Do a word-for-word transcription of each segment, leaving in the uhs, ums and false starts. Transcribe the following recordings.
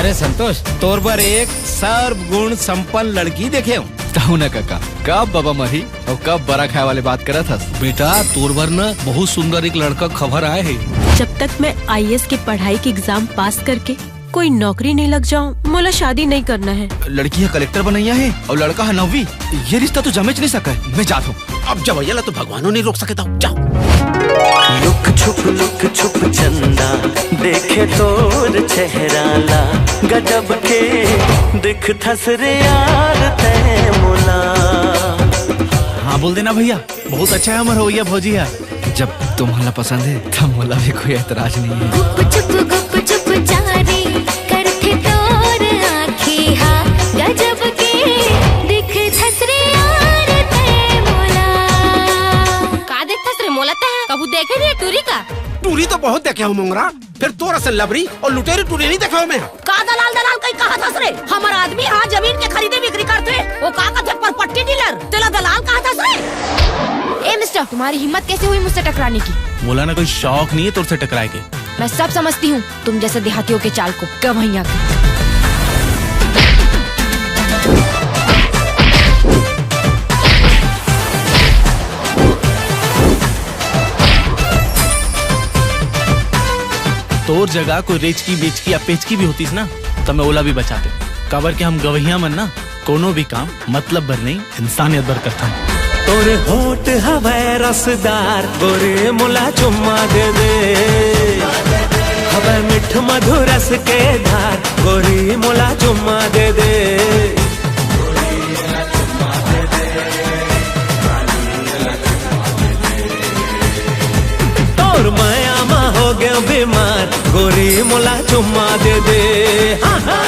ए संतोष, तोर बर एक सर्वगुण संपन्न लड़की देखे हूँ। तहु न काका, कब बाबा मरही अउ कब बरा खाए वाले बात करत हस? बेटा, तोर बर न बहुत सुंदर एक लड़का खबर आए हे। जब तक मैं आईएएस के पढ़ाई के एग्जाम पास करके कोई नौकरी नहीं लग जाऊं, मोला शादी नहीं करना है। लड़की ह कलेक्टर बनैया हे अउ लड़का ह नौवीं। ये रिश्ता तो जमेच नहीं सके। मैं जात हूँ। अब जवैया ला तो भगवानो नहीं रोक सके था। जाओ। लुक छुप लुक छुप चंदा देखे तोर चेहरा ला, गजब के दिखथस रे यार तै मोला। हाँ बोल देना भैया, बहुत अच्छा है हमर हवैया भौजी है। जब तुम्हाला पसंद है तब मोला भी कोई एतराज नहीं है। गुप चुप गुप चुप जा रे, करथे तोर आँखी हा, गजब के दिखथस रे यार तै मोला। का देखथस रे मोला तै? कभू देखे नहीं टूरी का? टूरी तो बहुत देखे हूँ मोंगरा, फिर तोर असन लबरी अउ लुटेरी टूरी नहीं देखे हूँ मैं। का दलाल दलाल कहीं कहा थस रे? हमर आदमी हा जमीन के खरीदी बिक्री करथे, वो का कथे परपट्टी डीलर, तेला दलाल कहा थस रे? ए मिस्टर, तुम्हारी हिम्मत कैसे हुई मुझसे टकराने की? मोला ना कोई शौक नहीं है तोरसे टकराए के। मैं सब समझती हूँ, तुम जैसे देहातियों के चाल को। गवैया का। तोर जगह कोई रेचकी बेचकी या पेचकी भी होतीस ना, त मैं ओला भी बचाते। काबर के हम गवैया मन ना कोनो भी काम मतलब भर नहीं, इंसानियत भर करथन। तोर होठ हवय रसदार, गोरी मोला चुम्मा दे दे। हवय मिठ मधुर रस के धार, गोरी मोला चुम्मा दे दे। तोर मया मा हो गया बीमार, गोरी मोला चुम्मा दे दे। हाँ, हाँ।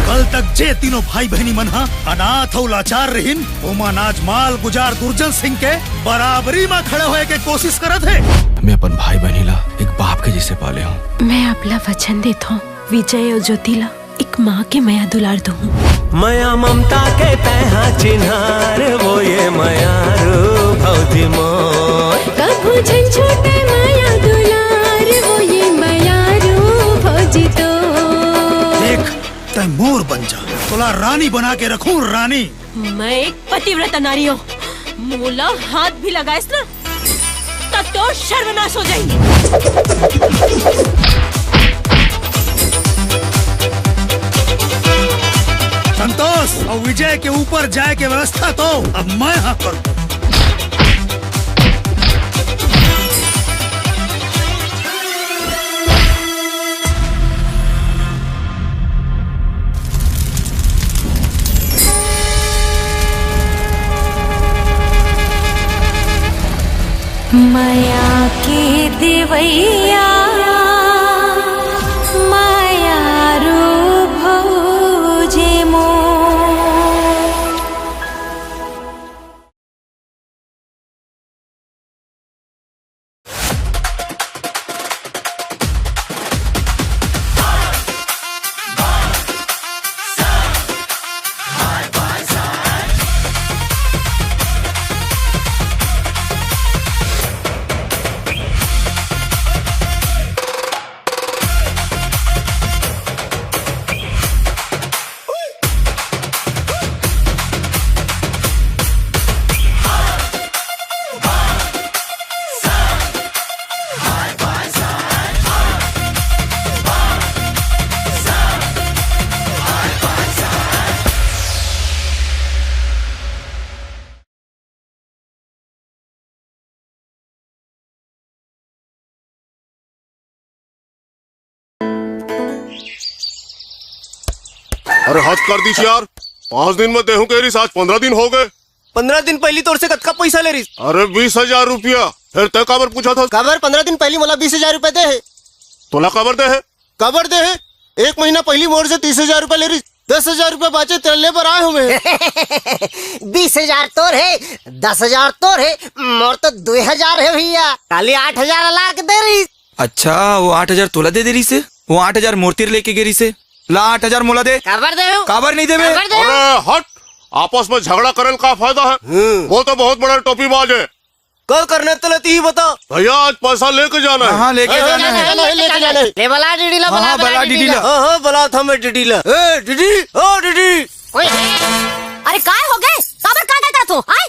कल तक जे तीनों भाई बहनी मन हा अनाथ अउ लाचार रहिन, ओमन आज माल गुजार दुर्जन सिंह के बराबरी मा खड़े होए के कोशिश करत हे। मैं अपन भाई बहनी ला एक बाप के जैसे पाले हूँ। मैं आपला वचन देत हूँ, विजय अउ ज्योति ला एक माँ के मया दुलार दूँ। मया ममता के तैहा चिन्हार, वो ये मयारू भौजी मोर। कभू झन छूटे मया दुलार, वो ये मयारू भौजी तो। देख, तै मोर बन जा, तोला रानी बना के रखूं, रानी। मैं एक पतिव्रता नारी हूँ, मोला हाथ भी लगाइस ना, त तोर सर्वनाश हो जाही। संतोष अउ विजय के ऊपर जाए के व्यवस्था तो अब मैं हा करूँ। मया के देवैया, मयारू भौजी मोर। अरे हद कर दीस यार, पाँच दिन में देहूं कह रहीस, आज पन्द्रह दिन हो गए। पन्द्रह दिन पहली तोर से कतका पैसा ले रहीस? अरे बीस हजार रुपया। फिर तै काबर पूछत हस? काबर पन्द्रह दिन पहली मोला बीस हजार रुपया दे हे। तोला काबर दे हे? काबर दे हे? एक महीना पहली मोर से तीस हजार रुपया ले रहीस, दस हजार रुपया बाचे, तेला ले बर आए हूँ मैं। बीस हजार तोर हे, दस हजार तोर हे, मोर तो दो हजार हे भैया, खाली आठ हजार ला के दे रहीस। अच्छा, वो आठ हजार तोला दे दे रहीस हे, वो आठ हजार मोर तीर लेके गे रहीस हे। ला आठ हजार मोला दे। काबर दे हो? काबर नहीं देबे? काबर दे हो? अरे हट, आपस में झगड़ा करे ल का फायदा है? हम्म। वो तो बहुत बड़ा टोपीबाज है। का करना है तेला, तू ही बता। भैया, आज पैसा लेके जाना है। हाँ, हाँ, लेके जाना है। नहीं, नहीं, लेके जाना है। ले बला डीडी ला, हाँ, बला, हाँ, बला बला डीडी डीडी ला। ला। हाँ, हाँ, बला था मैं डीडी ला। ए, डीडी, ओ डीडी। ओए, अरे काय हो गए? काबर काय काय करत हो? आय?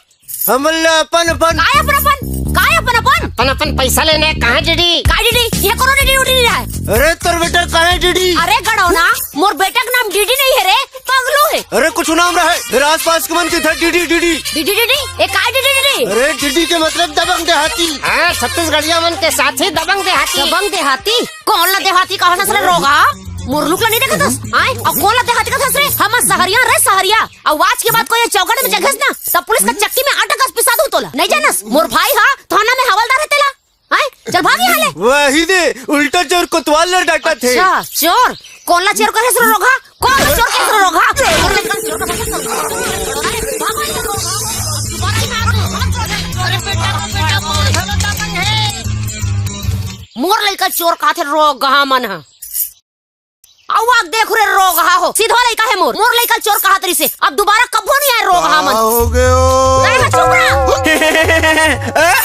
हमन ला अपन, अपन। काय अपन, अपन? काय अपन, अपन? अपन, अपन पैसा लेना है, कहाँ डीडी? काय डीडी? ये कोनो डीडी उडी नहीं रहा है। अरे, तोर बेटा कहाँ है डीडी? अरे गड़ौना, मोर बेटा के नाम डीडी नहीं है रे, पगलू है। अरे, कुछ नाम रहा है, मेरे आसपास के मन के था डीडी, डीडी। डीडी, डीडी? ए, काय डीडी, डीडी? अरे, डीडी के मतलब दबंग देहाती। हाँ, छत्तीसगढ़िया मन के साथी दबंग देहाती। दबंग देहाती? कौन ला देहाती कहत हस रे रोगहा? मोर लुक ला नहीं देखत हस? आय, अउ कौन ला देहाती कहत हस रे? हम सहरिया रे, सहरिया। अउ आज के बाद कोई चौकट में चघेस ना, तब पुलिस का चक्की में आटा कस पिसा दूं तोला। नहीं जानस? मोर भाई हा थाना में हवलदार है तेला। आय, चल भाग यहाँ ले। वही दे, उल्टा चोर कोतवाल ला डांटत हे। अच्छा, चोर? कौन ला चोर कहेस रे रोगहा? कौन ला चोर कहेस रे रोगहा? अरे, भागो यहाँ से, रोगहा। दोबारा ही मारो। अरे, बेटा, बेटा, मोर घलो दबंग है। मोर लइका चोर कहत हे रोगहा मन ह। अउ आ देख रे रोगहा हो, सीधा लइका हे मोर। मोर लइका चोर कहत रहिसे, अब दोबारा कभू नहीं आय रोगहा मन। का हो गयो? तैं ह चुप रह। तैं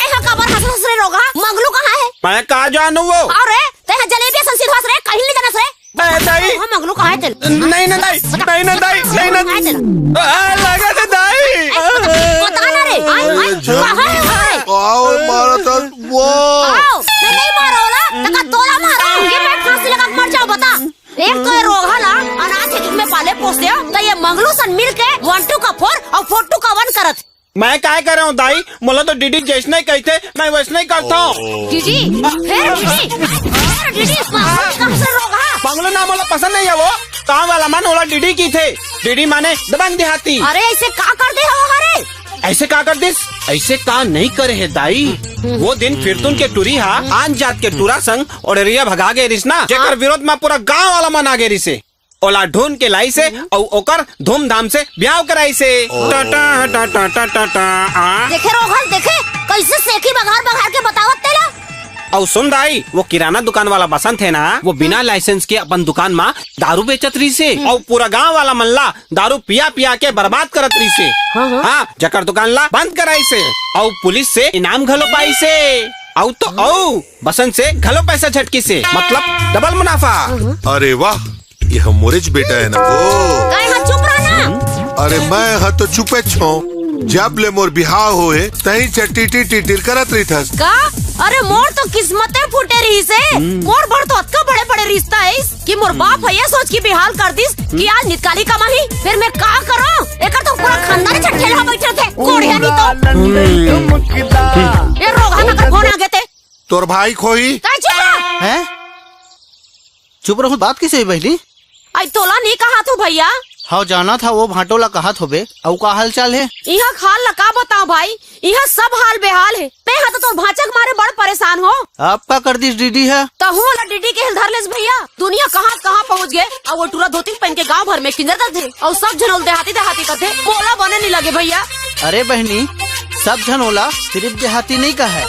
ह काबर हंसत हस रे रोगहा? मंगलू कहाँ हे? मैं का जानू वो? अउ रे, तैं ह जलेबी असन सीधा हस रे, कहीं नहीं जानस रे। ए, दाई। हाँ, मंगलू कहाँ हे तेला? नहीं ना, दाई। नहीं ना, दाई। नहीं ना। कहाँ हे तेला? आ, लागत हे, दाई। ए, बता, बता ना रे। आय, आय, कहाँ हे वो रे? आओ, मारा था वो। आओ, मैं नहीं मारो ला, तका तोला मारो। ये मैं फांसी लगा के मर जाओ, बता। एक तो ये रोगहा ला अनाथ के रूप में पाले पोसते हो, तो ये मंगलू सन मिल के one two का four अउ four two का one करत। मैं काय करे हूँ दाई, मोला तो डीडी जैसने कहिथे, मैं वैसने करता हूँ। डीडी, फेर डीडी, फेर डीडी, कहाँ से रोगहा? मंगलू ना मोला पसंद नहीं है वो, गाँव वाला मन ओला डीडी कहिथे, डीडी माने दबंग देहाती। अरे ऐसे का कर दे हो हरे? ऐसे का कर दिस? ऐसे का नहीं करे हे दाई। वो दिन फिरतुन के टूरी हा आन जात के टूरा संग ओड़रिया भगा गे रिस ना, जेकर विरोध म पूरा गांव वाला मन आ गे रिसे। ओला ढूंढ के लाइसे अउ ओकर धूमधाम से ब्याह कराइसे। टटा, टटा, टटा, टटा, आ। देखे रोगहा ल, देखे कैसे सेखी बघार बघार के बतावत तेला। अउ सुन दाई, वो किराना दुकान वाला बसंत हे ना, वो बिना लाइसेंस के अपन दुकान म दारू बेचत रिसे अउ पूरा गांव वाला मन ला दारू पिया पिया के बर्बाद करत रिसे। हाँ, हाँ। हाँ, जकर दुकान ला बंद कराइसे अउ पुलिस से इनाम घलो पाइसे। अउ तो अउ बसंत से घलो पैसा झटकिसे, मतलब डबल मुनाफा। अरे वाह, ये ह मोरेच बेटा हे ना वो। काय ह, चुप रह ना। अरे मैं ह तो चुपेच हूँ। जब ले मोर बिहाव होए, तही से टिटिर टिटिर करत रहिथस। का? अरे मोर तो किस्मते फूटे रहिसे। मोर बर तो अतका बड़े बड़े रिश्ता हे कि मोर बाप ह ये सोच के बिहाव कर दिस कि आज नितकाली कमाही, फेर मैं का करूँ? एकर तो पूरा खानदान छठेला बैठे थे, कोढ़िया नहीं तो। ये रोगहा का फोन आ गए थे। तोर भाई खोही। काय चुप रह? हैं? चुप रहूं, बात किसे हुई बहिनी? आई तोला नहीं कहा थो भैया। हव, जाना था वो भांटो ला कहा थोबे, अउ का हाल चाल हे? इहाँ हाल ला का बताओ भाई, इहाँ सब हाल बेहाल हे। मैं हा तो तोर भांचा के मारे बड़ परेशान हो। अब का कर दिस डीडी ह? तहूं वाला डीडी के हिल धर लेस भैया। दुनिया कहाँ कहाँ पहुँच गए, अउ वो टूरा धोती पहन के गांव भर में किंजरत हे, अउ सब झन ओला देहाती देहाती कथे, मोला बने नहीं लगे भैया। अरे बहिनी, सब झन ओला सिर्फ देहाती नहीं कहा है,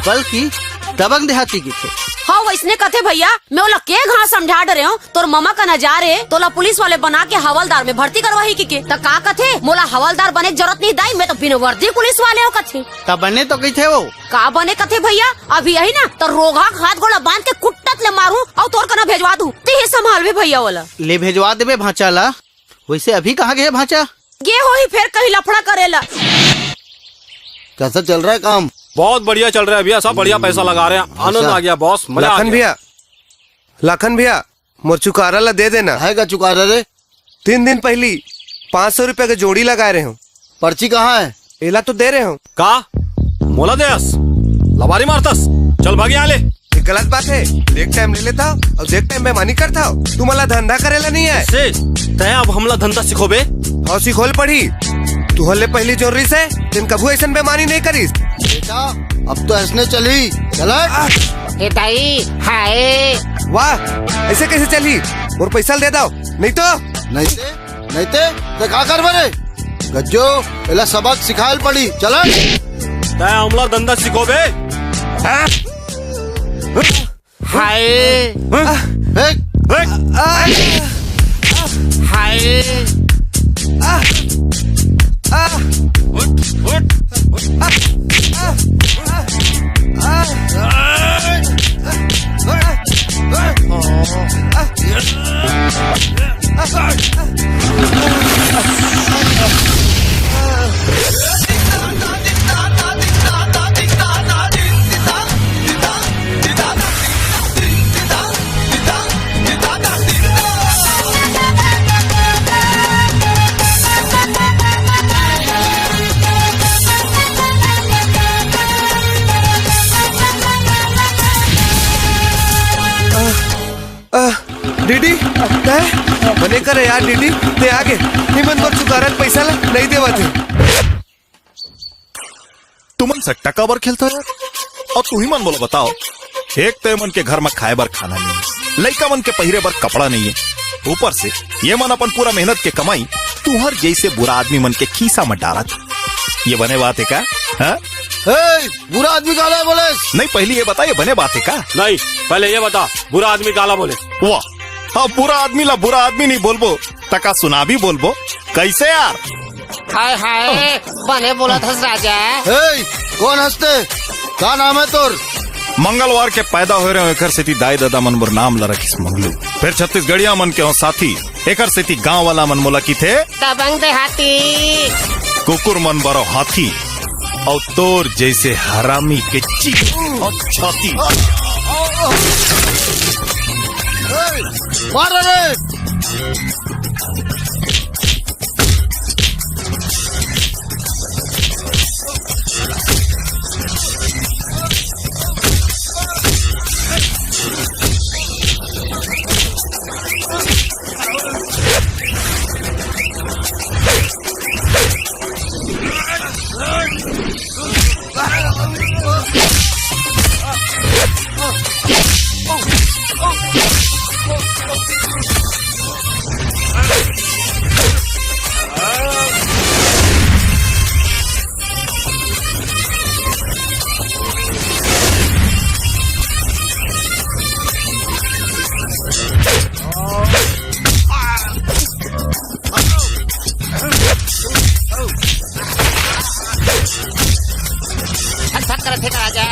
बल्कि दबंग देहाती कथे। हाँ, वैसने कथे भैया, मैं ओला के घास समझा डरे हूँ, तोर ममा का नजार हे, तोला पुलिस वाले बना के हवलदार में भर्ती करवाही किके। त का कथे, मोला हवलदार बने के जरूरत नहीं दाई, मैं तो बिना वर्दी पुलिस वाले हो कथे। त बने तो कथे वो। का बने कथे भैया, अभी यही ना तो रोगहा के हाथ गोड़ा बांध के कुट्टत ले मारूं अउ तोर कना भेजवा दूं, ते ही संभालबे भैया वाला। ले भेजवा देबे भांचा ला। वैसे अभी कहाँ गए भांचा? गे होही फेर कहीं लफड़ा करेला। कैसा चल रहा है काम? बहुत बढ़िया चल रहा है भैया, सब बढ़िया पैसा लगा रहे हैं, आनंद अच्छा। आ गया बॉस, मजा आ लखन गया। भैया, लखन भैया, मोर चुकारा ला दे देना। है का चुकारा रे? तीन दिन पहली पाँच सौ रुपया के जोड़ी लगाए रहे हूँ। पर्ची कहाँ है? एला तो दे रहे हूँ। का? मोला देस? लबारी मारतस? चल भाग यहाँ ले। ये गलत बात है। देख टाइम ले लेता हूँ अउ देख टाइम बेमानी करता हूँ। तू मला धंधा करेला नहीं है। से, तय अब हमला धंधा सिखोबे? अउ सिखोल पड़ी। तू हले पहली जोर रहिस हे, तेन कभू ऐसन बेमानी नहीं करिस। बेटा, अब तो ऐसने चली। चल हट। ए दाई, हाय। वाह, ऐसे कैसे चली? मोर पैसा दे दो, नहीं तो। नहीं ते, नहीं ते, ते का करबे रे? गज्जो, एला सबक सिखायल पड़ी। चल हट। तय हमला धंधा सिखोबे? हाँ? हाय। हाँ? फेंक। फेंक। हाय। उठ, उठ, उठ। डीडी, तैं? बने करे यार डीडी, तैं आगे। इमन बर चुकारा के पैसा ला नइ देवत हे। तुमन सट्टा काबर खेलथव यार? अउ तुही मन मोला बताव, एक तो एमन के घर म खाए बर खाना नइ हे, लइका मन के पहिरे बर कपड़ा नइ हे, ऊपर से ये मन अपन पूरा मेहनत के कमाई तुंहर जइसे बुरा आदमी मन के खीसा म डारत हे। ये बने बात हे का? हाँ? ए, बुरा आदमी काला बोलेस? नहीं, पहली ये बता, ये बने बात हे का? नहीं, पहले ये बता, बुरा आदमी काला बोले? वाह, अब बुरा आदमी ला बुरा आदमी नहीं बोलबो, त का सुनामी बोलबो? कैसे यार? हाय हाय, बने बोलत हस राजा। ए, कोन हस तैं? का नाम हे तोर? मंगलवार के पैदा होए रहेंव, एकर सेती दाई ददा मन मोर नाम ला रखिस मंगलू। फेर छत्तीसगढ़िया मन के हों साथी, एकर सेती गांव वाला मन मोला किथे दबंग देहाती। कुकुर मन बर हों हाथी, अउ तोर जइसे हरामी के चीख अउ छाती। मार रे। फट फट करत हे का राजा।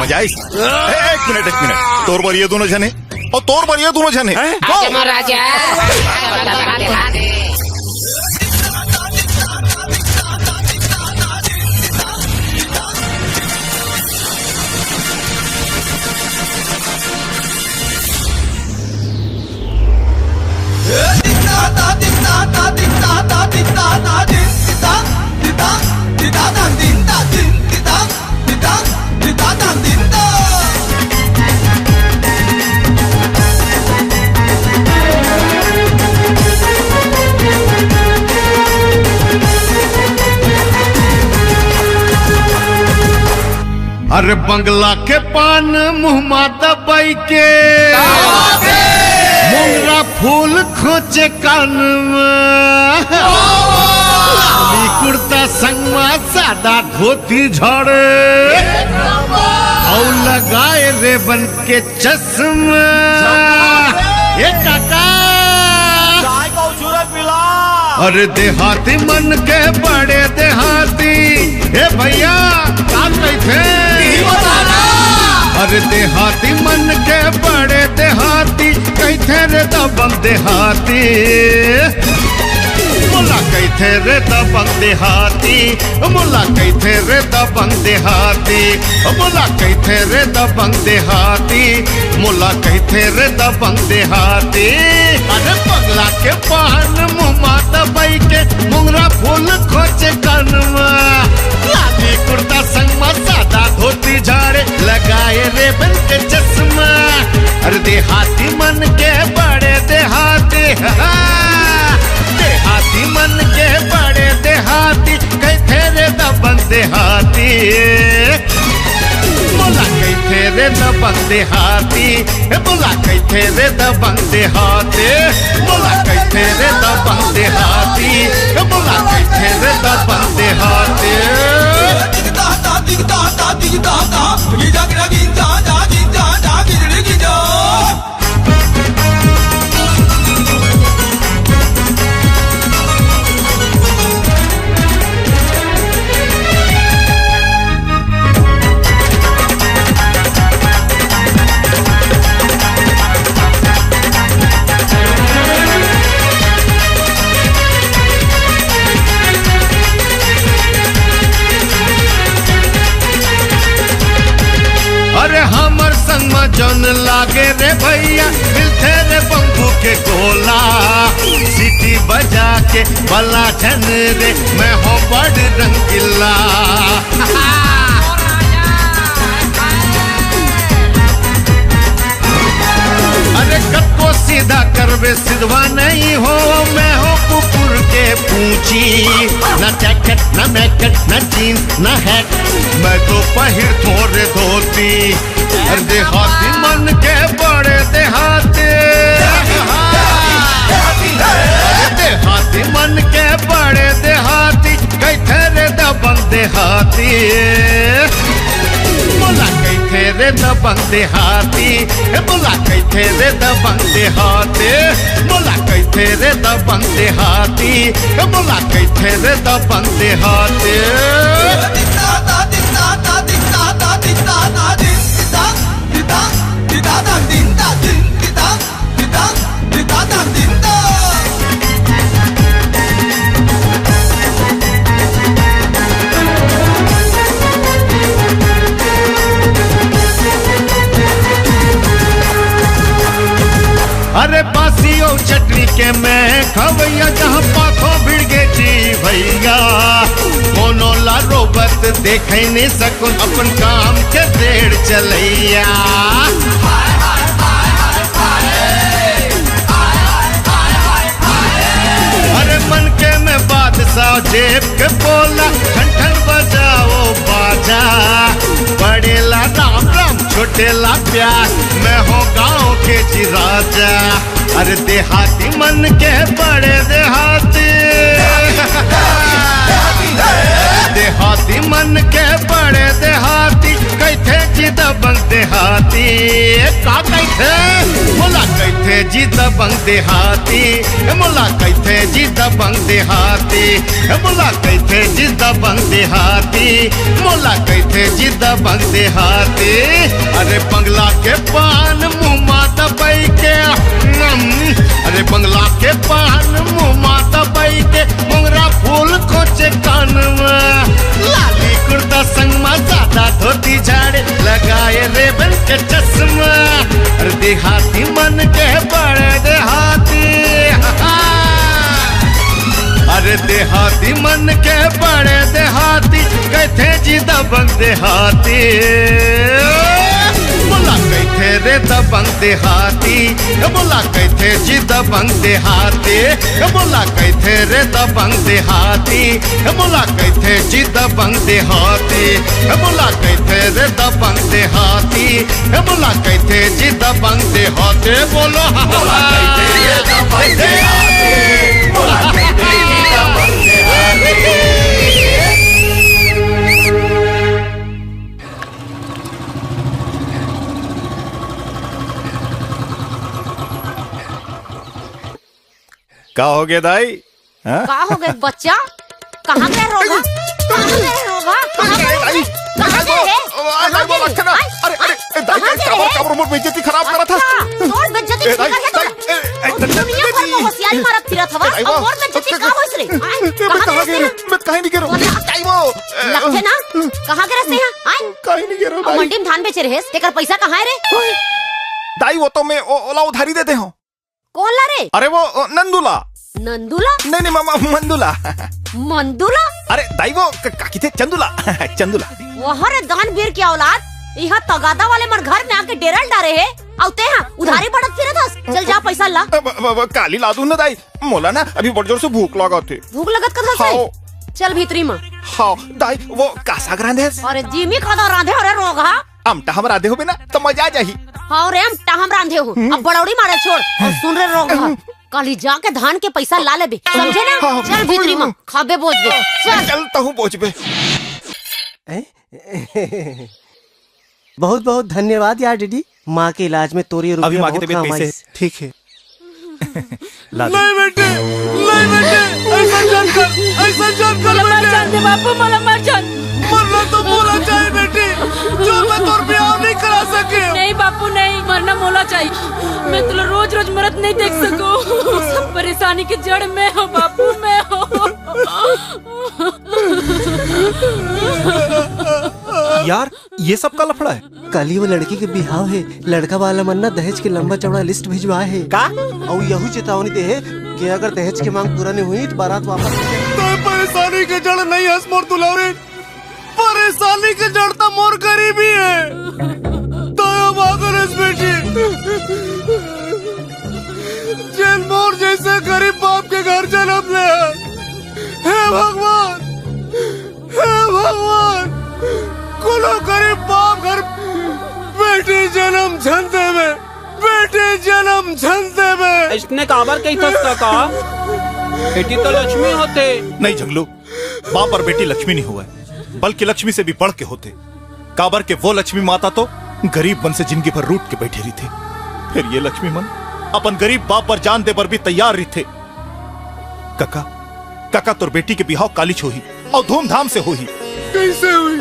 मजा आइस? ए, एक मिनट, एक मिनट। तोर बर ये दूनों झन हे, अउ तोर बर ये दूनों झन हे। हैं? Go! आगे मार राजा। अरे बंगला के पान मुंह मा दबाई के, मुंगरा फूल खोचे कान में, लाली कुर्ता संग मा सादा धोती झाड़े, अउ लगाए रेबन के चश्मा। ए काका, चाय का उछूरा पिला। अरे देहाती मन के बड़े देहाती, ए भैया, का कहिथे? अरे देहाती मन के बड़े देहाती, कहिथे रे दबंग देहाती। मोला कहिथे रे दबंग देहाती, मोला कहिथे रे दबंग देहाती, मोला कहिथे रे दबंग देहाती, मोला कहिथे रे दबंग देहाती। अरे पगला के पान मुंह मा दबाई के, मुंगरा फूल खोचे कान मा, लाली कुर्ता संग मा सादा धोती झाड़े, लगाए रेबन के चश्मा। अरे देहाती मन के बड़े देहाती, देहाती मन के बड़े देहाती, कहिथे रे दबंग देहाती। मोला कहिथे रे दबंग देहाती, ए मोला कहिथे रे दबंग देहाती, मोला कहिथे रे दबंग देहाती, ए मोला कहिथे रे दबंग देहाती। अरे हमर संग म जौन लागे रे भैया, मिलथे रे बम्बू के गोला। सीटी बजा के बला झन रे, मैं हो बड़ रंगीला। अरे कतको सीधा करबे सिधवा नहीं हो, मैं हो कुकुर के पूछी। ना जैकेट, ना मैकेट, ना जींस, ना हैट, मैं तो पहिर थोरे धोती। अरे देहाती मन के बड़े देहाती, अरे देहाती मन के बड़े देहाती, कहिथे रे दबंग देहाती। मोला कहिथे रे दबंग देहाती, ए मोला कहिथे रे दबंग देहाती, मोला कहिथे रे दबंग देहाती, ए मोला कहिथे रे दबंग देहाती। अरे बासी अउ चटनी के मैं खवैया, जहाँ पाथो भिड़ गे जी भैया। कोनो ला रोबत देखे नहीं सकुन, अपन काम के रेड़ चलैया। अरे मन के मैं बादशाह, जेब के पोला, ठन ठन बजाओ बाजा। बड़े ला राम राम, छोटे ला प्यार, मैं हो गाँव के जी राजा। अरे देहाती मन के बड़े देहाती, देहाती मन के बड़े देहाती, कहिथे जी दबंग देहाती। का कहिथे? मोला कहिथे जी दबंग देहाती, ए मोला कहिथे जी दबंग देहाती, ए मोला कहिथे जी दबंग देहाती, मोला कहिथे जी दबंग देहाती। अरे बंगला के पान मुँह मा दबाई के, नम, अरे बंगला के पान मुँह मा दबाई के, मोंगरा फूल खोचे कान मा, लाली कुर्ता संग मा सादा धोती झाड़े, लगाए रेबन के चश्मा। अरे देहाती मन के बड़े देहाती, अरे देहाती मन के बड़े देहाती, कहिथे जी दबंग देहाती। मोला कहिथे रे दबंग देहाती, ए मोला कहिथे जी दबंग देहाती, ए मोला कहिथे रे दबंग देहाती, ए मोला कहिथे जी दबंग देहाती, ए मोला कहिथे रे दबंग देहाती, ए मोला कहिथे जी दबंग देहाती। बोलो मोला कहिथे रे दबंग देहाती, मोला कहिथे जी दबंग देहाती। का हो गया दाई? हाँ? का हो गए बच्चा? कहाँ गए रोगा? कहाँ गए रोगा? कहाँ गए? कहाँ गए रे? अरे, अरे, अरे, दाई, काबर, काबर मोर बेइज्जती खराब करा था? अच्छा, तोर बेइज्जती ए, दाई, कर है दाई, ए, ए, तुम दुनिया भर में होशियारी मारत फिरत हवा, ए, दाई, और मोर बेइज्जती का होइस रे? आय, ए, मैं कहाँ गए रे? मैं कहीं नहीं गए रे। दाई, वो, ए, लगथे ना? कहाँ गए रहे हैं? आय, कहीं नहीं गए रे, दाई। मंडी में धान बेचे रहे, तेकर पैसा कहाँ है रे? दाई, वो तो मैं ओ-, ओला उधारी देते हूँ। कौन ला रे? अरे वो, ओ, नंदू ला। नंदू ला? नहीं, नहीं, मामा, मंदू ला। मंदू ला? अरे, दाई वो, क-, का किथे? चंदू ला। चंदू ला। वहाँ रे दान बीर के औलाद, यहाँ तगादा वाले मन घर में आके डेरा डारे है, अउ ते हाँ, उधारी पड़त फिरत हस। चल जा, पैसा ला। अब, अब, अब, काली ला दूँ ना दाई, मोला ना अभी बड़ जोर से भूख लागत हे। भूख लगत कथा से? हाँ। चल भीतरी मा। हाँ, दाई, वो का साग रांधे हस? अरे, जिमी खादा रांधे, अरे रोगहा। अमटा हम रांधे होबे ना, त मजा आ जाही। हाँ रे, अमटा हम रांधे हो। अब बड़ौड़ी मारे छोड़। अउ सुन रे रोगहा, काली जाके धान के पइसा ला लेबे, समझे ना? हाँ, चल भीतरी मा, खाबे बोजबे। चल। चल, तहूँ बोजबे। बहुत बहुत धन्यवाद यार डीडी, माँ के इलाज में तोर ये अभी रुपया माँ की बहुत तबीयत काम कैसे है? आइस। ठीक है। ला दे। नहीं बेटी, नहीं बेटी, ऐसा जान कर, ऐसा जान कर मोला मर बेटी। जान दे बापू, मोला मर जान। मरना तो मोला चाहे बेटी, जो मैं तोर ब्याह नहीं करा सके। नहीं बापू, नहीं, मरना मोला चाही। मैं तोला रोज रोज मरत नहीं देख सको। सब परेशानी के जड़ मैं हो बापू, मैं हो। यार, ये सब का लफड़ा है? कल ही वो लड़की के बिहाव है, लड़का वाला मन ना दहेज के लंबा चौड़ा लिस्ट भिजवाए है। का? अउ यहू चेतावनी दे है कि अगर दहेज के मांग पूरा नहीं हुई तो बारात वापस ले जाए। तो परेशानी के जड़ नहीं हस मोर दुलारी, परेशानी के जड़ तो मोर गरीबी है। तो अब अगर इस बेटी जेन मोर जैसे गरीब बाप के घर जन्म ले है। हे भगवान, हे भगवान, कोनो गरीब बाप घर बेटी जन्म झन देवे, बेटी जन्म झन देवे। अइसने काबर कहिथस काका? बेटी तो लक्ष्मी होथे। नहीं झगलू, बाप अउ बेटी लक्ष्मी नहीं होवय, बल्कि लक्ष्मी से भी बढ़ के होथे। काबर के वो लक्ष्मी माता तो गरीब मन से जिंदगी भर रूठ के बैठे रहिथे, फेर ये लक्ष्मी मन अपन गरीब बाप बर जान दे बर भी तैयार रहिथे। कका, कका तोर बेटी के बिहाव कालीच होही अउ धूमधाम से होही। कैसे होही?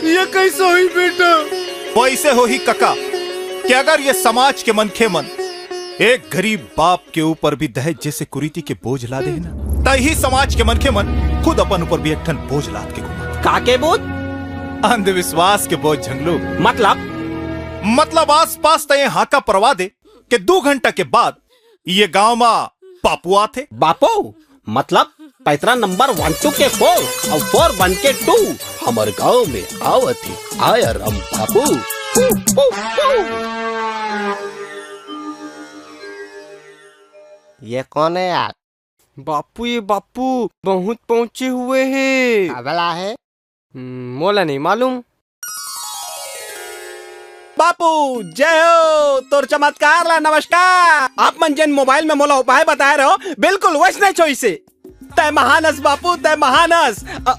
ये कैसे होही बेटा? वैसे होही कका कि अगर ये समाज के मनखे मन एक गरीब बाप के ऊपर भी दहेज जैसे कुरीति के बोझ लादे हे ना, त इही समाज के मनखे मन खुद अपन ऊपर भी एक ठन बोझ लाद के घूमत। का के बोझ? अंधविश्वास के बोझ झंगलू। मतलब? मतलब आसपास त ये हाका परवा दे के दू घंटा के बाद ये गांव मा बापू आथे। बापू? मतलब पैतरा नंबर वन टू के फोर अउ फोर वन के टू हमर गांव में आवत हे। आया राम बापू। पू, पू, पू। ये कौन है यार? बापू, ये बापू बहुत पहुंचे हुए हे। काबर आए हे? हम्म, मोला नहीं मालूम। बापू, जय हो, तोर चमत्कार ला नमस्कार। आप मन जेन मोबाइल में मोला उपाय बताए रहो, बिल्कुल वैसने छोइसे। तय महान अस बापू, तय महान अस। अ,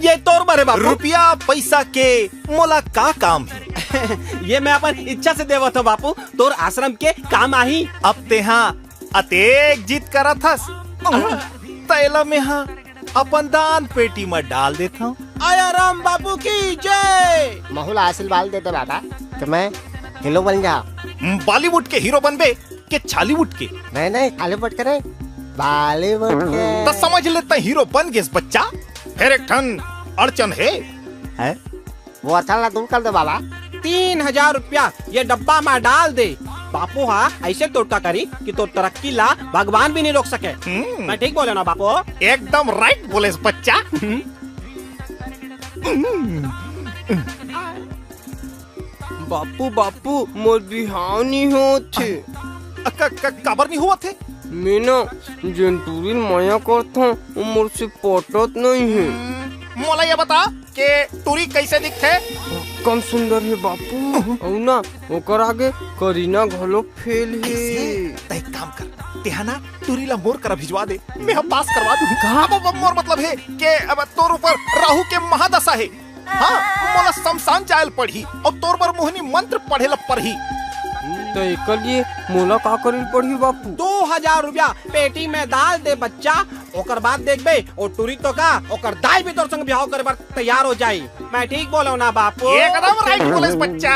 ये तोर बर हे बापू। रुपया पैसा के मोला का काम हे? ये मैं अपन इच्छा से देवत हूँ बापू, तोर आश्रम के काम आही। अब तेहा अतेक जिद करत हस, तैला मेहा अपन दान पेटी म डाल देथंव। आया राम बापू की जय। महू ला आशीर्वाद दे दे बाबा, त मैं हीरो बन जाहूं। हम्म, बॉलीवुड के हीरो बनबे के छॉलीवुड के? नहीं, नहीं, छॉलीवुड के नहीं, बॉलीवुड के। त समझ ले, तैं हीरो बन गेस बच्चा। फेर एक ठन अड़चन हे। हैं? वो अड़चन ला दूर कर दे बाबा। तीन हजार रुपया ये डब्बा मा डाल दे। बापू हा ऐसे टोटका करी कि तोर तरक्की ला भगवान भी नहीं रोक सके। हम्म। मैं ठीक बोले ना बापू? एकदम राइट बोलेस बच्चा। हम्म। बापू, बापू, मोर बिहाव नहीं होत हे। क-, क-, काबर नहीं होवत हे? मैं ना जेन टूरी ल मया करथंव, वो मोर से पटत नहीं हे। हम्म, मोला ये बता के टूरी कैसे दिखथे? कम सुंदर हे बापू, अउ ना ओकर आगे करीना घलो फेल हे। ऐसे? त एक काम कर, तेहा ना टूरी ला मोर करा भिजवा दे, मैं ह पास करवा दूं। का? अब, अब मोर मतलब हे के अब तोर ऊपर राहु के महादशा हे। हाँ, मोला शमशान जायल पड़ही अउ तोर बर मोहिनी मंत्र पढ़े ल पड़ही। त एकर लिए मोला का करे ल पड़ही बापू? दो हजार रुपया पेटी में डाल दे बच्चा, ओकर बाद देखबे, ओ टूरी तो का, ओकर दाई भी तोर संग बिहाव करे बर तैयार हो जाई। मैं ठीक बोलो ना बापू? एकदम राइट बोलेस बच्चा।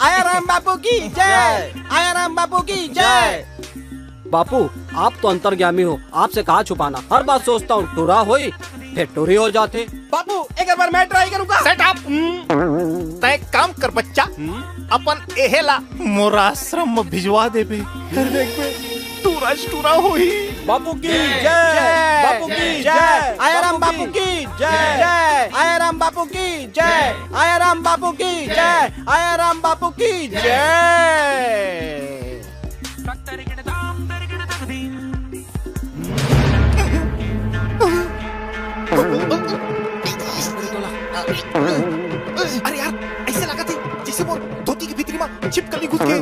आया राम बापू की जय, आया राम बापू की जय। बापू, आप तो अंतर्यामी हो, आपसे कहा छुपाना। हर बात सोचता हूँ, टूरा होई, फिर टूरी हो जाथे। बापू, एक बार मैं ट्राई करूंगा। Set up. तय काम कर बच्चा, अपन एहेला मोर आश्रम में भिजवा देबे। फिर देखबे, टूरा च टूरा होही। बापू की जय, बापू की जय, आया राम बापू की जय, आया राम बापू की जय, आया राम बापू की जय, आया राम बापू की जय। अरे यार, ऐसे लागथे जैसे मोर धोती के भीतरी मा छिपकली घुस गे।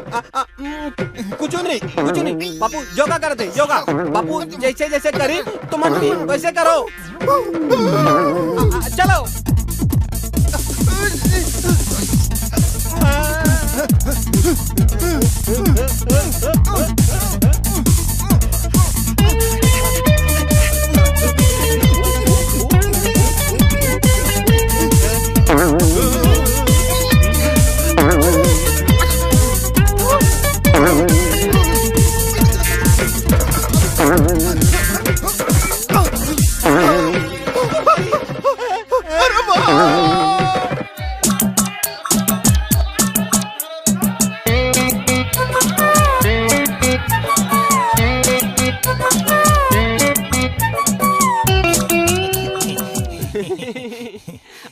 आ, आ, उम, कुछू नहीं, कुछू नहीं। बापू, योगा कर दे, योगा। बापू, जैसे जैसे करी, तुम भी वैसे करो। आ, आ, चलो।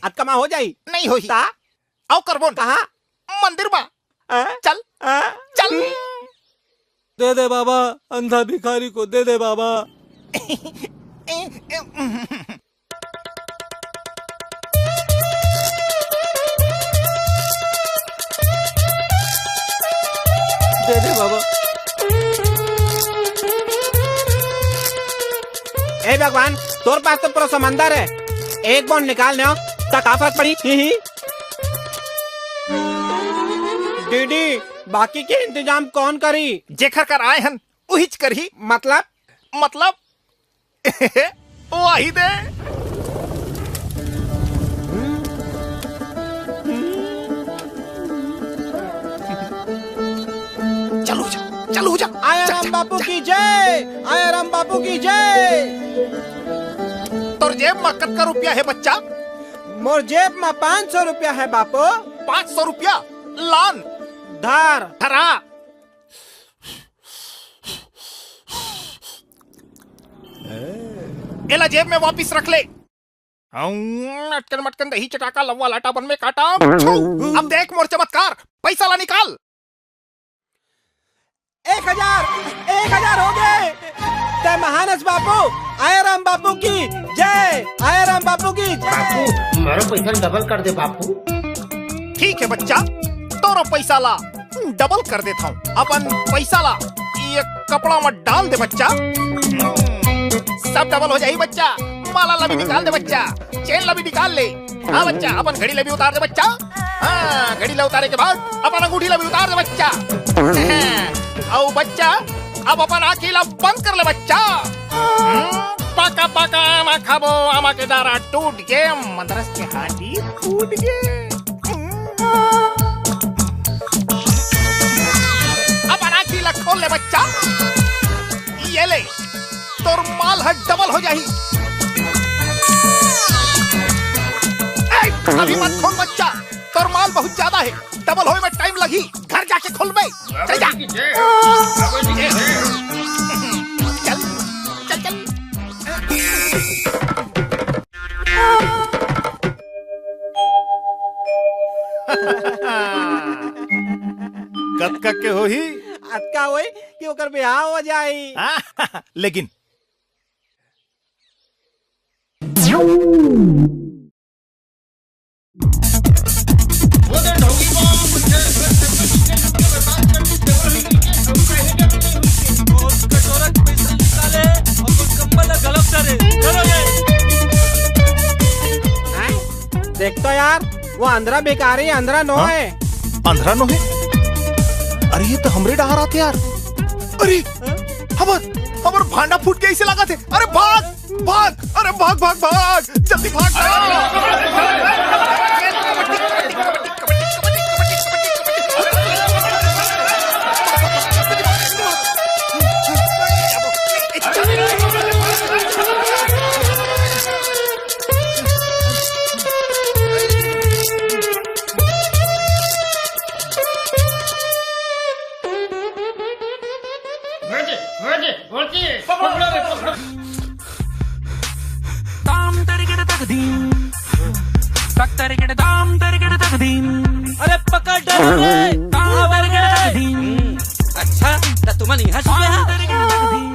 अतका मा हो जाई? नहीं होही। ता? अउ करबोन। कहाँ? मंदिर मा। हाँ? चल। हाँ? चल। दे दे बाबा, अंधा भिखारी को दे दे बाबा। दे दे बाबा। ए भगवान, तोर पास तो पूरा समंदर है, एक बूंद निकाल न, त का फर्क पड़ी? ही ही। डीडी, बाकी के इंतजाम कौन करी? जेखर कर आए हन, उहिच करही। मतलब? मतलब? वही दे। चलो जा, चलो जा। आया राम बापू की जय, आया राम बापू की जय। तोर जेब मा कतका रुपया है बच्चा? मोर जेब मा पाँच सौ रुपया है बापू। पाँच सौ रुपया? लान। धर। धरा। एला जेब में वापिस रख ले। हम्म, अटकन मटकन दही चटाका लव्वा लाटा बन में काटा। अब देख मोर चमत्कार, पैसा ला निकाल। एक हजार, एक हजार हो गए। तय महानस बापू, आया राम बापू की जय, आया राम बापू की जय। बापू, मारो पैसा डबल कर दे बापू। ठीक है बच्चा, तोरो पैसा ला डबल कर देत हूँ। अपन पैसा ला ये कपड़ा में डाल दे बच्चा, सब डबल हो जाही बच्चा। माला ला भी निकाल दे बच्चा, चेन ला भी निकाल ले। हाँ बच्चा, अपन घड़ी ला भी उतार दे बच्चा। हाँ, घड़ी ला उतारे के बाद अपन अंगूठी ला भी उतार दे बच्चा। अउ बच्चा, अब अपन आँखी ला बंद कर ले बच्चा। हम्म, पका पका आमा खाबो, आमा के डारा टूट गे, मंदरस के हांडी फूट गे। अपन आँखी ला खोल ले बच्चा। ये ले, तोर माल ह डबल हो जाही। ए, अभी मत खोल बच्चा, तोर माल बहुत ज्यादा है, डबल होए में टाइम लगही। घर जाके खोलबे। चल जा। चल, चल, चल। कतका के होही? अतका होही कि ओकर बिहाव हो जाई। हाँ, लेकिन कटोरा के पैसा निकाले, अपन कंबल ला गलत करे। चलो रे। हैं? देख तो यार, वो अंधरा भिखारी अंधरा नो हाँ? है। अंधरा नो है? अरे ये तो हमरे डहार आथे यार। अरे हाँ? हमर, हमर भांडा फूट के ऐसे लागथे। अरे भाग, भाग, अरे भाग, भाग, भाग, जल्दी भाग। ताम तरिकिट तकदीम, तक तरिकिट ताम तरिकिट तकदीम। अरे पकड़ डर रे, ताम तरिकिट तकदीम। अच्छा, त तुमन इहाँ छुपे हा?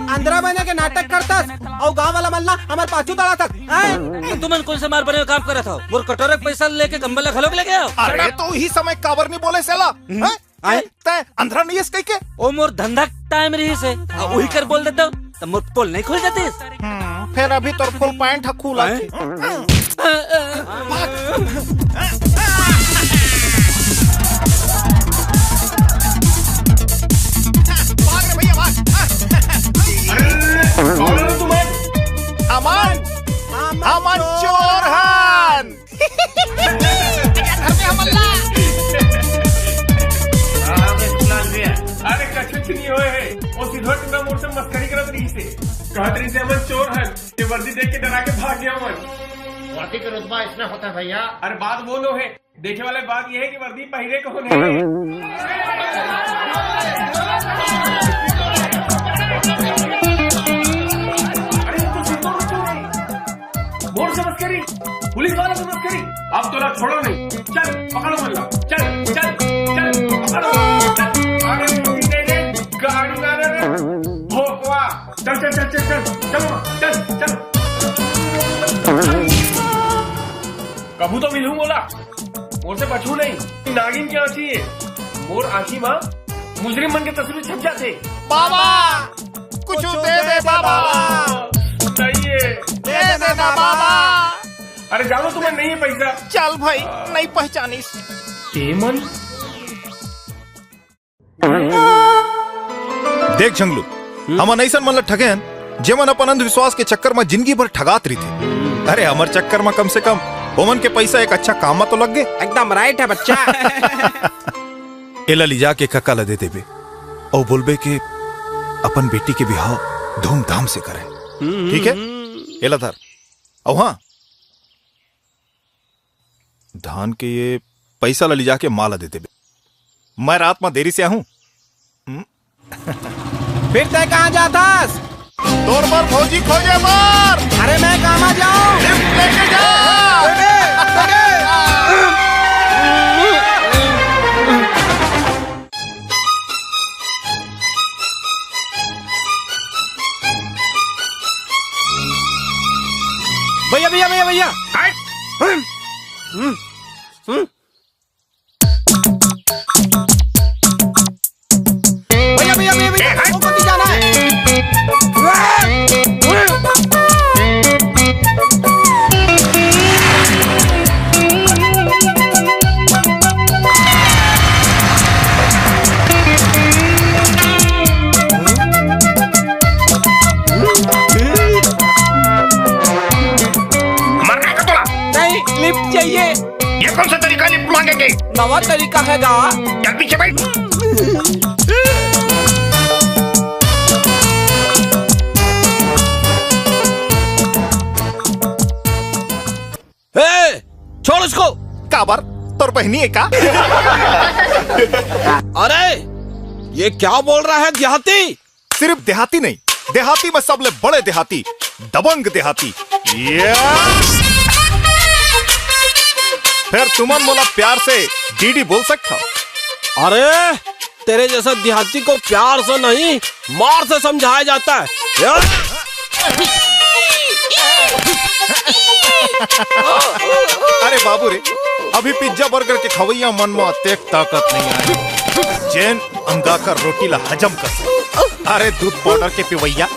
अंधरा बने के नाटक करथस, अउ गांव वाला मन ला हमर पाछू दौड़ाथस, हैं? तो तुमन कौन से मार बने काम करत हो? मोर कटोरे के पैसा लेके कंबल ला घलोक लेके आओ। अरे, तो उही समय काबर नहीं बोले सेला, हैं? आए? तै अंधरा नहीं हस कहिके? ओ मोर धंधा टाइम रहिस हे, आ उही कर बोल देता, त मोर पोल नहीं खुल जातिस। हम्म, फिर अभी तोर फुल पैंट ह खुला हैं? भाग। भाग रे भैया, भाग। अरे, कौन हो तुम? अमन, अमन चोर हन। अरे, कछु नहीं होए हे। ओ सिद्धू टुना मोर से मस्करी करत रहिस हे। कहत रहिस हे, "हमन चोर हन।" ये वर्दी देख के डरा के भाग गया मन। वर्दी के रुतबा इसमें होता है भैया। अरे, बात वो नो हे। देखे वाले बात ये है कि वर्दी पहिरे कौन है। अरे, ये तो सिद्धू टुना है। मोर से मस्करी, पुलिस वाला से मस्करी। अब तोला छोड़ो नहीं। चल, पकड़ो मल्ला। चल, चल, चल, पकड़ो। चल। अरे, तेरे गाड़ी वाले रे। भोकवा। चल, चल, चल, चल, चल। चलो, चल, चल। कभू तो मिलूं बोला। मोर से बचू नहीं। नागिन के आँखी है। मोर आँखी माँ मुजरिम मन के तस्वीर छप जाते। बाबा, कुछ दे दे बाबा। नहीं है। दे देना बाबा। अरे जानो तुम्हें नहीं है पैसा। चल भाई, नहीं पहचानिस। एमन। देख झंगलू, हमन अइसन मन ल ठगे हन, जेमन अपन अंधविश्वास के चक्कर म जिंदगी भर ठगात रहिथे। अरे, हमर चक्कर म कम से कम ओमन के पैसा एक अच्छा काम म तो लग गे। एकदम राइट है बच्चा। एला लिजा के कका ल दे देबे, अउ बोलबे के अपन बेटी के बिहाव धूमधाम से करे। ठीक है? एला धर। अउ हाँ, धान के ये पैसा ला लिजा के माँ ला दे देबे। मैं रात में देरी से आहूँ। हम्म? फिर तय कहाँ जाथस? तोर बर भौजी खोजे बर। अरे मैं कहाँ जाऊँ? लिफ्ट लेके जा। भैया, भैया, भैया, भैया। हट। हम्म, हम्म, हम्म। भैया, भैया, भैया, भैया, ए, हट। हमको नहीं जाना है। मरना है का तोला? नहीं, लिफ्ट चाहिए। ये कौन सा तरीका है लिफ्ट मांगने के? नवा तरीका है गा। चल पीछे बैठ। ए, छोड़ उसको। काबर? तोर बहनी है का? अरे, ये क्या बोल रहा है देहाती? सिर्फ देहाती नहीं, देहाती में सबले बड़े देहाती, दबंग देहाती। ये फिर तुमन मोला प्यार से डीडी बोल सकता। अरे, तेरे जैसा देहाती को प्यार से नहीं, मार से समझाया जाता है। या! अरे बाबू रे, अभी पिज्जा बर्गर के खवैया मन में अतेक ताकत नहीं आए, जेन अंगाकर रोटी ला हजम कर सके। अरे दूध पाउडर के पिवैया,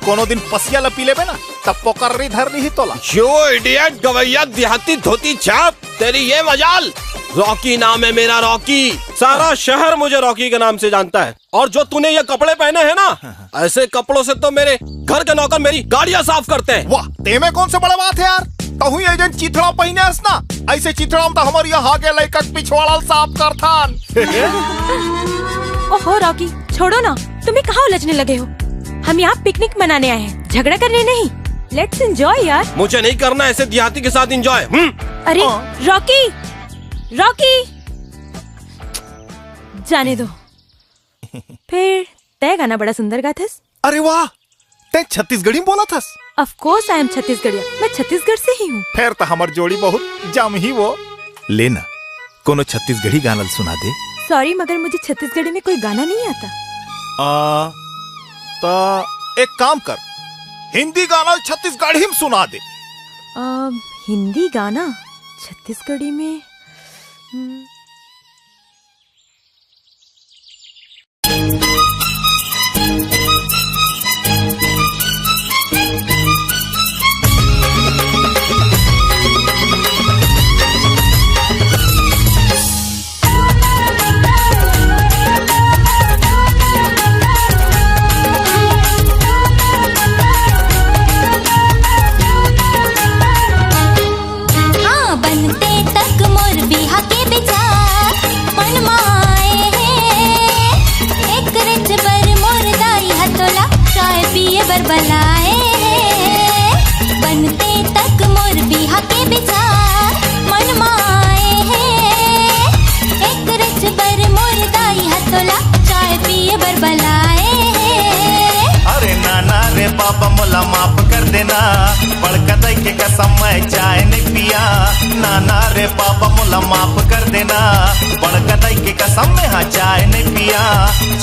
कोनो दिन पसिया ला पी लेबे ना, तब पोकर्री धर ली तोला। You idiot, गवैया देहाती धोती छाप, तेरी ये मजाल। रॉकी नाम है मेरा, रॉकी। सारा शहर मुझे रॉकी के नाम से जानता है। और जो तूने ये कपड़े पहने हैं ना, ऐसे कपड़ों से तो मेरे घर के नौकर मेरी गाड़ियां साफ करते हैं। वाह, तेमे कौन से बड़ा बात है यार? तहु ये जन चिथड़ा पहिने हस ना, ऐसे चिथड़ा में तो हमारे यहाँ आगे लइका के पिछवाड़ा साफ करथन। ओहो रॉकी, छोड़ो ना, तुम भी कहाँ उलझने लगे हो? हम यहाँ पिकनिक मनाने आए हैं, झगड़ा करने नहीं। Let's enjoy यार। मुझे नहीं करना ऐसे देहाती के साथ एंजॉय। हम्म। अरे हाँ। रॉकी, रॉकी, जाने दो। फिर तय गाना बड़ा सुंदर गाथस। अरे वाह, तै छत्तीसगढ़ी में बोला थस? Of course I am छत्तीसगढ़िया, मैं छत्तीसगढ़ से ही हूँ। फिर तो हमर जोड़ी बहुत जम ही वो। लेना, कोनो छत्तीसगढ़ी गाना ल सुना दे। Sorry, मगर मुझे छत्तीसगढ़ी में कोई गाना नहीं आता। आ, ता एक काम कर, हिंदी गाना छत्तीसगढ़ी में सुना दे। अ, हिंदी गाना छत्तीसगढ़ी में? हम्म। हाँ, बनते तक मोर बिहा के बिचार मन माए हे। एक रिच बर मोर दाई ह तोला चाय पिए बर बलाए हे। बनते तक मोर बिहा के बिचार मन माए हे। एक रिच बर मोर दाई ह तोला चाय पिए बर बलाए हे। अरे नाना रे बाबा, मोला माफ कर देना, बड़का दाई के कसम, मैं चाय नहीं पिया। नाना रे बाबा, मोला माफ कर देना, बड़का दाई के कसम, मैं हा चाय नहीं पिया।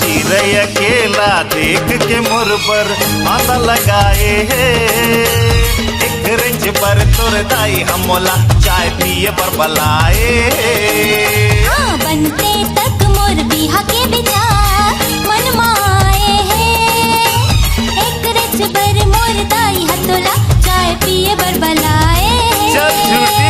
चिरई अकेला देख के मोर बर फांदा लगाए हे। एक रिच बर तोर दाई ह मोला चाय पिए बर बलाए हे। हाँ, बनते तक मोर बिहा के बिचार मन माए हे। एक रिच बर मोर दाई ह तोला चाय पिए बर बलाए हे। चल झूठी।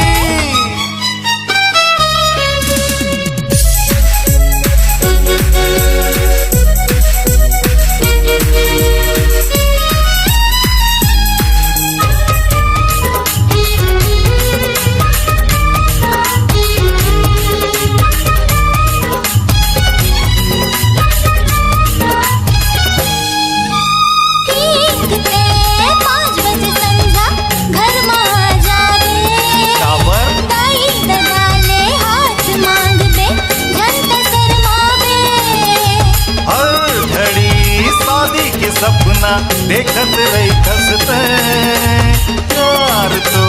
ठीक ते पाँच बजे संझा घर मा आ जाबे। काबर? दाई ददा ले हाथ मांगबे, झन त शरमाबे। हर घड़ी शादी के सपना देखत रहिथस तैं। प्यार तो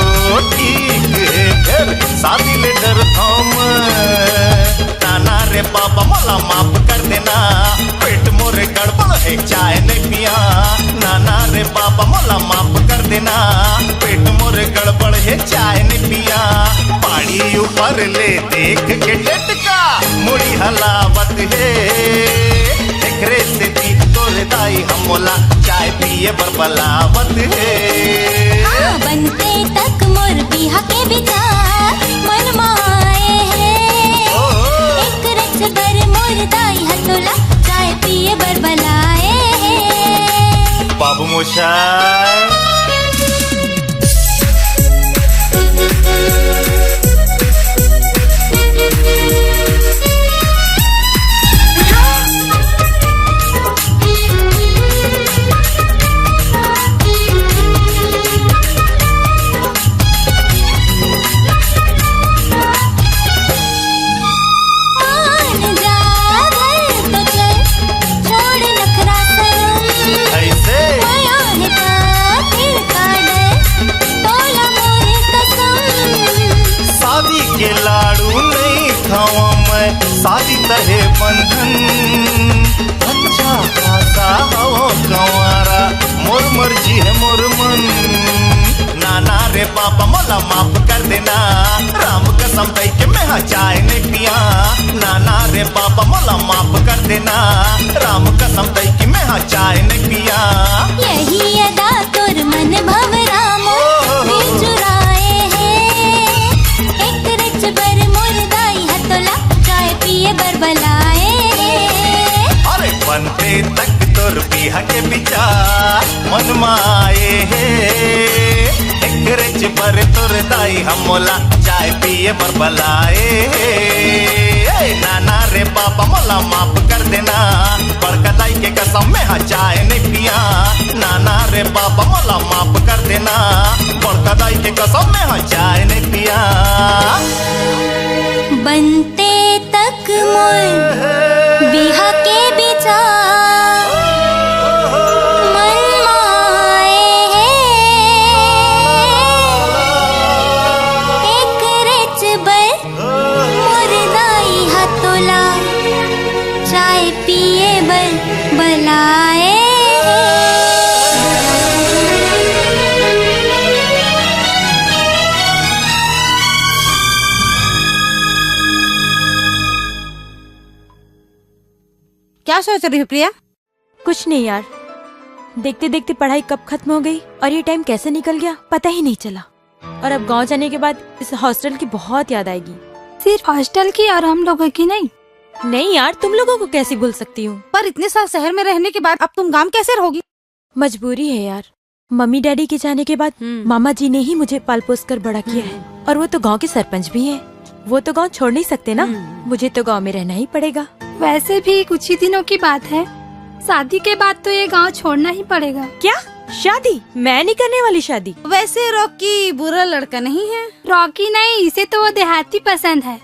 ठीक हे, फेर शादी ले डरथंव मैं। नाना रे बाबा, मोला माफ कर देना, पेट मोर गड़बड़ हे, चाय नहीं पिया। नाना रे बाबा, मोला माफ कर देना, पेट मोर गड़बड़ हे, चाय नहीं पिया। बाड़ी ऊपर ले देख के टटका मुड़ी हलावत हे। एकरे सेती तोर दाई ह मोला चाय पिए बर बलावत हे। हाँ, बनते तक मोर बिहा के बिचार मन माए हे। ओहो। एक रच बर मोर दाई ह तोला चाय पिए बर बलाए हे। बाबू मोशाय। मान जा घर तो चल, छोड़ नखरा शरम। ऐसे? मया हे त फिर का डर, तोला मोर कसम। शादी के लाड़ू नहीं खावा मैं, शादी त हे बंधन। अच्छा खासा हवो कंवारा, मोर मर्जी हे मोर मन। नाना रे बाबा, मोला माफ कर देना, राम कसम दई के मैं हा चाय नहीं पिया। नाना रे बाबा, मोला माफ कर देना, राम कसम दई के मैं हा चाय नहीं पिया। यही अदा तोर मन भवरा मोर ओहो। दिल चुराए हे। एक रच बर मोर दाई ह तोला चाय पिए बर बलाए हे। अरे बनते तक तोर बिहा के बिचार मन मा आए हे। एकरेच बर तोर दाई ह मोला चाय पिए बर बलाए हे। ए नाना रे बाबा, मोला माफ कर देना, बड़का दाई के कसम मैं हा चाय नहीं पिया। नाना रे बाबा, मोला माफ कर देना, बड़का दाई के कसम मैं हा चाय नहीं पिया। बनते तक मोर बिहा के बिचार मन माए हे। एकरेच बर मोर दाई ह तोला चाय पिए बर बलाए हे। क्या सोच रही हो प्रिया? कुछ नहीं यार, देखते देखते पढ़ाई कब खत्म हो गई और ये टाइम कैसे निकल गया, पता ही नहीं चला। और अब गांव जाने के बाद इस हॉस्टल की बहुत याद आएगी। सिर्फ हॉस्टल की और हम लोगों की नहीं। नहीं यार, तुम लोगों को कैसे भूल सकती हूँ? पर इतने साल शहर में रहने के बाद अब तुम गांव कैसे रहोगी? मजबूरी है यार, मम्मी डैडी के जाने के बाद हम्म। मामा जी ने ही मुझे पाल पोस कर बड़ा किया है। हम्म। और वो तो गांव के सरपंच भी हैं। वो तो गांव छोड़ नहीं सकते ना। हम्म। मुझे तो गांव में रहना ही पड़ेगा। वैसे भी कुछ ही दिनों की बात है, शादी के बाद तो ये गांव छोड़ना ही पड़ेगा। क्या शादी? मैं नहीं करने वाली शादी। वैसे रॉकी बुरा लड़का नहीं है। रॉकी नहीं, इसे तो वो देहाती पसंद है।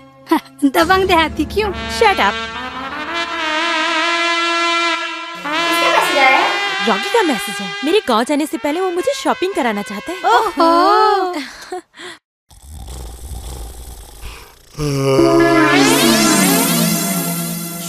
दबंग देहाती क्यों? Shut up। किसका मैसेज आया है? रॉकी का मैसेज है। मेरे गांव जाने से पहले वो मुझे शॉपिंग कराना चाहता है। ओहो।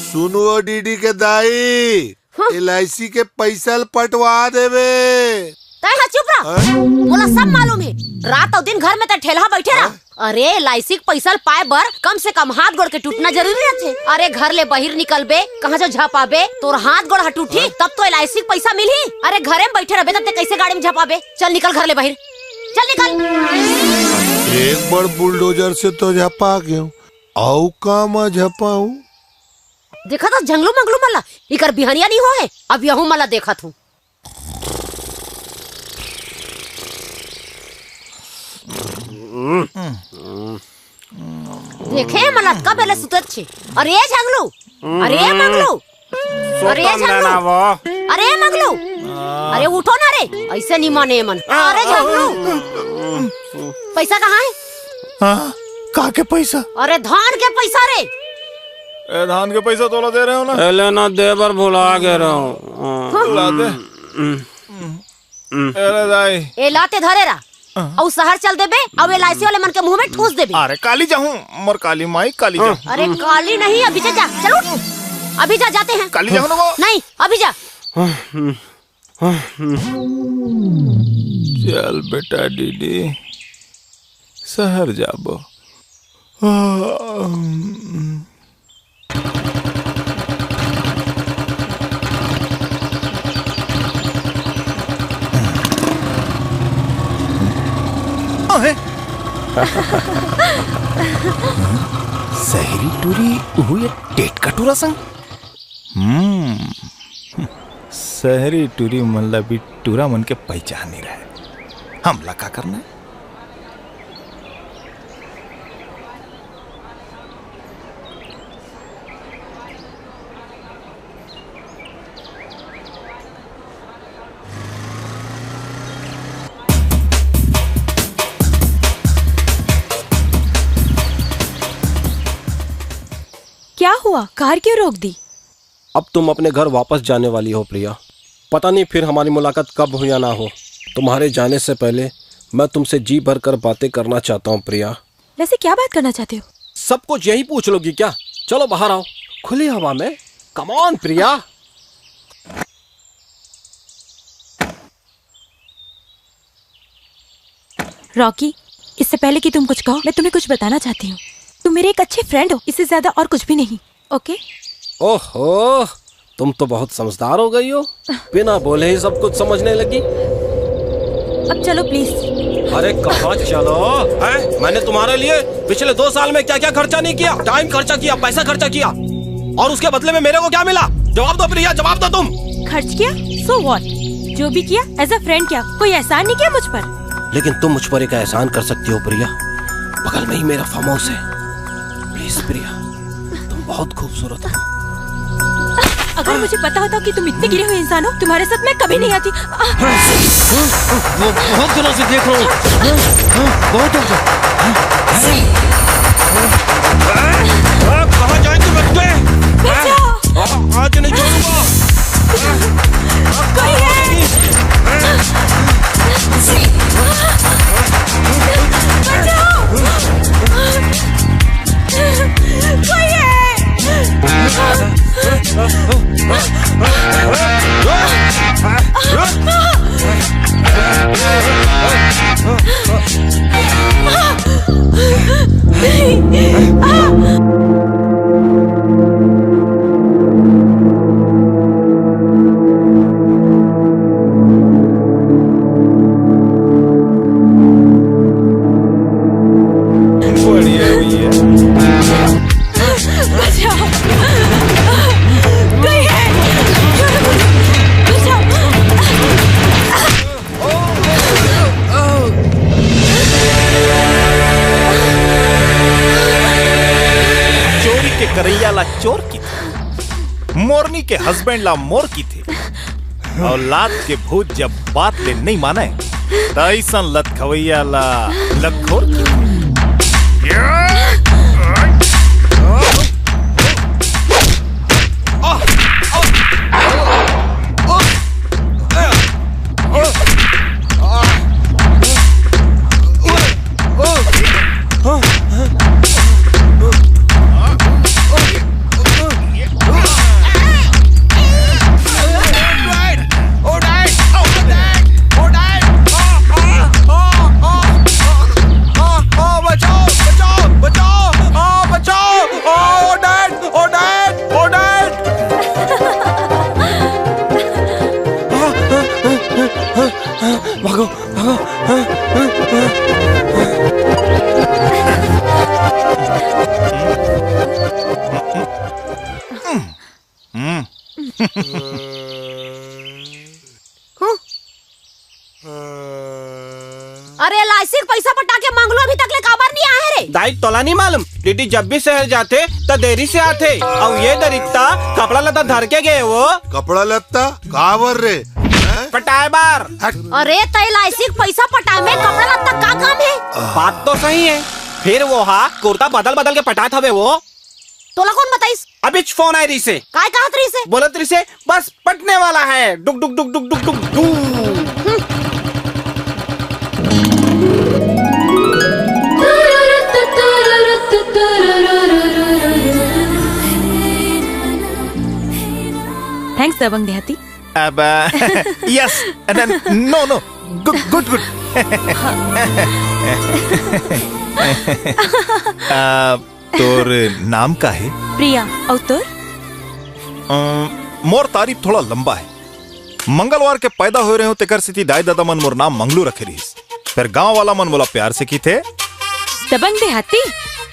सुनो डीडी के दाई, हाँ। एलआईसी के पैसा ल पटवा देवे। तय ह चुप रह। हाँ? मोला सब मालूम हे। रात अउ दिन घर में तय ठेलहा बैठे रह। हाँ? अरे एलआईसी के पैसा ल पाए बर कम से कम हाथ गोड़ के टूटना जरूरी रहिथे। अरे घर ले बाहिर निकलबे, कहाँ जो झपाबे, तोर हाथ गोड़ ह टूटही, हाँ? तब तो एलआईसी के पैसा मिलही। अरे घरे में बैठे रहबे तब ते कैसे गाड़ी में झपाबे? चल निकल घर ले बाहिर, चल निकल। एक बार बुलडोजर से तो झपा गेंव, अउ का मैं झपाहूँ? देखत हस झंगलू मंगलू मन ला, इकर बिहनिया नहीं होए, अब यहू मन ला देखत हूँ। देखे मन ला, कब एला सुतत छे। अरे झंगलू, अरे मंगलू, अरे सुतन झंगलू, देना वो। अरे मंगलू, अरे उठो ना रे, ऐसे नहीं माने मन। अरे झंगलू, पैसा कहाँ है? हाँ, का के पैसा? अरे धान के पैसा रे। ए, धान के पैसा तोला दे रहे हो ना? ए, लेना दे बर भुला गे रहो। हाँ। ला दे। हम्म। ए, ले दाई। ए, लाते धरे रहा। हाँ। अउ शहर चल देबे, अउ एलआईसी वाले मन के मुंह में ठूस देबे। अरे, काली जाहूं, मोर काली माई, काली हाँ। जाहूं। अरे, काली नहीं, अभी जा, जा, चल उठ। अभी जा, जाते हैं। काली जाहूं ना वो। नहीं, अभी जा। हाँ, हम्म। चल बेटा डीडी, शहर जाबो। अहे। शहरी टूरी, उहू ये टेटका टूरा संग। हम्म, शहरी टूरी मन ला भी टूरा मन के पहचान नहीं रहे। हमला का करना है? क्या हुआ? कार क्यों रोक दी? अब तुम अपने घर वापस जाने वाली हो प्रिया। पता नहीं फिर हमारी मुलाकात कब हो या ना हो। तुम्हारे जाने से पहले मैं तुमसे जी भर कर बातें करना चाहता हूँ प्रिया। वैसे क्या बात करना चाहते हो? सब कुछ यही पूछ लोगी क्या? चलो बाहर आओ, खुली हवा में। Come on Priya. रॉकी, इससे पहले कि तुम कुछ कहो, मैं तुम्हें कुछ बताना चाहती हूँ। तुम मेरे एक अच्छे फ्रेंड हो, इससे ज्यादा और कुछ भी नहीं। ओके? ओहो, तुम तो बहुत समझदार हो गई हो, बिना बोले ही सब कुछ समझने लगी। अब चलो प्लीज। अरे कहाँ चलो? हैं? मैंने तुम्हारे लिए पिछले दो साल में क्या क्या खर्चा नहीं किया? टाइम खर्चा किया, पैसा खर्चा किया, और उसके बदले में मेरे को क्या मिला? जवाब दो प्रिया, जवाब दो तुम। खर्च किया? So what? जो भी किया, एज अ फ्रेंड किया। कोई एहसान नहीं किया मुझ पर। लेकिन तुम मुझ पर एक एहसान कर सकती हो प्रिया। बगल में ही मेरा फार्म हाउस है। प्लीज प्रिया, तुम बहुत खूबसूरत हो। अगर मुझे पता होता कि तुम इतने गिरे हुए इंसान हो, तुम्हारे साथ मैं कभी नहीं आती। वो बहुत दिनों से देख रहा हूँ। बहुत हो गया। कहाँ जाए तू बच्चे? बचाओ। आज नहीं छोड़ूंगा। कोई है? बचाओ। कोई है? बढ़िया हुई है। बचाओ। कोई है? बचाओ। चोरी के करइया ला चोर किथे, मोरनी के husband ला मोर किथे। औलाद के भूत जब बात ले नइ मानय, त अइसन लत खवइया ला लतखोर किथे। भागो, भागो। हम्म। अरे, एलआईसी के पइसा पटा के मंगलू अभी तक ले काबर नइ आए रे? दाई, तोला नइ मालूम, डीडी जब भी शहर जाथे, त देरी से आथे। अउ ये दरित्ता कपड़ा लत्ता धर के गे वो। कपड़ा लत्ता? काबर रे? हैं? पटाए बर। हट। अरे, त एलआईसी के पइसा पटाए में कपड़ा लत्ता का काम हे? बात तो सही हे, फेर वो हा कुर्ता बदल बदल के पटात हवे वो। तोला कोन बताइस? अभीच फोन आय रिहिसे। काय कहत रिहिसे? बोलत रिहिसे, बस पटने वाला है। डुक, डुक, डुक, डुक, डुक, डुक, डुक। Thanks, दबंग देहाती। अब, yes, no, no, good, good, good। अ, तोर नाम का हे? प्रिया, अउ तोर? अ, मोर तारीफ थोड़ा लंबा हे। मंगलवार के पैदा होए रहेंव, तेकर सेती दाई ददा मन मोर नाम मंगलू रखे रिहिस। फेर गांव वाला मन मोला प्यार से किथे दबंग देहाती।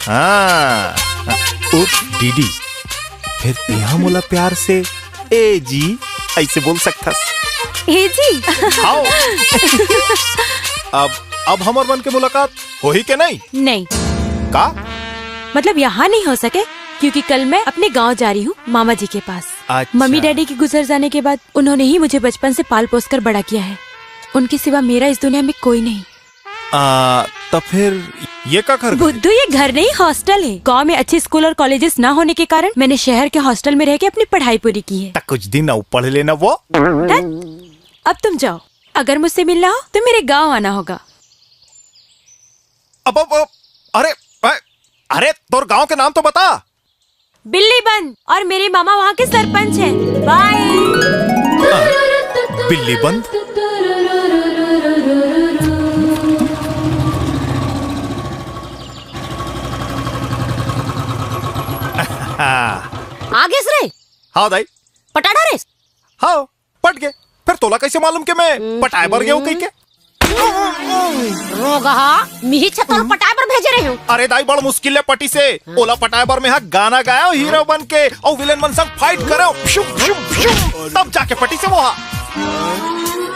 हाँ, उफ, डीडी। फेर तेहा मोला प्यार से ए जी अइसे बोल सकथस। ए जी। हाव। अब, अब हमर मन के मुलाकात होही के नहीं? नहीं। का? मतलब, यहाँ नहीं हो सके, क्योंकि कल मैं अपने गांव जा रही हूँ मामा जी के पास। अच्छा। मम्मी डैडी के गुजर जाने के बाद उन्होंने ही मुझे बचपन से पाल पोस कर बड़ा किया है। उनके सिवा मेरा इस दुनिया में कोई नहीं। आ, तो फिर ये का कर गए? बुद्धू, ये घर नहीं, हॉस्टल है। गांव में अच्छे स्कूल और कॉलेजेस ना होने के कारण मैंने शहर के हॉस्टल में रह के अपनी पढ़ाई पूरी की है। तो कुछ दिन और पढ़ लेना वो। हट, अब तुम जाओ। अगर मुझसे मिलना हो तो मेरे गांव आना होगा। अब, अब, अब, अरे, अ-, अरे, तोर गांव के नाम तो बता। बिल्ली बंद, और मेरे मामा वहाँ के सरपंच हैं। बाय। बिल्ली बंद। आ गेस रे? हाँ दाई। पटा डारेस? हाँ। पट गे। फेर तोला कइसे मालूम के मैं पटाए बर गेंव कहिके? रोगहा, मिही छतोल पटाए बर भेजे रहेंव। अरे दाई, बड़ मुश्किल ले पटिसे। ओला पटाए बर मैं हा गाना गाएंव हीरो बन के, अउ विलेन मन संग फाइट करेंव, शुम, शुम, शुम, तब जाके पटिसे वो हा।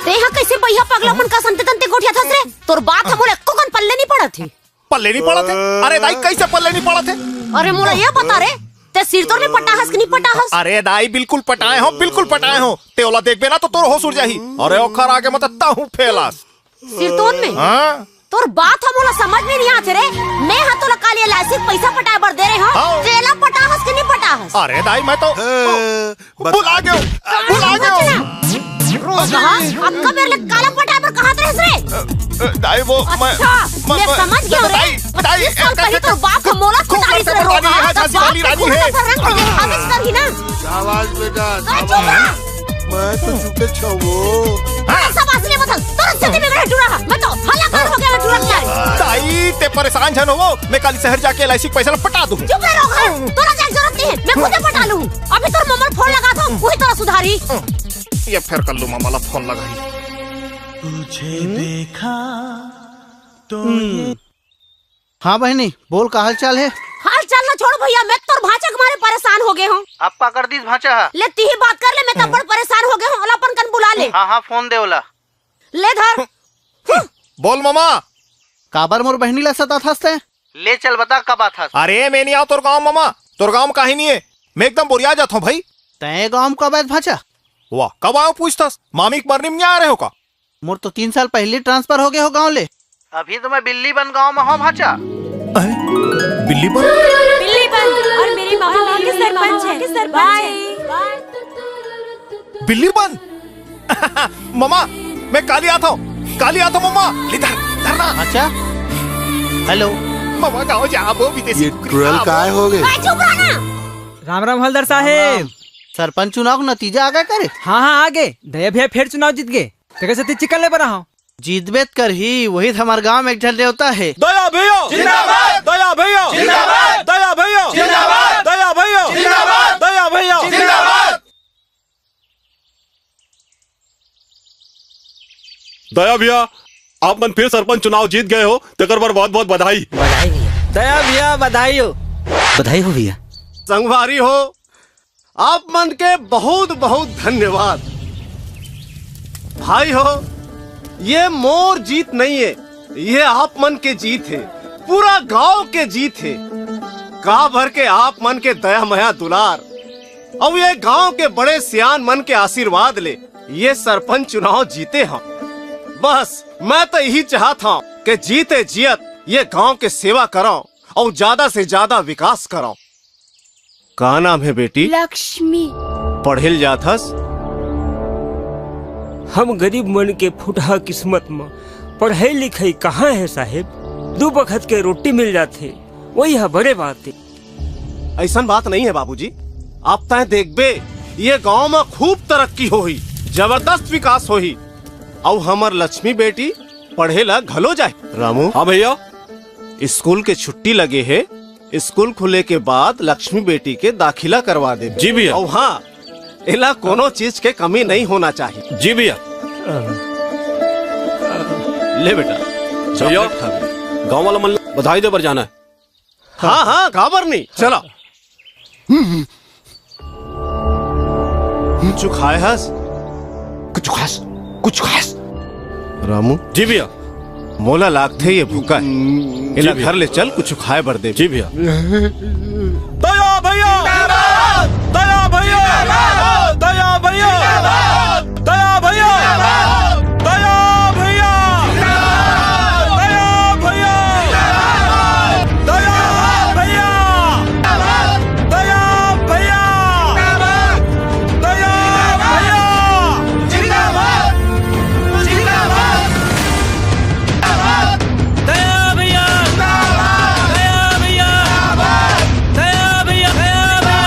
तेहा कइसे बइहा पगला मन का संते तंते गोठियाथस रे? तोर बात ह मोला एको कन पल्ले नइ पड़त हे। पल्ले नइ पड़त हे? अरे दाई, कइसे पल्ले नइ पड़त हे? अरे मोला ये बता रे, ते सिरतोन में पटाहस कि नइ पटाहस? अरे दाई, बिल्कुल पटाए हों, बिल्कुल पटाए हों। ते ओला देखबे ना तो तोर होश उड़ जाही। अरे ओखर आगे मत तहूँ फेल आस। सिरतोन में? हाँ? तोर बात ह मोला समझ में नइ आथे रे। मैं हा तोला काली एलआईसी के पइसा पटाए बर दे रहेंव। हाँ। ते एला पटाहस कि नइ पटाहस? अरे दाई, मैं तो भुला गेंव, भुला गेंव। रोगहा, अतका बेर ले काला पटाए बर कहत रहेस रे? अ, अ, दाई, वो मैं, अच्छा, मैं, मैं मैं समझ गेंव रे। दाई, दाई, पच्चीस साल पहिली तोर बाप ह मोला पटा रहिस रे, रोगहा। त बाप के खून का रंग देखाबेच करही ना। शाबाश बेटा, ए, चुप रह। मैं तो चुपे छवो। हाँ। सब असली मत हल। तोर सती में मेरा टूरा हा। मैं तो हल्ला कर हो गेंव, टूरा के। दाई, ते परेशान झन होवो, मैं काली शहर जाके एलआईसी के पइसा ला पटा दूँ। चुप रह, रोगहा। तोला जाए जरूरत नइ हे, मैं खुदे पटा लूँ। अभी तोर ममा ला फोन लगाथों, उही तोला सुधारही। ये फेर कल्लू ममा ला फोन लगाही। तुझे देखा तो ये हाँ बहिनी, बोल, का हाल चाल हे? हाल चाल ना छोड़ भैया, मैं तोर भांचा के मारे परेशान हो गे हूँ। अब का कर दीस भांचा ह? ले तिही बात कर ले, मैं तो बड़ परेशान हो गे हूँ। ओला अपन कन बुला ले। हाँ हाँ, फोन दे ओला। ले धर। बोल ममा। काबर मोर बहिनी ला सताथस तैं? ले चल बता का बात हस। अरे मैं नहीं आव तोर गाँव ममा, तोर गाँव में काहे नहीं है? मैं एकदम बोरिया जात हूँ भाई। तैं गाँव में कब आए भांचा? वाह, कब आयो पूछथस? मामी के मरनी में नहीं आ रहे हो का? मोर तो तीन साल पहले ट्रांसफर हो गए हो गाँव ले। अभी तो मैं बिल्ली बन गाँव में हूँ भांचा। अरे, बिल्ली बन? बिल्ली बन और मेरी माँ वहाँ के सरपंच है। बाय। बिल्ली बन? ममा, मैं काली आता हूँ, काली आता हूँ ममा। ले धर, धर ना। अच्छा, हेलो। ममा गाँव जाबो विदेशी ये कुकुर ट्रोल खाबो। काय हो गए? भाई चुप रहो ना। राम राम हवलदार साहेब। राम राम। सरपंच चुनाव के नतीजा आ गए करे? हाँ हाँ आ गए, दया भैया फिर चुनाव जीत गए। तेरे से चिकन ले बना हूँ। जीतबे त करही, वही तो हमार गांव में एक झन नेवता हे। दया भैया जिंदाबाद। दया भैया जिंदाबाद। दया भैया जिंदाबाद। दया भैया जिंदाबाद। दया भैया जिंदाबाद। दया भैया, आप मन फिर सरपंच चुनाव जीत गए हो, तेकर बर बहुत बहुत बधाई। बधाई भैया। दया भैया, बधाई हो। बधाई हो भैया। संगवारी हो, आप मन के बहुत बहुत धन्यवाद। भाई हो, ये मोर जीत नहीं है, ये आप मन के जीत है, पूरा गांव के जीत है। काबर के आप मन के दया मया दुलार अउ ये गांव के बड़े सियान मन के आशीर्वाद ले ये सरपंच चुनाव जीते हंव। बस मैं तो यही चाहत हंव कि जीते जियत ये गांव के सेवा करंव अउ ज्यादा से ज्यादा विकास करंव। का नाम है बेटी? लक्ष्मी। पढ़े ल जात हस? हम गरीब मन के फुटहा किस्मत म पढ़ई लिखई कहाँ है साहेब? दू बखत के रोटी मिल जाथे, वही ह बड़े बात हे। अइसन बात नहीं है बाबूजी, अब तैं देखबे, ये गांव म खूब तरक्की होही, जबरदस्त विकास होही, अउ हमर लक्ष्मी बेटी पढ़े ला घलो जाए। रामू। हाँ भैया। स्कूल के छुट्टी लगे हे, स्कूल खुले के बाद लक्ष्मी बेटी के दाखिला करवा दे। जी भैया। अउ हाँ, एला कोनो चीज के कमी नहीं होना चाहिए। जी भैया। ले बेटा, भैया, chocolate खा ले। गांव वाला मन ला बधाई दे बर जाना है। हाँ, हाँ, काबर नहीं, चला। कुछु खाए हस? कुछु खास? कुछु खास? रामू। जी भैया। मोला लागथे ये भूखा है। हम्म, एला जी भैया। घर ले चल, कुछु खाए बर दे। जी भैया। दया भैया। दया भैया। दया भैया। दया भैया। दया भैया। दया भैया। दया भैया। दया भैया। दया भैया। जिंदाबाद। जिंदाबाद। दया भैया। दया भैया। दया भैया। दया भैया।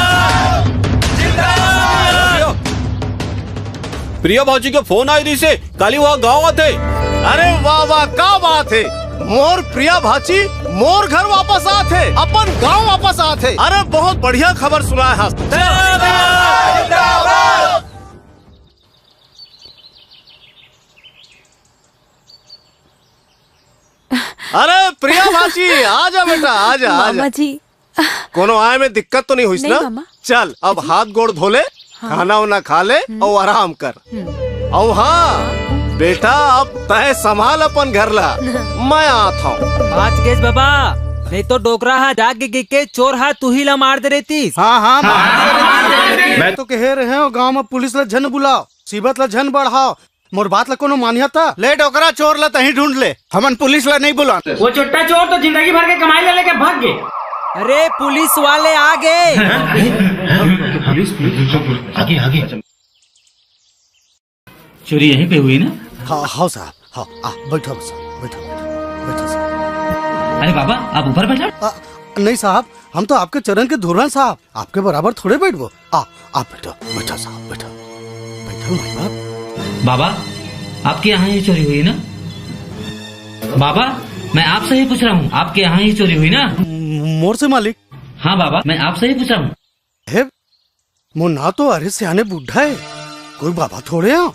जिंदाबाद। प्रिया भाजी के फोन आए रहिसे, काली वहाँ गाँव आथे। अरे वाह वाह, का बात है, मोर प्रिया भाजी मोर घर वापस आथे, अपन गांव वापस आथे। अरे बहुत बढ़िया खबर सुनाए हस। अरे प्रिया भाजी, आ जा बेटा, आ जा, आ जा। मामा जी, कोनो आए में दिक्कत तो नहीं होइस नहीं, ना? मामा। चल, अब हाथ गोड़ धो ले, हाँ। खाना उना खा ले, हम्म। अउ आराम कर। हम्म। अउ हाँ, बेटा, अब तय संभाल अपन घर ला, मैं आत हूँ। बाच गेस बाबा, नहीं तो डोकरा हा जाग के, के चोर हा तुही ला मार दे रहतीस। हाँ, हाँ, मार दे रहतीस। मैं तो कहे रहे हूँ, गाँव में पुलिस ला झन बुलाओ, सीबत ला झन बढ़ाओ, मोर बात ला कोनो मानिया त? ले डोकरा, चोर ला तहीं ढूंढ ले, हमन पुलिस ला नहीं बुलान। वो चुट्टा चोर तो जिंदगी भर के कमाई ला लेके भाग गे। अरे पुलिस वाले आ गे। पुलिस, पुलिस, आगे, आगे। चोरी यहीं पे हुई ना? हाँ, हाँ साहब, हाँ, आ, बैठो साहब, बैठो, बैठो, बैठो साहब। अरे बाबा, आप ऊपर बैठो। आ, नहीं साहब, हम तो आपके चरण के धूल हन साहब, आपके बराबर थोड़े बैठबो। आ, आप बैठो, बैठो साहब, बैठो, बैठो माई बाप। बाबा, आपके यहाँ ही चोरी हुई ना? बाबा, मैं आपसे ही पूछ रहा हूँ, आपके यहाँ ही चोरी हुई ना? मोर से मालिक। हाँ बाबा, मैं आपसे ही पूछ रहा हूँ। हे, मोर नाव तो अरे सियाने बुढ़ा है, कोई बाबा थोड़े हो।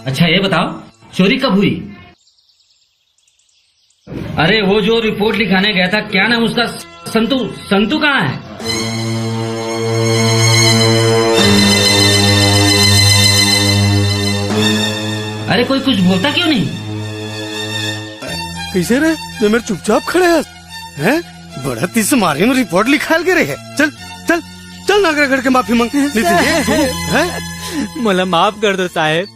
अच्छा ये बताओ, चोरी कब हुई? अरे, वो जो रिपोर्ट लिखाने गया था, क्या नाम उसका? संतू। संतू कहाँ है? अरे, कोई कुछ बोलता क्यों नहीं? कइसे रे, ते मेर चुपचाप खड़े हस, हैं? बड़ा तिस मारे में रिपोर्ट लिखाल के रहे। चल, चल, चल, नागरागढ़ के माफी मांग। नहीं तो ये तू, हैं? मोला माफ कर दो साहेब।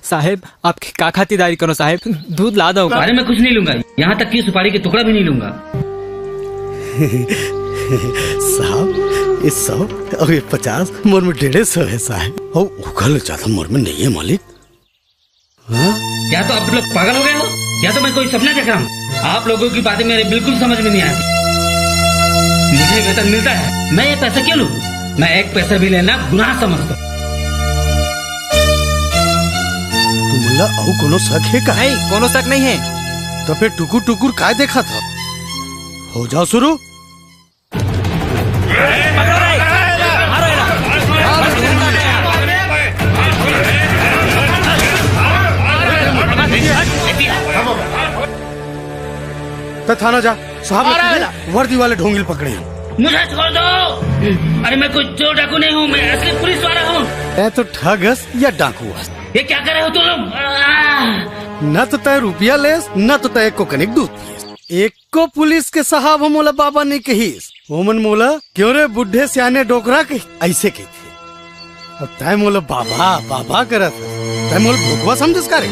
साहेब, आपके का खातिरदारी करो साहेब, दूध ला दो का? अरे, मैं कुछ नहीं लूंगा, यहाँ तक कि सुपारी के टुकड़ा भी नहीं लूंगा। साहब, ये सौ और ये पचास, मोर में डेढ़े सौ है साहब। और ओकर ले ज्यादा मोर में नहीं है मालिक। हाँ? या तो आप लोग पागल हो गए हो, या तो मैं कोई सपना देख रहा हूँ। आप लोगों की बातें मेरे बिल्कुल समझ में नहीं आती। मुझे वेतन मिलता है, मैं ये पैसा क्यों लूँ? मैं एक पैसा भी लेना गुनाह समझता हूँ। तुमला अउ कोनो शक हे का? नहीं, कोनो शक नहीं है। तो फिर टुकुर टुकुर काय देखा था? हो जाओ शुरू। त थाना जा, साहब, वर्दी वाले ढोंगी ल पकड़े हैं। मुझे छोड़ दो। अरे, मैं कोई चोर डाकू नहीं हूँ, मैं असली पुलिस वाला हूँ। तै तो ठग अस या डाकू अस। ये क्या कर रहे हो तुम लोग? आह! न तो तै रुपया लेस, न तो तै एको कनिक दूध पियस। एको पुलिस के साहब ह मोला बाबा नहीं कहिस। ओमन मोला क्यों रे बुढ़े सियाने डोकरा के ऐसे कहिथे। अब तै मोला बाबा, बाबा करत हस। तै मोला भोकवा समझस का रे?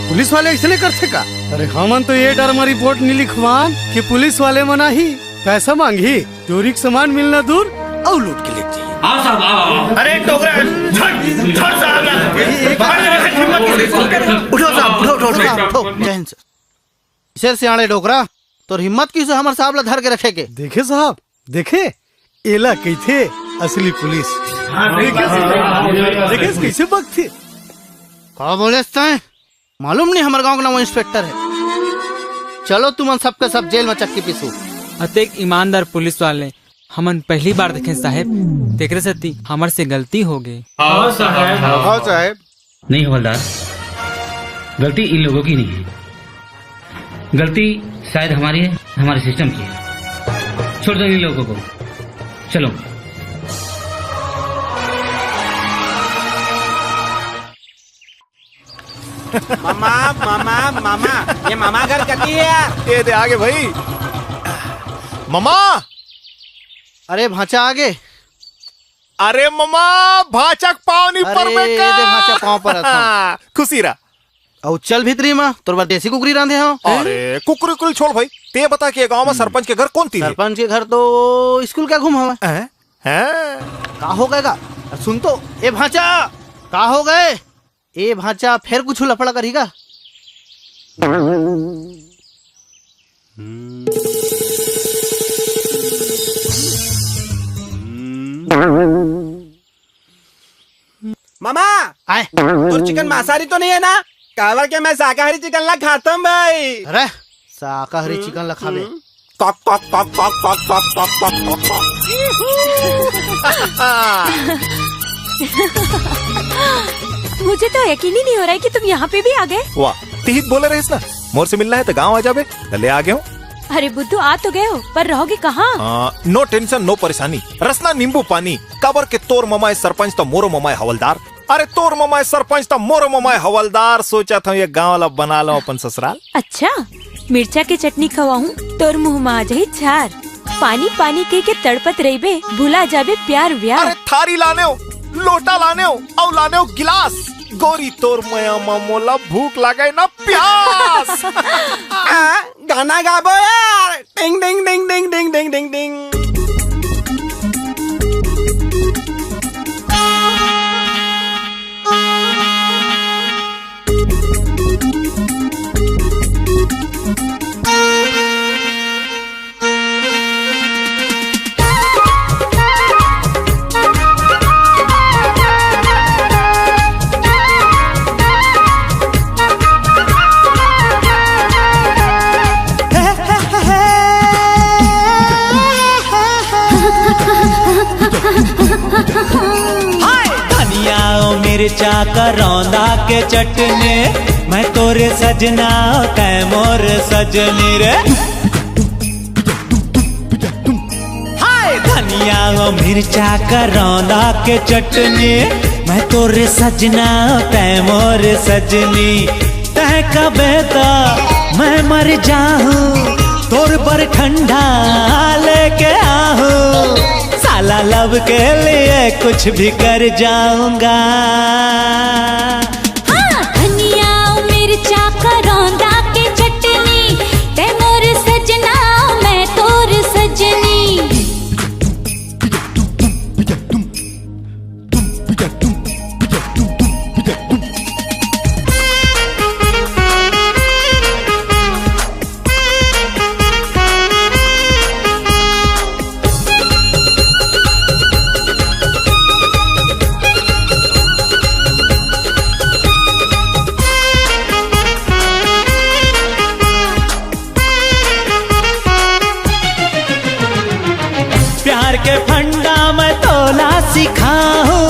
पुलिस वाले ऐसने करथे का? अरे हमन तो ये डर म रिपोर्ट नहीं लिखवान कि पुलिस वाले मन आही, पैसा मांगही, चोरी के सामान मिलना दूर, अउ लूट के ले जाही। आओ साहब, आओ, आओ। अरे डोकरा, छोड़, छोड़ साहब ला। बाहर निकल, हिम्मत कैसे? उठो साहब, उठो, उठो, उठो। जय हिंद सर। शेर सियाणे डोकरा, तोर हिम्मत किसे हमर साहब ला धर के रखे के? देखे साहब, देखे, एला कहिथे असली पुलिस। हाँ, सही बात है। देखे, कैसे बकथे। का बोले तैं? मालूम नहीं हमर गांव के नाम इंस्पेक्टर है। चलो तुमन सबके सब जेल में चक्की पीसू। अतेक ईमानदार पुलिस वाले हमन पहली बार देखे साहेब, तेकरे सेती हमर से गलती हो गई। हाँ साहेब। हाँ साहेब। नहीं हवलदार, गलती इन लोगों की नहीं है, गलती शायद हमारी है, हमारे सिस्टम की है। छोड़ दो इन लोगों को, चलो। मामा, मामा, मामा, ये मामा घर कती है यार? ये दे आगे भाई। मामा, अरे भांचा आगे। अरे ममा, भांचक पाँव नी अरे, परबे का? दे भांचा पाँव परत हंव। खुशी रह। अउ चल भीतरी म, तोर बर देसी कुकरी रांधे हंव। अरे, कुकरी उकरी छोड़ भाई। तैं बता कि ये गांव म हम्म। सरपंच के घर कोन तीर हे? सरपंच के घर तो स्कूल के आघू म हवय। हैं? हैं? का हो गे गा? सुन तो, ए भांचा, का हो गे? ए भांचा, फेर कुछु लफड़ा करही का? मामा, आय। तोर चिकन मांसाहारी तो नहीं है ना? काबर के मैं शाकाहारी चिकन ला खाथंव भाई। अरे, शाकाहारी हम्म, चिकन ला खाबे। हम्म। कॉक, कॉक, कॉक। मुझे तो यकीन ही नहीं हो रहा है कि तुम यहाँ पे भी आ गए। वाह, तिही त बोले रहेस ना, मोर से मिलना है तो गांव आ जाबे, त ले आ गेंव। अरे बुद्धू, आ तो गए हो, पर रहोगे कहाँ? आ, no tension, no परेशानी, रसना नींबू पानी, काबर के तोर ममाए सरपंच तो मोरो ममाए हवलदार। अरे तोर ममाए सरपंच त मोरो ममाए हवलदार, सोचत हंव ये गांव ला बना लंव अपन ससुराल। अच्छा, मिर्चा के चटनी खवाहूं, तोर मुंह म आ जाही झार। पानी पानी कहिके तड़पत रहिबे, भुला जाबे प्यार व्यार। अरे थारी लानेंव, लोटा लानेंव, अउ लानेंव गिलास। गोरी तोर मया म मोला भूख लागे ना प्यास। आ, गाना गाबो यार। टिंग, टिंग, टिंग, टिंग, टिंग, टिंग, टिंग, टिंग। हाय! धनिया ओ मिर्चा करौंदा के चटने, मैं तो मोर सजना, तै मोर सजनी रे। हाय धनिया, ओ मिर्चा, करौंदा के चटनी, मैं तोर सजना, तै मोर सजनी। तै कबे तो मैं मर जाहूँ, तोर बर ठंडा लेके आहूँ। साला love के लिए कुछ भी कर जाऊंगा। हाँ, धनिया, मिर्चा, करौंदा के चटनी, तै मोर सजना, मैं तोर सजनी। प्यार के फंडा मैं तोला सिखाहूँ।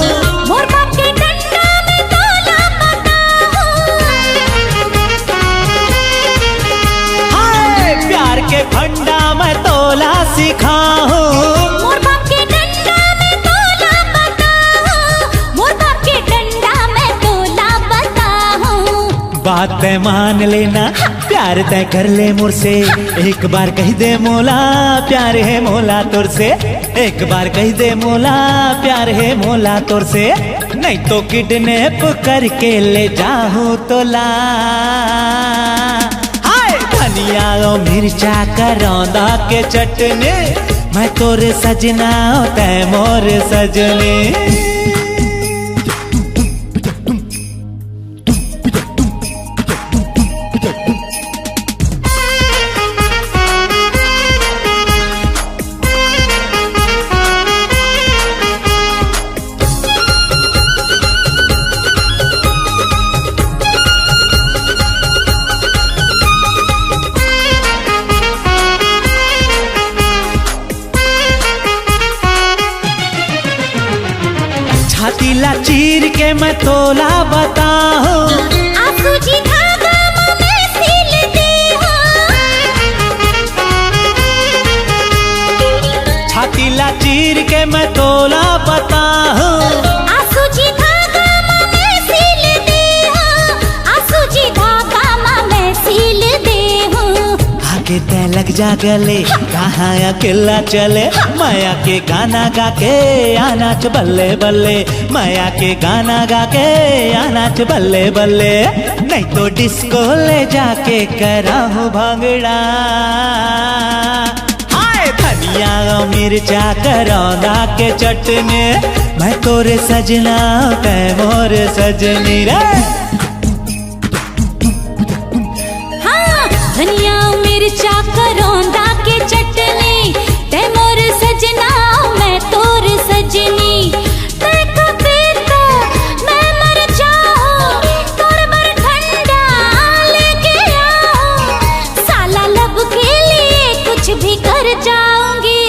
मोर बाप के डंडा मैं तोला बताहूँ। हाय, प्यार के फंडा मैं तोला सिखाहूँ। मोर बाप के डंडा मैं तोला बताहूँ। मोर बाप के डंडा मैं तोला बताहूँ। बात तै मान लेना, प्यार तै कर ले मोर से। एक बार कह दे मोला, प्यार है मोला तोर से। एक बार कह दे मोला, प्यार है मोला तोर से। नहीं तो kidnap करके ले जाहूँ तोला। हाय धनिया, ओ मिर्चा, करौंदा के चटनी, मैं तोर सजना, तै मोर सजनी। छाती ला चीर के मैं तोला बताहूँ। आंसू जी धागा मा मैं सिल देहूँ। छाती ला चीर के मैं तोला बताहूँ। आंसू जी धागा मा मैं सिल देहूँ। आंसू जी धागा मा मैं सिल देहूँ। आके तै लग जा गले, कहाँ अकेला चले। मैं आके गाना गा के आ नाच बल्ले बल्ले। मैं आके गाना गा के आ नाच बल्ले बल्ले। नहीं तो disco ले जाके कराहूँ भांगड़ा। हाय धनिया, ओ मिर्चा, करौंदा के चटनी, मैं तोर सजना, तै मोर सजनी रे। हाँ, धनिया, मिर्चा, करौंदा के चटनी, तै मोर सजना, मैं तोर सजनी। तै कबे तो मैं मर जाहूँ, तोर बर ठंडा लेके आहूँ। साला love के लिए कुछ भी कर जाऊंगी।